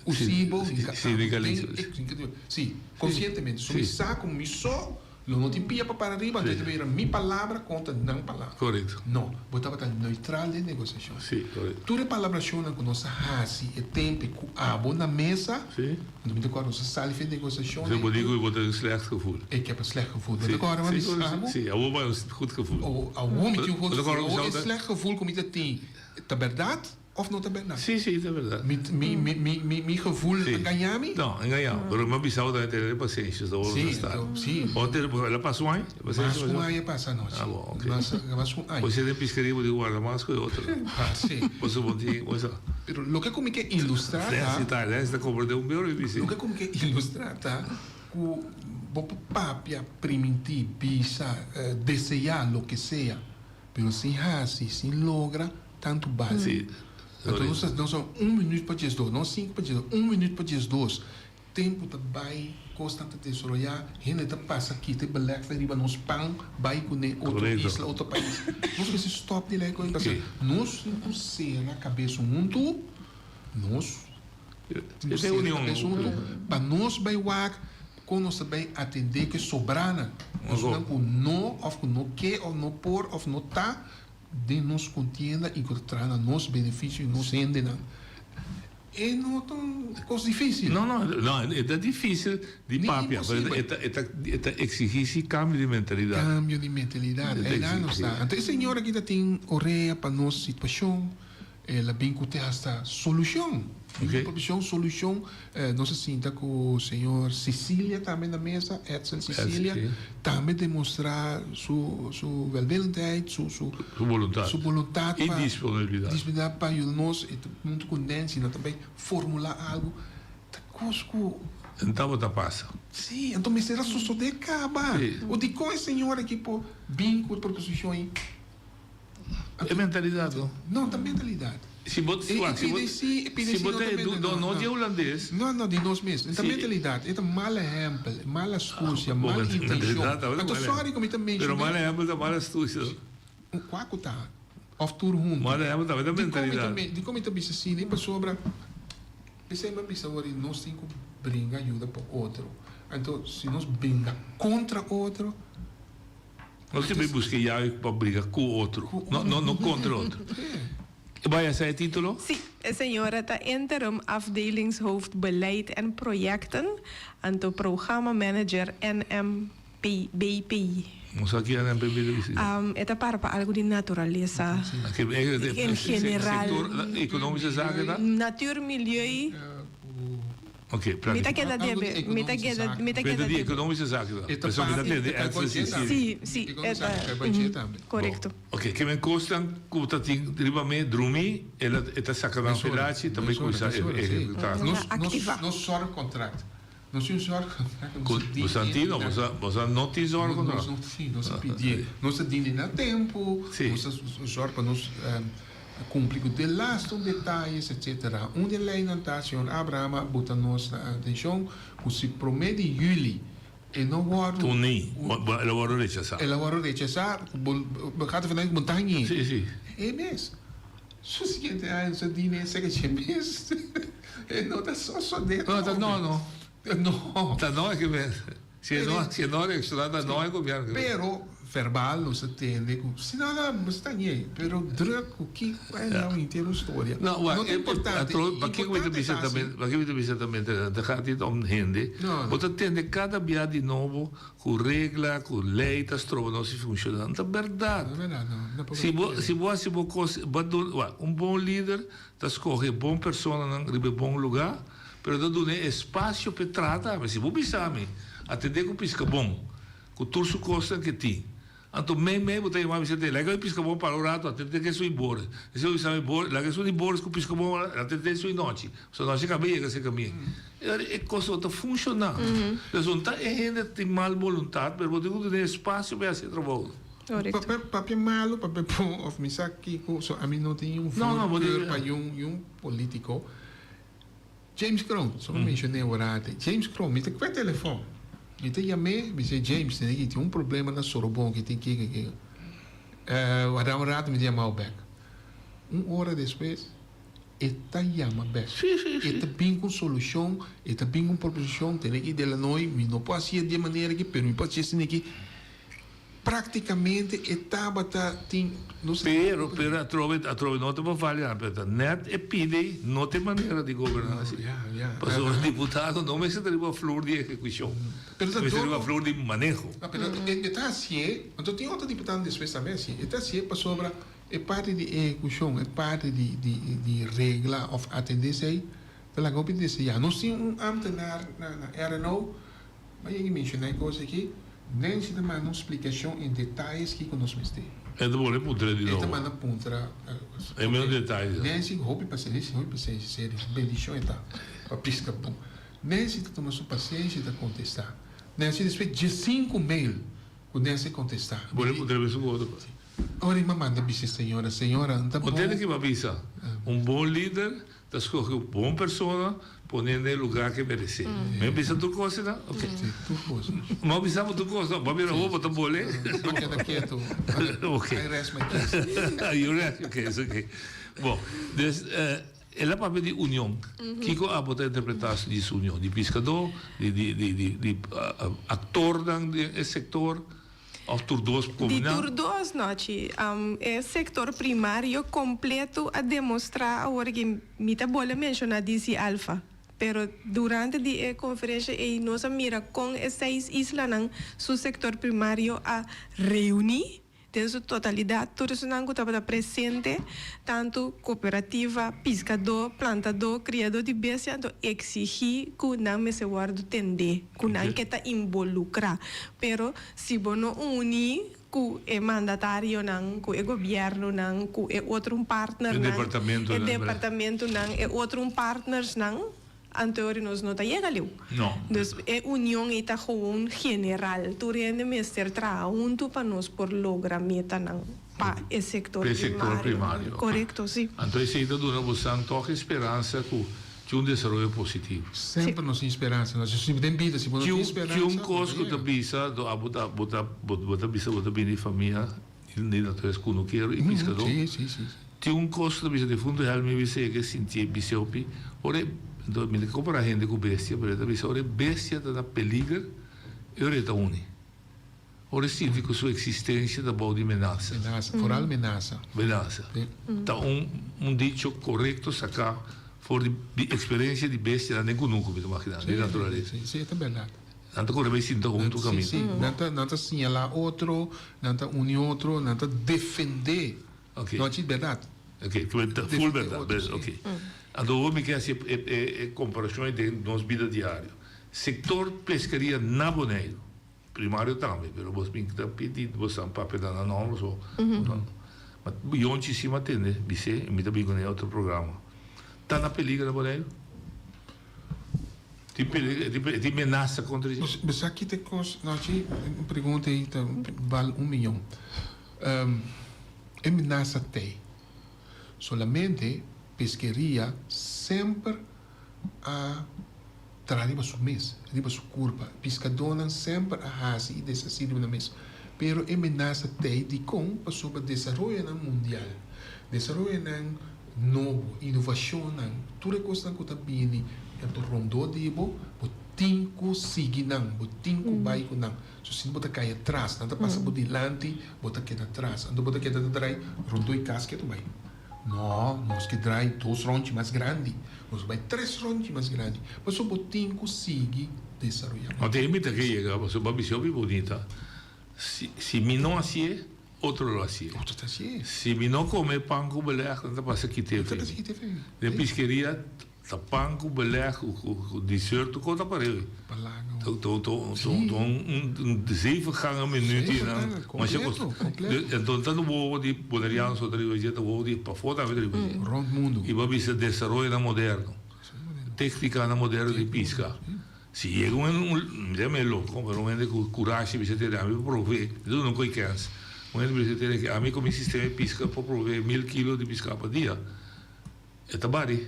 usibo, hinca abo, si, conscientemente, so mi sa cu mi so Lo no tin pia pa para riba, anto e ta bira mi palabra kontra nan palabra. Korekto. No, bo tabata neutral den negosiashon. Sí, korekto. Tur e palabrashonnan ku nos a hasi e tempe ku abo na mesa, Sí. anto mi ta kòrda nos a sali for e negosiashon. Bo di ku bo ta un slecht gevoel. Ik heb een slecht gevoel. Bo ta kòrda mi bisa bo? Sí, awor bo a un goed gevoel. Oh, awor mi tin un goed gevoel. Awor e slecht gevoel ku mi ta tin ta bèrdat? Of no ta berdad? Sí, sí, ta berdad. Mi, mi, mi, mi, mi, mi gevoel Sí. a gaña mi? No, engaña. Pero mi a bisa bo tambe tene pasenshi, so Sí, no sta. anto, sí. O te, el a pasa un aña? Mas ku un aña pasa anochi. Ah, bon, ok. Mas, mas ku un aña. Pues si den piskeria bo tin guarda mas ku e otro. Ah, sí. Pasobra bo tin, bo sa. Pero loke ku mi ke ilustra ta. Nancy ta, Nancy ta komprende un beor i bisi. Loke ku mi ke ilustra ta ku bo por papia, primintí, bisa, deseá, loke sea, pero sin hasi, sin logra, Tantu bal. Sí. Anto nos ta nos un minuut pa diesdos, no sinku pa diesdos, un minuut pa diesdos. Tempu ta bai, kosnan ta desaroyá, hende ta pasa kita e belèk ta riba nos pan bai kuné otro isla, otro pais. Nos mester stòp di lei ku ei pasa. Nos tin ku sera kabes huntu, nos tin ku sera kabes huntu pa nos bai wak kon nos ta bai atendé ku e sobranan. Esnan ku no òf ku no ke òf no por òf no ta Den nos kontienda i ku ta traha na nos benefisio i nos hendenan. E no ta un kos difísil. No, no, no, e ta difísil di Ni papia, pero imposibel. e ta, e ta, e ta eksigí si kambio di mentalidat. Kambio di mentalidat, E ta einan nos eksigí. ta. Anto e señor aki ta tin orea pa nos situashon. El a bin ku te hasta solushon. Bin ku proposishon, solushon. Nos a sinta ku señor Cecilia tambe na mesa, Edsel Cecilia, tambe demostrá su su welwillendheid, su su Su boluntat. su boluntat I pa disponibilidat. disponibilidat pa yuda nos. E ta huntu ku Nancy nan ta bai formulá algu. Ta kos ku. N tabata pasa. Sí, anto mester a sosodé kaba. Sí. O dikon e señor aki por bin ku e proposishon ei? E mentalidad no. No, ta mentalidad. Si bo, E, wak, si bo, pide si, e pide si si bo no ta ta edu, mende, no, no no. di hulandes. No, no, di nos mes. E ta Si. mentalidad, e ta mal ehempel, mal astucia, Bo mal mentalidad intencion. ta Anto mal sorry ku mi ta Pero menciona. mal ehempel ta mal astucia. Kua ku ta? Of tur huntu? Mal ehempel tambe ta Dikon mi ta mentalidad. me, dikon mi ta bisa asina? E pasobra, p'esei mi a bisa awor, nos tin ku bringa ayuda pa otro. Anto si nos bringa kontra otro. No se bay busca yawe pa briga cu otro. No, no, no contra otro. Bay a sa e titulo? Sí, e señora ta interim afdelingshoofd beleid en projecten, anto programma manager NMPBP. No sa ki NMPB ta bisa. E ta para pa algo di naturalesa en general. Sector economische zaken ta? Natuur, milieu. Ok, Mi ta keda debe, mi ta keda, mi ta keda di debe. economische zaken dan. E ta Pasobra mi ta parti, tende e ta Edsel budget Cecilia. Sí, sí, e ta, korekto. Ok, ke men kosnan ku ta tin riba me drumi, el a, e ta saka nan felachi, ta bai kuminsá ehekutá. Nos, Aktivá. nos zorgcontract. Nos tin un zorgcontract ku nos a Ku boso tin o boso, boso no tin zorgcontract? Nos no tin, nos a pidié. Nos a dini na tempu, nos a zorg pa nos Cumpli cu de laatste detalles etc. Un di e leynan ta, señor Abraham a buta nos na atencion cu si prome di juli e no wordo. Tuni, el a wordo rechasa. El a wordo rechasa, bo gaat ervan uit cu bo ta hañ'é. Si, si. E mes. Su siguiente aña nos a dine esaki dje mes. E no ta sosode. No, ta no, no. No. Ta no e ke mes. Si e no, si e no reacciona ta no e gobierno. Pero verbal nos a tende cu si no no bo sta ñe pero druk cu ki bay na un henter un storia. No, No ta importante. Pakiko mi ta bisa tambe, pakiko mi ta bisa tambe ta gaat niet om hende. Bo ta tende cada bia di nobo cu regla, cu ley ta stroba nos di funciona. No ta berdad. Si bo si bo haci bo cos, bo a duna, wak, un bon lider ta scoge bon personanan riba e bon lugar. Pero ta duna e espacio p'e traha tambe. Si bo bisa mi, atendé cu Piscabon, cu tur su cosnan ke tin. Anto mei mei bo ta yama bisa te, laga e Piscabon para un rato, atendé ke esun i Boris. Esei bo bisa mi, Boris, laga esun di Boris cu Piscabon, atendé esun i nochi. Pasobra nochi caba yega serca mi. E ora e cos no ta funciona. Entonces no ta e hende tin mal boluntad, pero bo tin cu duna e espacio p'e haci e trabou. Papia, papia malo, papia bon, of mi sa kico, so ami no tin un voorkeur pa un politico. James Kroon, so mi mencion'é ora ate. James Kroon, mi ta kue telefon. Mi ta yam'é, mi sey, James, tene ki tin un problema na Sorobon ki tin kiko kiko. Warda un rato mi ta yamao bek. Un ora despues, e ta yama bek. E ta bin ku un solushon, e ta bin ku un proposishon, tene ki Delanoy, mi no por hasié di e manera aki, pero mi por hasié esaki aki. Prácticamente e tabata tin nos. Pero, pero atrobe, atrobe no ta pa falla, pero ta net e pidi no ta e manera di goberná así. Ya, ya. Pasobra diputado no mester ta riba flur di ehekushon. Pero ta mester riba flur di maneho. Ah, pero e ta hasié, anto tin otro diputado despues tambe hasié. E ta hasié pasobra e parti di ehekushon, e parti di, di, di regla òf atendé esei ta laga hopi deseá. Nos tin un ámtenar na, na RNO. Ma yegi menshoná e kos aki, Nancy ta manda un splikashon en detayes kiko nos mester. E ta bolbe puntra di E ta nobo. manda puntra. E menos detayes. Nancy hopi pasenshi, hopi pasenshi, serio, bendishon e ta pa piska bon. Nancy ta tuma su pasenshi e ta kontestá. Nancy despues diesinku mail ku Nancy kontestá. Bolbe puntra mesun ku otro. Ora i manda bisa e señora, señora, n ta bon. Bo tende ki bo a bisa, un bon lider Ta scoge un bon persona pone na e lugar ke merece. Mi a bisa tur cos ena? Ok. Si, tur cos. Mi a bisa bo tur cos no? Bo a bira awor bo ta bole. Mi keda keto. Ok. I rest my case. You rest your case, ok. Bon, dus el a papia di union. Kiko abo ta interpreta di su union? Di piscador, di di di di actornan den e sector? Of tur dos Di kombiná? tur dos, Nochi. E sektor primario kompleto a demostrá awor ki mi ta bolbe menshoná DC Alpha. Pero durante di e konferensha ei nos a mira kon e seis islanan su sektor primario a reuní den su totalidat, tur esunnan ku tabata presente, tantu kooperativa, piskadó, plantadó, kriadó di bestia, anto eksigí ku nan mester wòrdu tendé, ku nan ke ta involukrá. Pero si bo no uni ku e mandatarionan, ku e gobièrnunan, ku e otro partnernan, E e departamentonan, departamentonan, e otro partnersnan, anto nos no ta yega leu. No. Dus e union ei ta gewoon general. Tur hende mester traha huntu pa nos por logra metanan pa e sektor Pa e sektor primario. primario. Korekto, si. Anto esei ta duna bosan tòg e speransa ku Tin un desaroyo positivo. Semper nos tin speransa. Nos si den bida si bo no tin speransa. Tin un kos ku ta bisa do abo ta bo ta bo ta bisa bo ta bini di famia di naturalesa kunukero i piskadó. Si si si. Tin un kos ku ta bisa defuntu Helmi bisa e ke sintié bis'é hopi ora e mi ta kompará hende ku bestia pero e ta bisa ora e bestia ta na peliger e ora e ta uni. Ora e sinti ku su eksistensia ta bou di menasa. Menasa, foral menasa. Menasa. Ta un un dicho korekto saká for di di eksperensia di bestianan den kunuku, mi ta maginá, den naturalesa. Si, si, e ta bèrdat. Nan ta kore bai sinta huntu kaminda. Si, si. Nan ta nan ta siñalá otro, nan ta uni otro, nan ta defendé. Ok. No, si, bèrdat. Ok, full bèrdat, ok. Anto awor mi ke hasi e e e komparashon ei den nos bida diario. Sektor peskeria na Boneiru. Primario tambe, pero bos bin ta pidi bos tan papia na nan nomber so. Ma Yonchi si m'a tende bis'é y mi ta bin cu n'e otro programa. Ta na peligro na Boneiru? Tin peligro, tin menasa contra dje? Bo sa ki ta e cos, Nochi, un pregunta ei ta bal un miyon. E menasa t'ei. Solamente peskeria semper a traha riba su mes, riba su kurpa. Piskadónan semper a hasi i deshasí riba nan mes. Pero e menasa t'ei dikon? Pasobra desaroyonan mundial, desaroyonan nobo, inovashonnan, tur e kosnan ku ta bini anto rondó di bo, bo. tin ku sigui nan, bo tin ku bai ku nan. So si bo ta kai atras, nan ta pasa bo dilanti, bo ta keda atras. Anto bo ta keda ta drai rondó e kas ketu bai. No, nos ke drai dos ròntji mas grandi, nos bai tres ròntji mas grandi. Pasobra bo tin ku sigui desaroyá. No te invita ke yega, pasobra bo a bisa hopi bunita. Si, si mi no hasié, otro lo hasié. Otro ta hasié. Si mi no come pan ku beleg, nan ta pasa kite Nan ta pasa kite fe mi. Den piskeria ta pan ku beleg, ku, ku, ku dessert, tur kos ta pareu. Palanga. Ta, ta, ta, ta, ta un, un zeven gangen menu Zeven di nan. gangen, Masha kos. completo, completo. Enton ta wowo di Boneriano so ta riba dje, ta wowo di pafó tambe ta riba dje. Rond mundu. I bo a bisa desaroyonan moderno, técnicanan moderno di pisca. Si yega un hende, un, mi ta yama e loko, pero un hende ku kurashi bisa tene, ami por provee, mi ta duna un koi kens, un hende bisa tene ke ami ku mi sistema di piska por provee mil kilo di piska pa dia, e ta bari.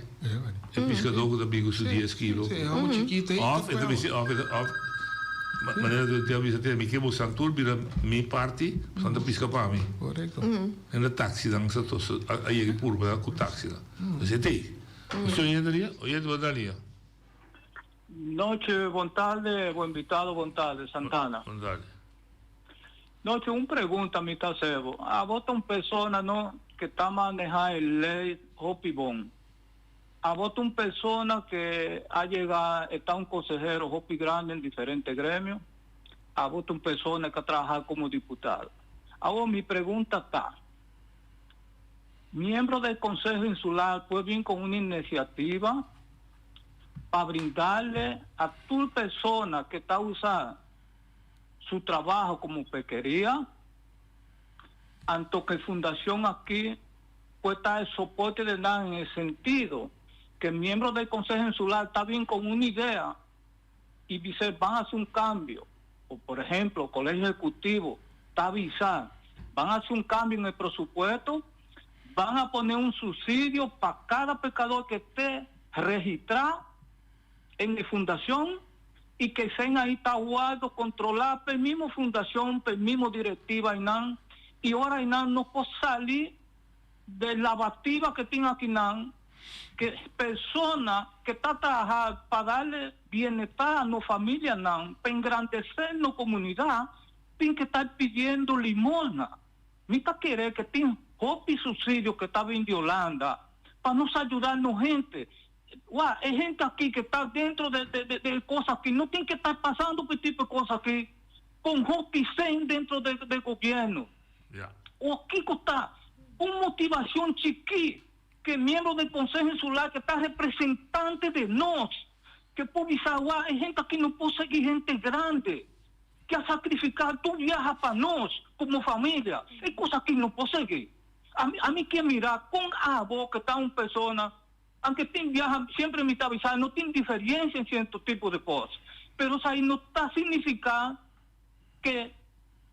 E piskadó ku ta bin ku su dies kilo. Òf e ta bisa, òf e ta, òf, manera ku ta bisa tene, mi ke bo san tur bira mi parti, bo san ta piska pa mi. Hende taksinan sa a yega e purba ku taksinan. Esei ta ei. Oye, oye, bo ta lia. Noche, bon tarde, bo invitado, bon tarde, Santana. Bon tarde. Noche, un pregunta mi ta hacer bo. Abo ta un persona no que ta maneha e ley hopi bon. Abo ta un persona que a yega e ta un consehero hopi grandi en diferente gremio. Abo ta un persona que a traha como diputado. Awor mi pregunta ta, miembro del Consejo Insular puede bin con una iniciativa pa brindarle a tur persona que ta usa su trabajo como pequeria, anto que fundacion aki puede ta e soporte de nan en e sentido que miembro del Consejo Insular ta bin con un idea y bisa ban haci un cambio, o por ejemplo Colegio Ejecutivo ta avisa ban haci un cambio en e presupuesto, ban a pone un subsidio pa cada pecador que te registra en e fundacion y que esey ahí ta wordo controla p'e mismo fundacion, p'e mismo directiva aynan y ora aynan no por sali de lavativa que tin akinan que persona que ta traha pa darle bienestar a nos familianan, pa engrandece nos comunidad, tin que ta pidiendo limosna. Mi ta kere ke tin hopi subsidio ke ta bin di Holanda pa nos ayuda nos hente. Wak, e hente aki ke ta dentro de de e kos aki no tin ke ta pasando ku e tipo e kos aki kon hopi sen dentro de de gobierno. O kiko ta un motivacion chikí ke miembro den Conseho Insular ke ta representante de nos ke por bisa wak e hente aki no por sigui hente grande. Ke a sacrifica tur biaha pa nos como familia. E cos aki no por sigui. Ami ami ke mira con abo ke ta un persona, aunke tin biaha siempre mi ta bisa no tin diferencia en cierto tipo de cos, pero esai no ta significa ke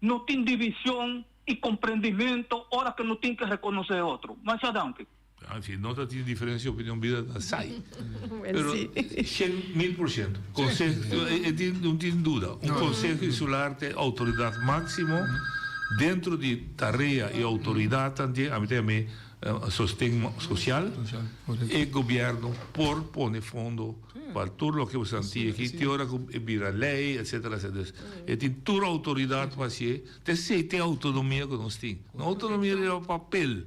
no tin division y comprendimento ora ke no tin ke reconoce otro. Masha danki. Ah, si no ta tin diferencia di opinion bida ta sai. Pero Pero 100.000%. Consejo, e tin, no tin duda. Un consejo insular ta e autoridad maximo dentro di tarea y autoridad también, a mi ta yam'é sosten social, e gobierno por pone fondo pa tur loke bo santi aki, te ora cu e bira ley, etcetera, etcetera. Dus e tin tur autoridad pa hacié. Ta esei ta e autonomia ku nos tin. No autonomia riba papel,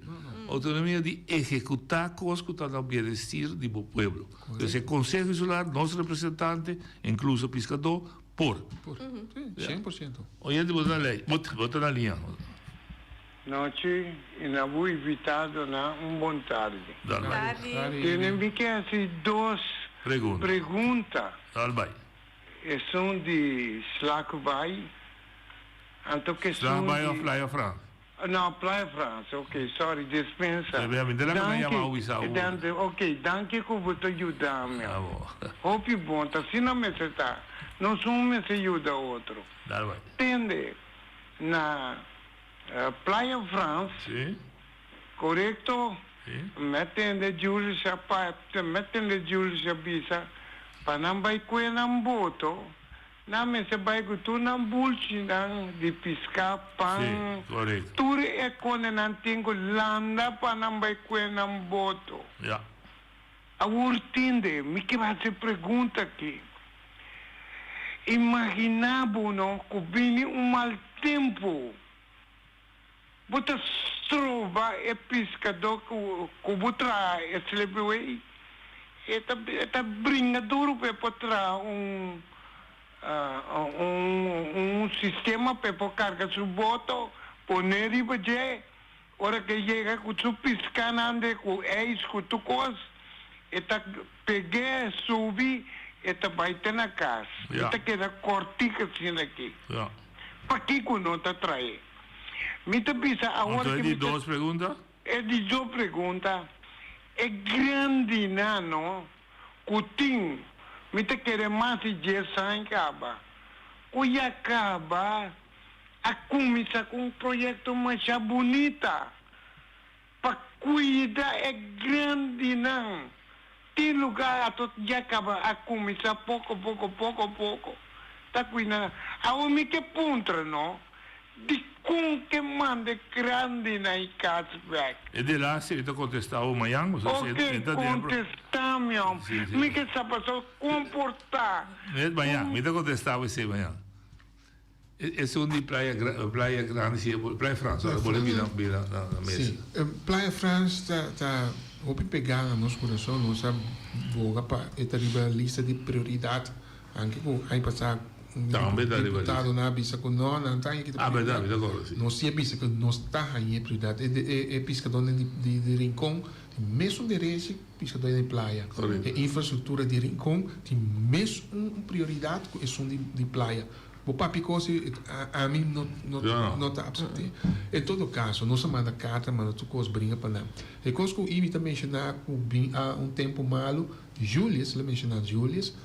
autonomia di ehekutá kos ku ta na bienestir di bo pueblo. Entonces e Konseho Insular, nos representante, inkluso piskadó, por. Por, si, shen por siento. Oyente bo ta na lei, bo ta na liña. Nochi y na bo invitadonan un bon tardi. Tardi. Tene mi ke haci dos pregunta. Dal bai. Esun di Slagbaai, anto ke esun di. Slagbaai of Playa Frans? No, Playa Frans, ok, sorry, dispensa. Mi ta laga nan yama awisa awor. Ok, danki ku bo ta yuda mi. Hopi bon, ta asina mester ta. Nos un mester yuda otro. Dal bai. Tende, na Playa Frans, korekto? Mi a tende Julius a papia, mi a tende Julius a bisa pa nan bai kue nan boto, nan mester bai ku tur nan bulchinan di piská, pan, tur e kone nan tin ku landa pa nan bai kue nan boto. Awor tende, mi ke hasi pregunta aki. Imaginá bo no ku bini un mal tempu, bo ta stroba e piskadó ku bo traha e slipway, e ta e ta bringa duru pa e por traha un un sistema pa e por karga su boto pone riba dje. Ora ku e yega ku su piskánan de ku eis ku tur kos, e ta peg'é subi, e ta bai te na kas. E ta keda kòrtik asina aki. Pakiko no ta trae? Mi ta bisa awor Anto e ku di mi ta. dos pregunta? E di dos pregunta, e grandinan no ku tin, mi ta kere mas di dies aña kaba, ku ya kaba. A kuminsá ku un proyekto masha bunita pa kuida e grandinan. Tin lugá ato ya kaba a kuminsá poko poko poko poko ta kuida nan. Awor mi ke puntra no, dikon ke manda e grandinan i kas bèk? E de laatste mi ta kontestá bo mañan, pasobra si Oke, e ta den e pro. kontestá mi hòm. Sí, sí. Mi ke sa pasobra komportá. Net mañan, mi ta kontestá bo esei mañan. Esun di Playa Playa Grande si Playa Frans ora bo bira bira na mesa. Si, Playa Frans ta ta hopi pegá na nos kurason, nos a boga pa e ta riba lista di prioridat, anke ku aña pasá un diputado nan a bisa ku no, nan ta haña kita prioridat, nos si a bisa ku nos ta haña e prioridat, e piskadónan di di Rincon tin mesun derechi ku piskadónan di playa, e infrastruktura di Rincon tin mesun prioridat ku esun di playa. Bo papia cos y ami no no ta absente. En todo caso nos a manda carta manda tur cos bringa pa nan. E cos cu Ivy ta menciona cu bin a un tempo malo, Julius, el a menciona Julius,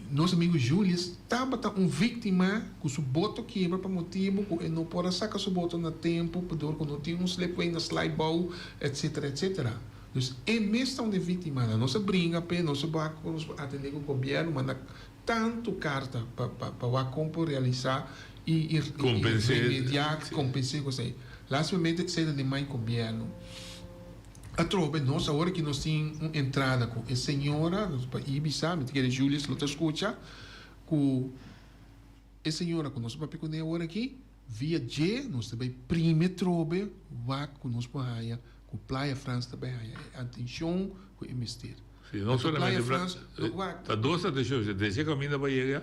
nos amigo Julius tabata un victima cu su boto kebra pa motibo cu e no por a saca su boto na tempo pasobra cu no tin un slipway na slide bou etcetera etcetera. Dus e mes ta un di e victimanan. Nos a bringa p'e, nos a wak con nos por atende cu gobierno manda Tantu karta pa pa wak kon por realisá i i remediá, kompens'é kos ei. Lastimamente esei ta den man gobièrnu. Atrobe nos awor aki nos tin un entrada ku e señora, nos pa i bisa, mi ta kere Julius lo ta skucha, ku e señora ku nos a papia kuné awor aki, via dje nos ta bai primi atrobe wak ku nos por haña ku Playa Frans ta bai haña e atenshon ku e mester. Si, no solamente Ta dos atenshon, desde kaminda pa yega.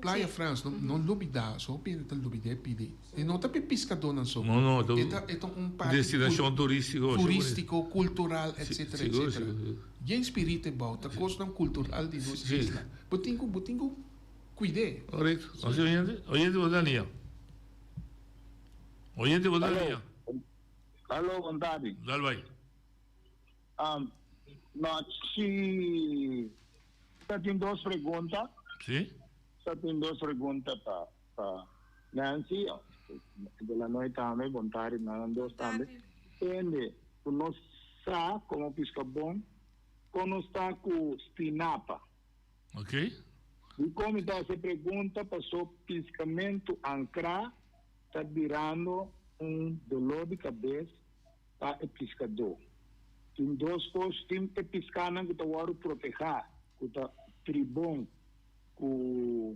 Playa Frans, no no lubida, so hopi hende ta lubida e pidi. E no ta pa e piskadónan so. No, no, E ta e ta un parti destinashon turístiko. Turístiko, kultural, etsetera, etsetera. Yen spiritu e bou, ta kosnan kultural di nos isla. Bo tin ku bo tin ku kuid'é. Korekto. Nos tin oyente? Oyente bo ta nia? Oyente bo ta nia? Alo, bon tardi. Dal bai. Um, no, si ta tin dos pregunta. Si. Ta tin dos pregunta pa pa Nancy, de la noy tambe, bon tardi na nan dos tambe. Ende, ku nos sa komo piskabon, kon nos ta ku Stinapa? Ok. Dikon mi ta hasi e pregunta? Paso piskamentu ankrá ta birando un dolor di kabes pa e piskadó. Tin dos kos, tin e piskánan ku ta wòrdu protehá, ku ta tribon ku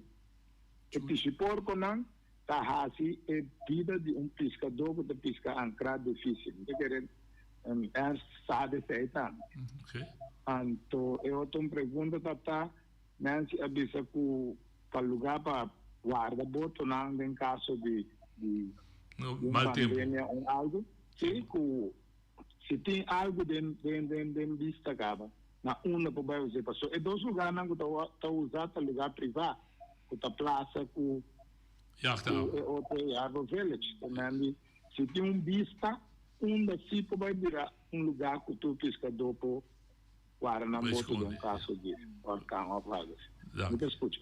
e pishiporkonan, ta hasi e bida di un piskadó ku ta piska ankrá difísil. Mi ta kere Ernst sa di esei tambe. Anto e otro un pregunta ta ta, Nancy a bisa ku pa lugá pa warda botonan den kaso di di un pandemia un algu, si ku si tin algu den den den den bista kaba na unda por bai us'é. Pasobra e dos lugánan ku ta ta usa ta lugá privá ku ta plasa ku ku e otro e Harbor Village. Ta men di si tin un bista unda si por bai bira un lugá ku tur piskadó por Wara nan boto den un kaso di orkan of algo asi. Mi ta skucha.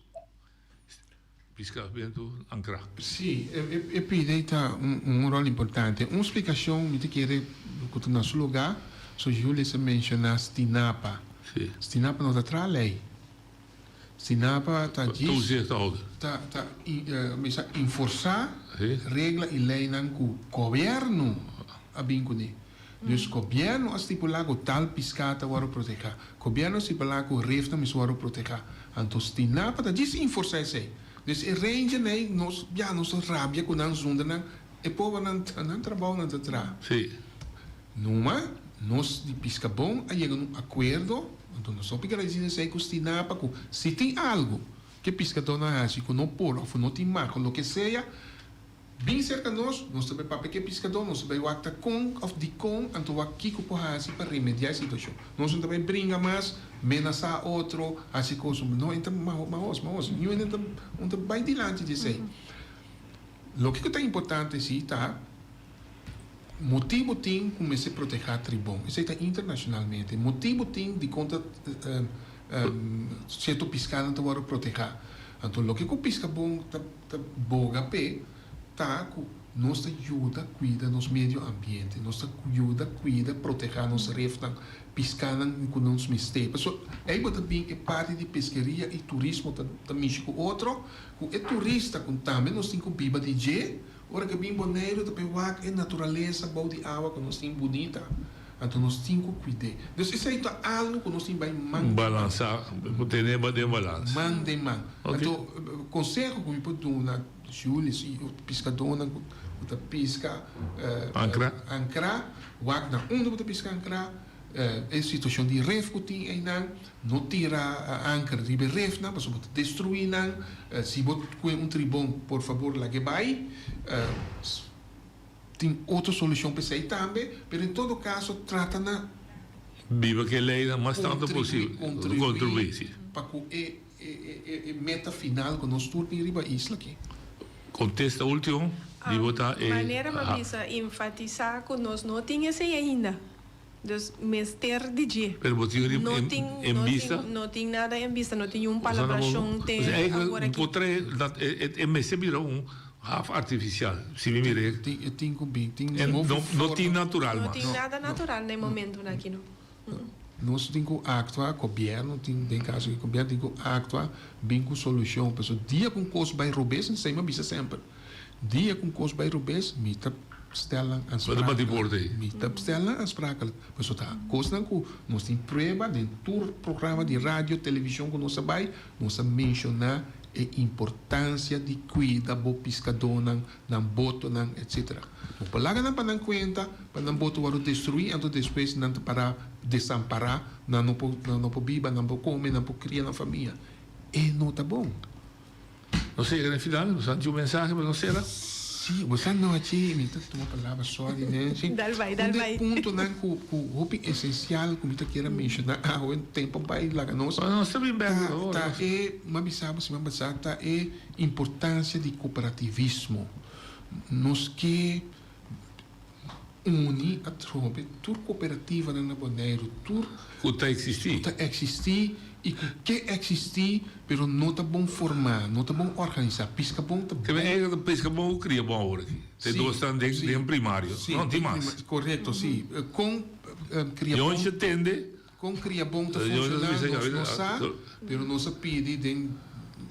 Piskamentu ankrá. Sí, e pida ei ta un ròl importante. Un splikashon mi ta kere ku ta na su lugá, so Julius a menshoná Stinapa. Stinapa no ta traha lei. Stinapa ta djis ta ta mester enforsá regla i leinan ku gobièrnu a bin kuné. Dus gobièrnu a stipulá ku tal piská ta wòrdu protehá. Gobièrnu a stipulá ku refnan mester wòrdu protehá. Anto Stinapa ta djis inforsa esei. Dus e ranger ei nos ya nos ta rabia ku nan zunda nan e pobernan ta nan trabou nan ta traha. Sí. Numa nos di Piskabon a yega na un akuerdo, anto nos hopi gradisido esei ku Stinapa ku si tin algu ke piskadónan hasi ku no por òf ku no tin mag òf loke sea, Bin serka nos, nos ta bai papia ku e piskadó, nos ta bai wak ta kon òf dikon, anto wak kiko por hasi pa remediá e situashon. Nos no ta bai bringa mas, menasá otro, hasi kos. No, e ta mahos, mahos. Niun hende ta no ta bai dilanti di esei. Loke ku ta importante si ta motibu tin ku mester protehá tribon. Esei ta internashonalmente. Motibu tin dikon ta sierto piskanan ta wòrdu protehá. Anto loke ku piskabon ta. Ta boga p'e ta ku nos ta yuda kuida nos medio ambiente, nos ta yuda kuida, protehá nos refnan, piskanan ku nos mester. Pasobra ei bo ta bin e parti di peskeria i turismo ta ta mishi ku otro, ku e turista ku tambe nos tin ku biba di dje, ora ke bin Boneiru ta p'e wak e naturalesa bou di awa ku nos tin bunita. Anto nos tin ku kuid'é. Dus esei ta algu ku nos tin bai man den man. Balansá, bo tene den balans. Man den man. Anto konseho ku mi por duna Julius i otro piskadónan ku ta piska Ankrá. ankrá, wak na unda bo ta piska ankrá, e situashon di ref ku tin einan, no tira anker riba e refnan pasobra bo ta destruí nan. Si bo kue un tribon, por fabor lag'é bai. Tin otro solucion p'esey tambe, pero en todo caso trata na. Biba ku e leynan mas tantu posibel. Contribui, si. Pa cu e e meta final cu nos tur tin riba isla aki. Contesta ultimo di bo ta e. Manera mi a bisa, enfatisa cu nos no tin esey ainda. Dus mester di dje. Pero bo tin riba en bista? No tin nada en bista, no tin niun palabrashon te awor aki. Por trae dat e mester bira un haf artifisial, si mi mira e. E tin ku bin, tin No tin natural mas. No tin nada natural na e momentunan aki no. Nos tin ku aktua, gobièrnu tin, den kaso di gobièrnu tin ku aktua bin ku solushon. Pasobra dia ku un kos bai robes, esei mi a bisa semper, dia ku un kos bai robes mi ta. Stel nan aansprakelijk. Mi ta stel nan aansprakelijk. Pasobra ta kosnan ku nos tin prueba den tur programa di radio, televishon ku nos a bai, nos a menshoná e importansia di kuida bo piskadónan, nan botonan, etsetera. No por laga nan pa nan kuenta pa nan boto wòrdu destruí anto despues nan ta pará desampará, nan no por nan no por biba, nan por kome, nan por kria nan famia. E no ta bon. Nos a yega na e final, nos a haci un mensahe pa nos cera. Sí, bo sa nochi, mi ta tuma palabra sorry Nancy. Dal bai, dal Un di bai. e puntonan cu cu hopi esencial cu mi ta kier a menciona awe, tempo a bai laga nos, No, nos ta bin bek, ta no, ta nos. e, mi a bisa bo siman pasa, ta e importancia di cooperativismo. Nos ke uni atrobe tur cooperativanan na Boneiru, tur. Cu ta existi. Cu ta existi y cu ke existi, pero no ta bon forma, no ta bon organisa. Piscabon ta bon. Te eigenlijk Piscabon cu Criabon awor aki. Te dos tan den, den primario. No tin mas. Correcto, si. Con Criabon. Yon se tende. Kon Kriabon ta funshoná nos no sa, pero nos a pidi den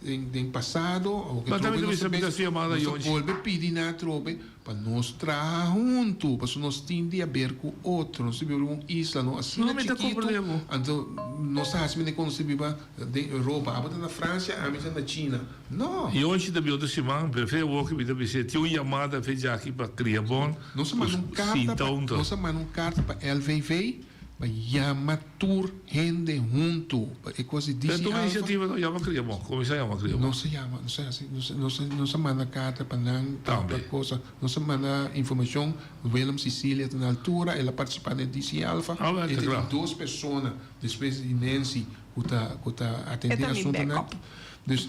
den pasado, awo ke atrobe nos ta bes, nos a bolbe pidi nan atrobe pa nos traha huntu, pasobra nos tin di haber ku otro, nos ta biba riba un isla no asina chikitu, anto nos ta hasi manera ku nos ta biba den Europa, abo ta na Francia, ami ta na China, no. Yonchi ta bin otro siman, prefe awor ke mi ta bisa tin un yamada fe djaki pa Kriabon Nos a manda un karta pa, nos a manda un karta pa LVV. Pa yama tur hende huntu pa e kos di Pero DC tuma Alfa. inisiativa no yama Cria Bon, kuminsá yama Cria Bon. Nos a yama, nos a hasi, nos nos nos a manda karta pa nan pa Tambe. kosa. Nos a manda informashon, Willem Cicilia ta na altura, el a partisipá den DC Alfa. Ah, wèl, E ta ta kla. di dos persona despues di Nancy ku ta ku ta E atendé ta mi asuntunan. backup. Dus.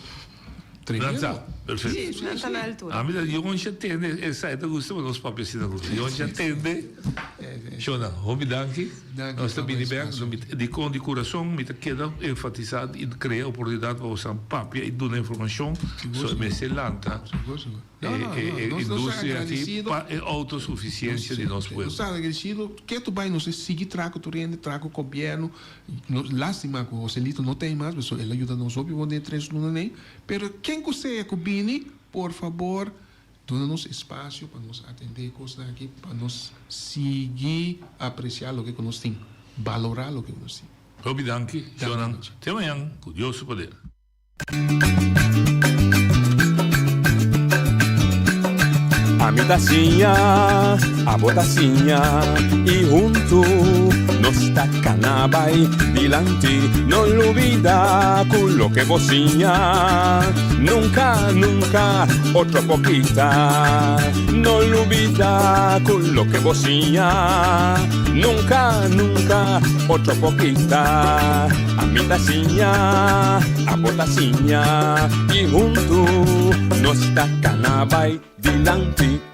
Tremendo. Nan sa, perfecto. Sí, nan ta na altura. Ami ta Yonchi a tende, esai ta gusta pa nos papia asina ku Yonchi a tende. Shona, hopi danki. Nos ta bini bek, di con di curason mi ta keda enfatisa y crea oportunidad pa boso papia y duna informacion so mester lanta. E industria aki pa e autosuficiencia di nos pueblo. Nos ta agradecido ke tu bai nos e sigui traha cu tur hende, traha cu gobierno. Nos lastima cu Joselito no ta ey mas pasobra el a yuda nos hopi bon den e tres lunanan ey. Pero ken cu sea cu bini, por fabor duna nos espacio pa nos atende e cosnan aki, pa nos sigui aprecia loke cu nos tin, balora loke cu nos tin. Hopi danki, Jonan. Te mañan, cu Dios su poder. Ami ta siña, abo ta siña y huntu nos ta cana bay dilanti. No lubida cu loke bo siña nunca, nunca otro por kita. No lubida cu loke bo siña nunca, nunca otro por kita. Ami ta siña, abo ta siña y huntu nos ta cana bay dilanti.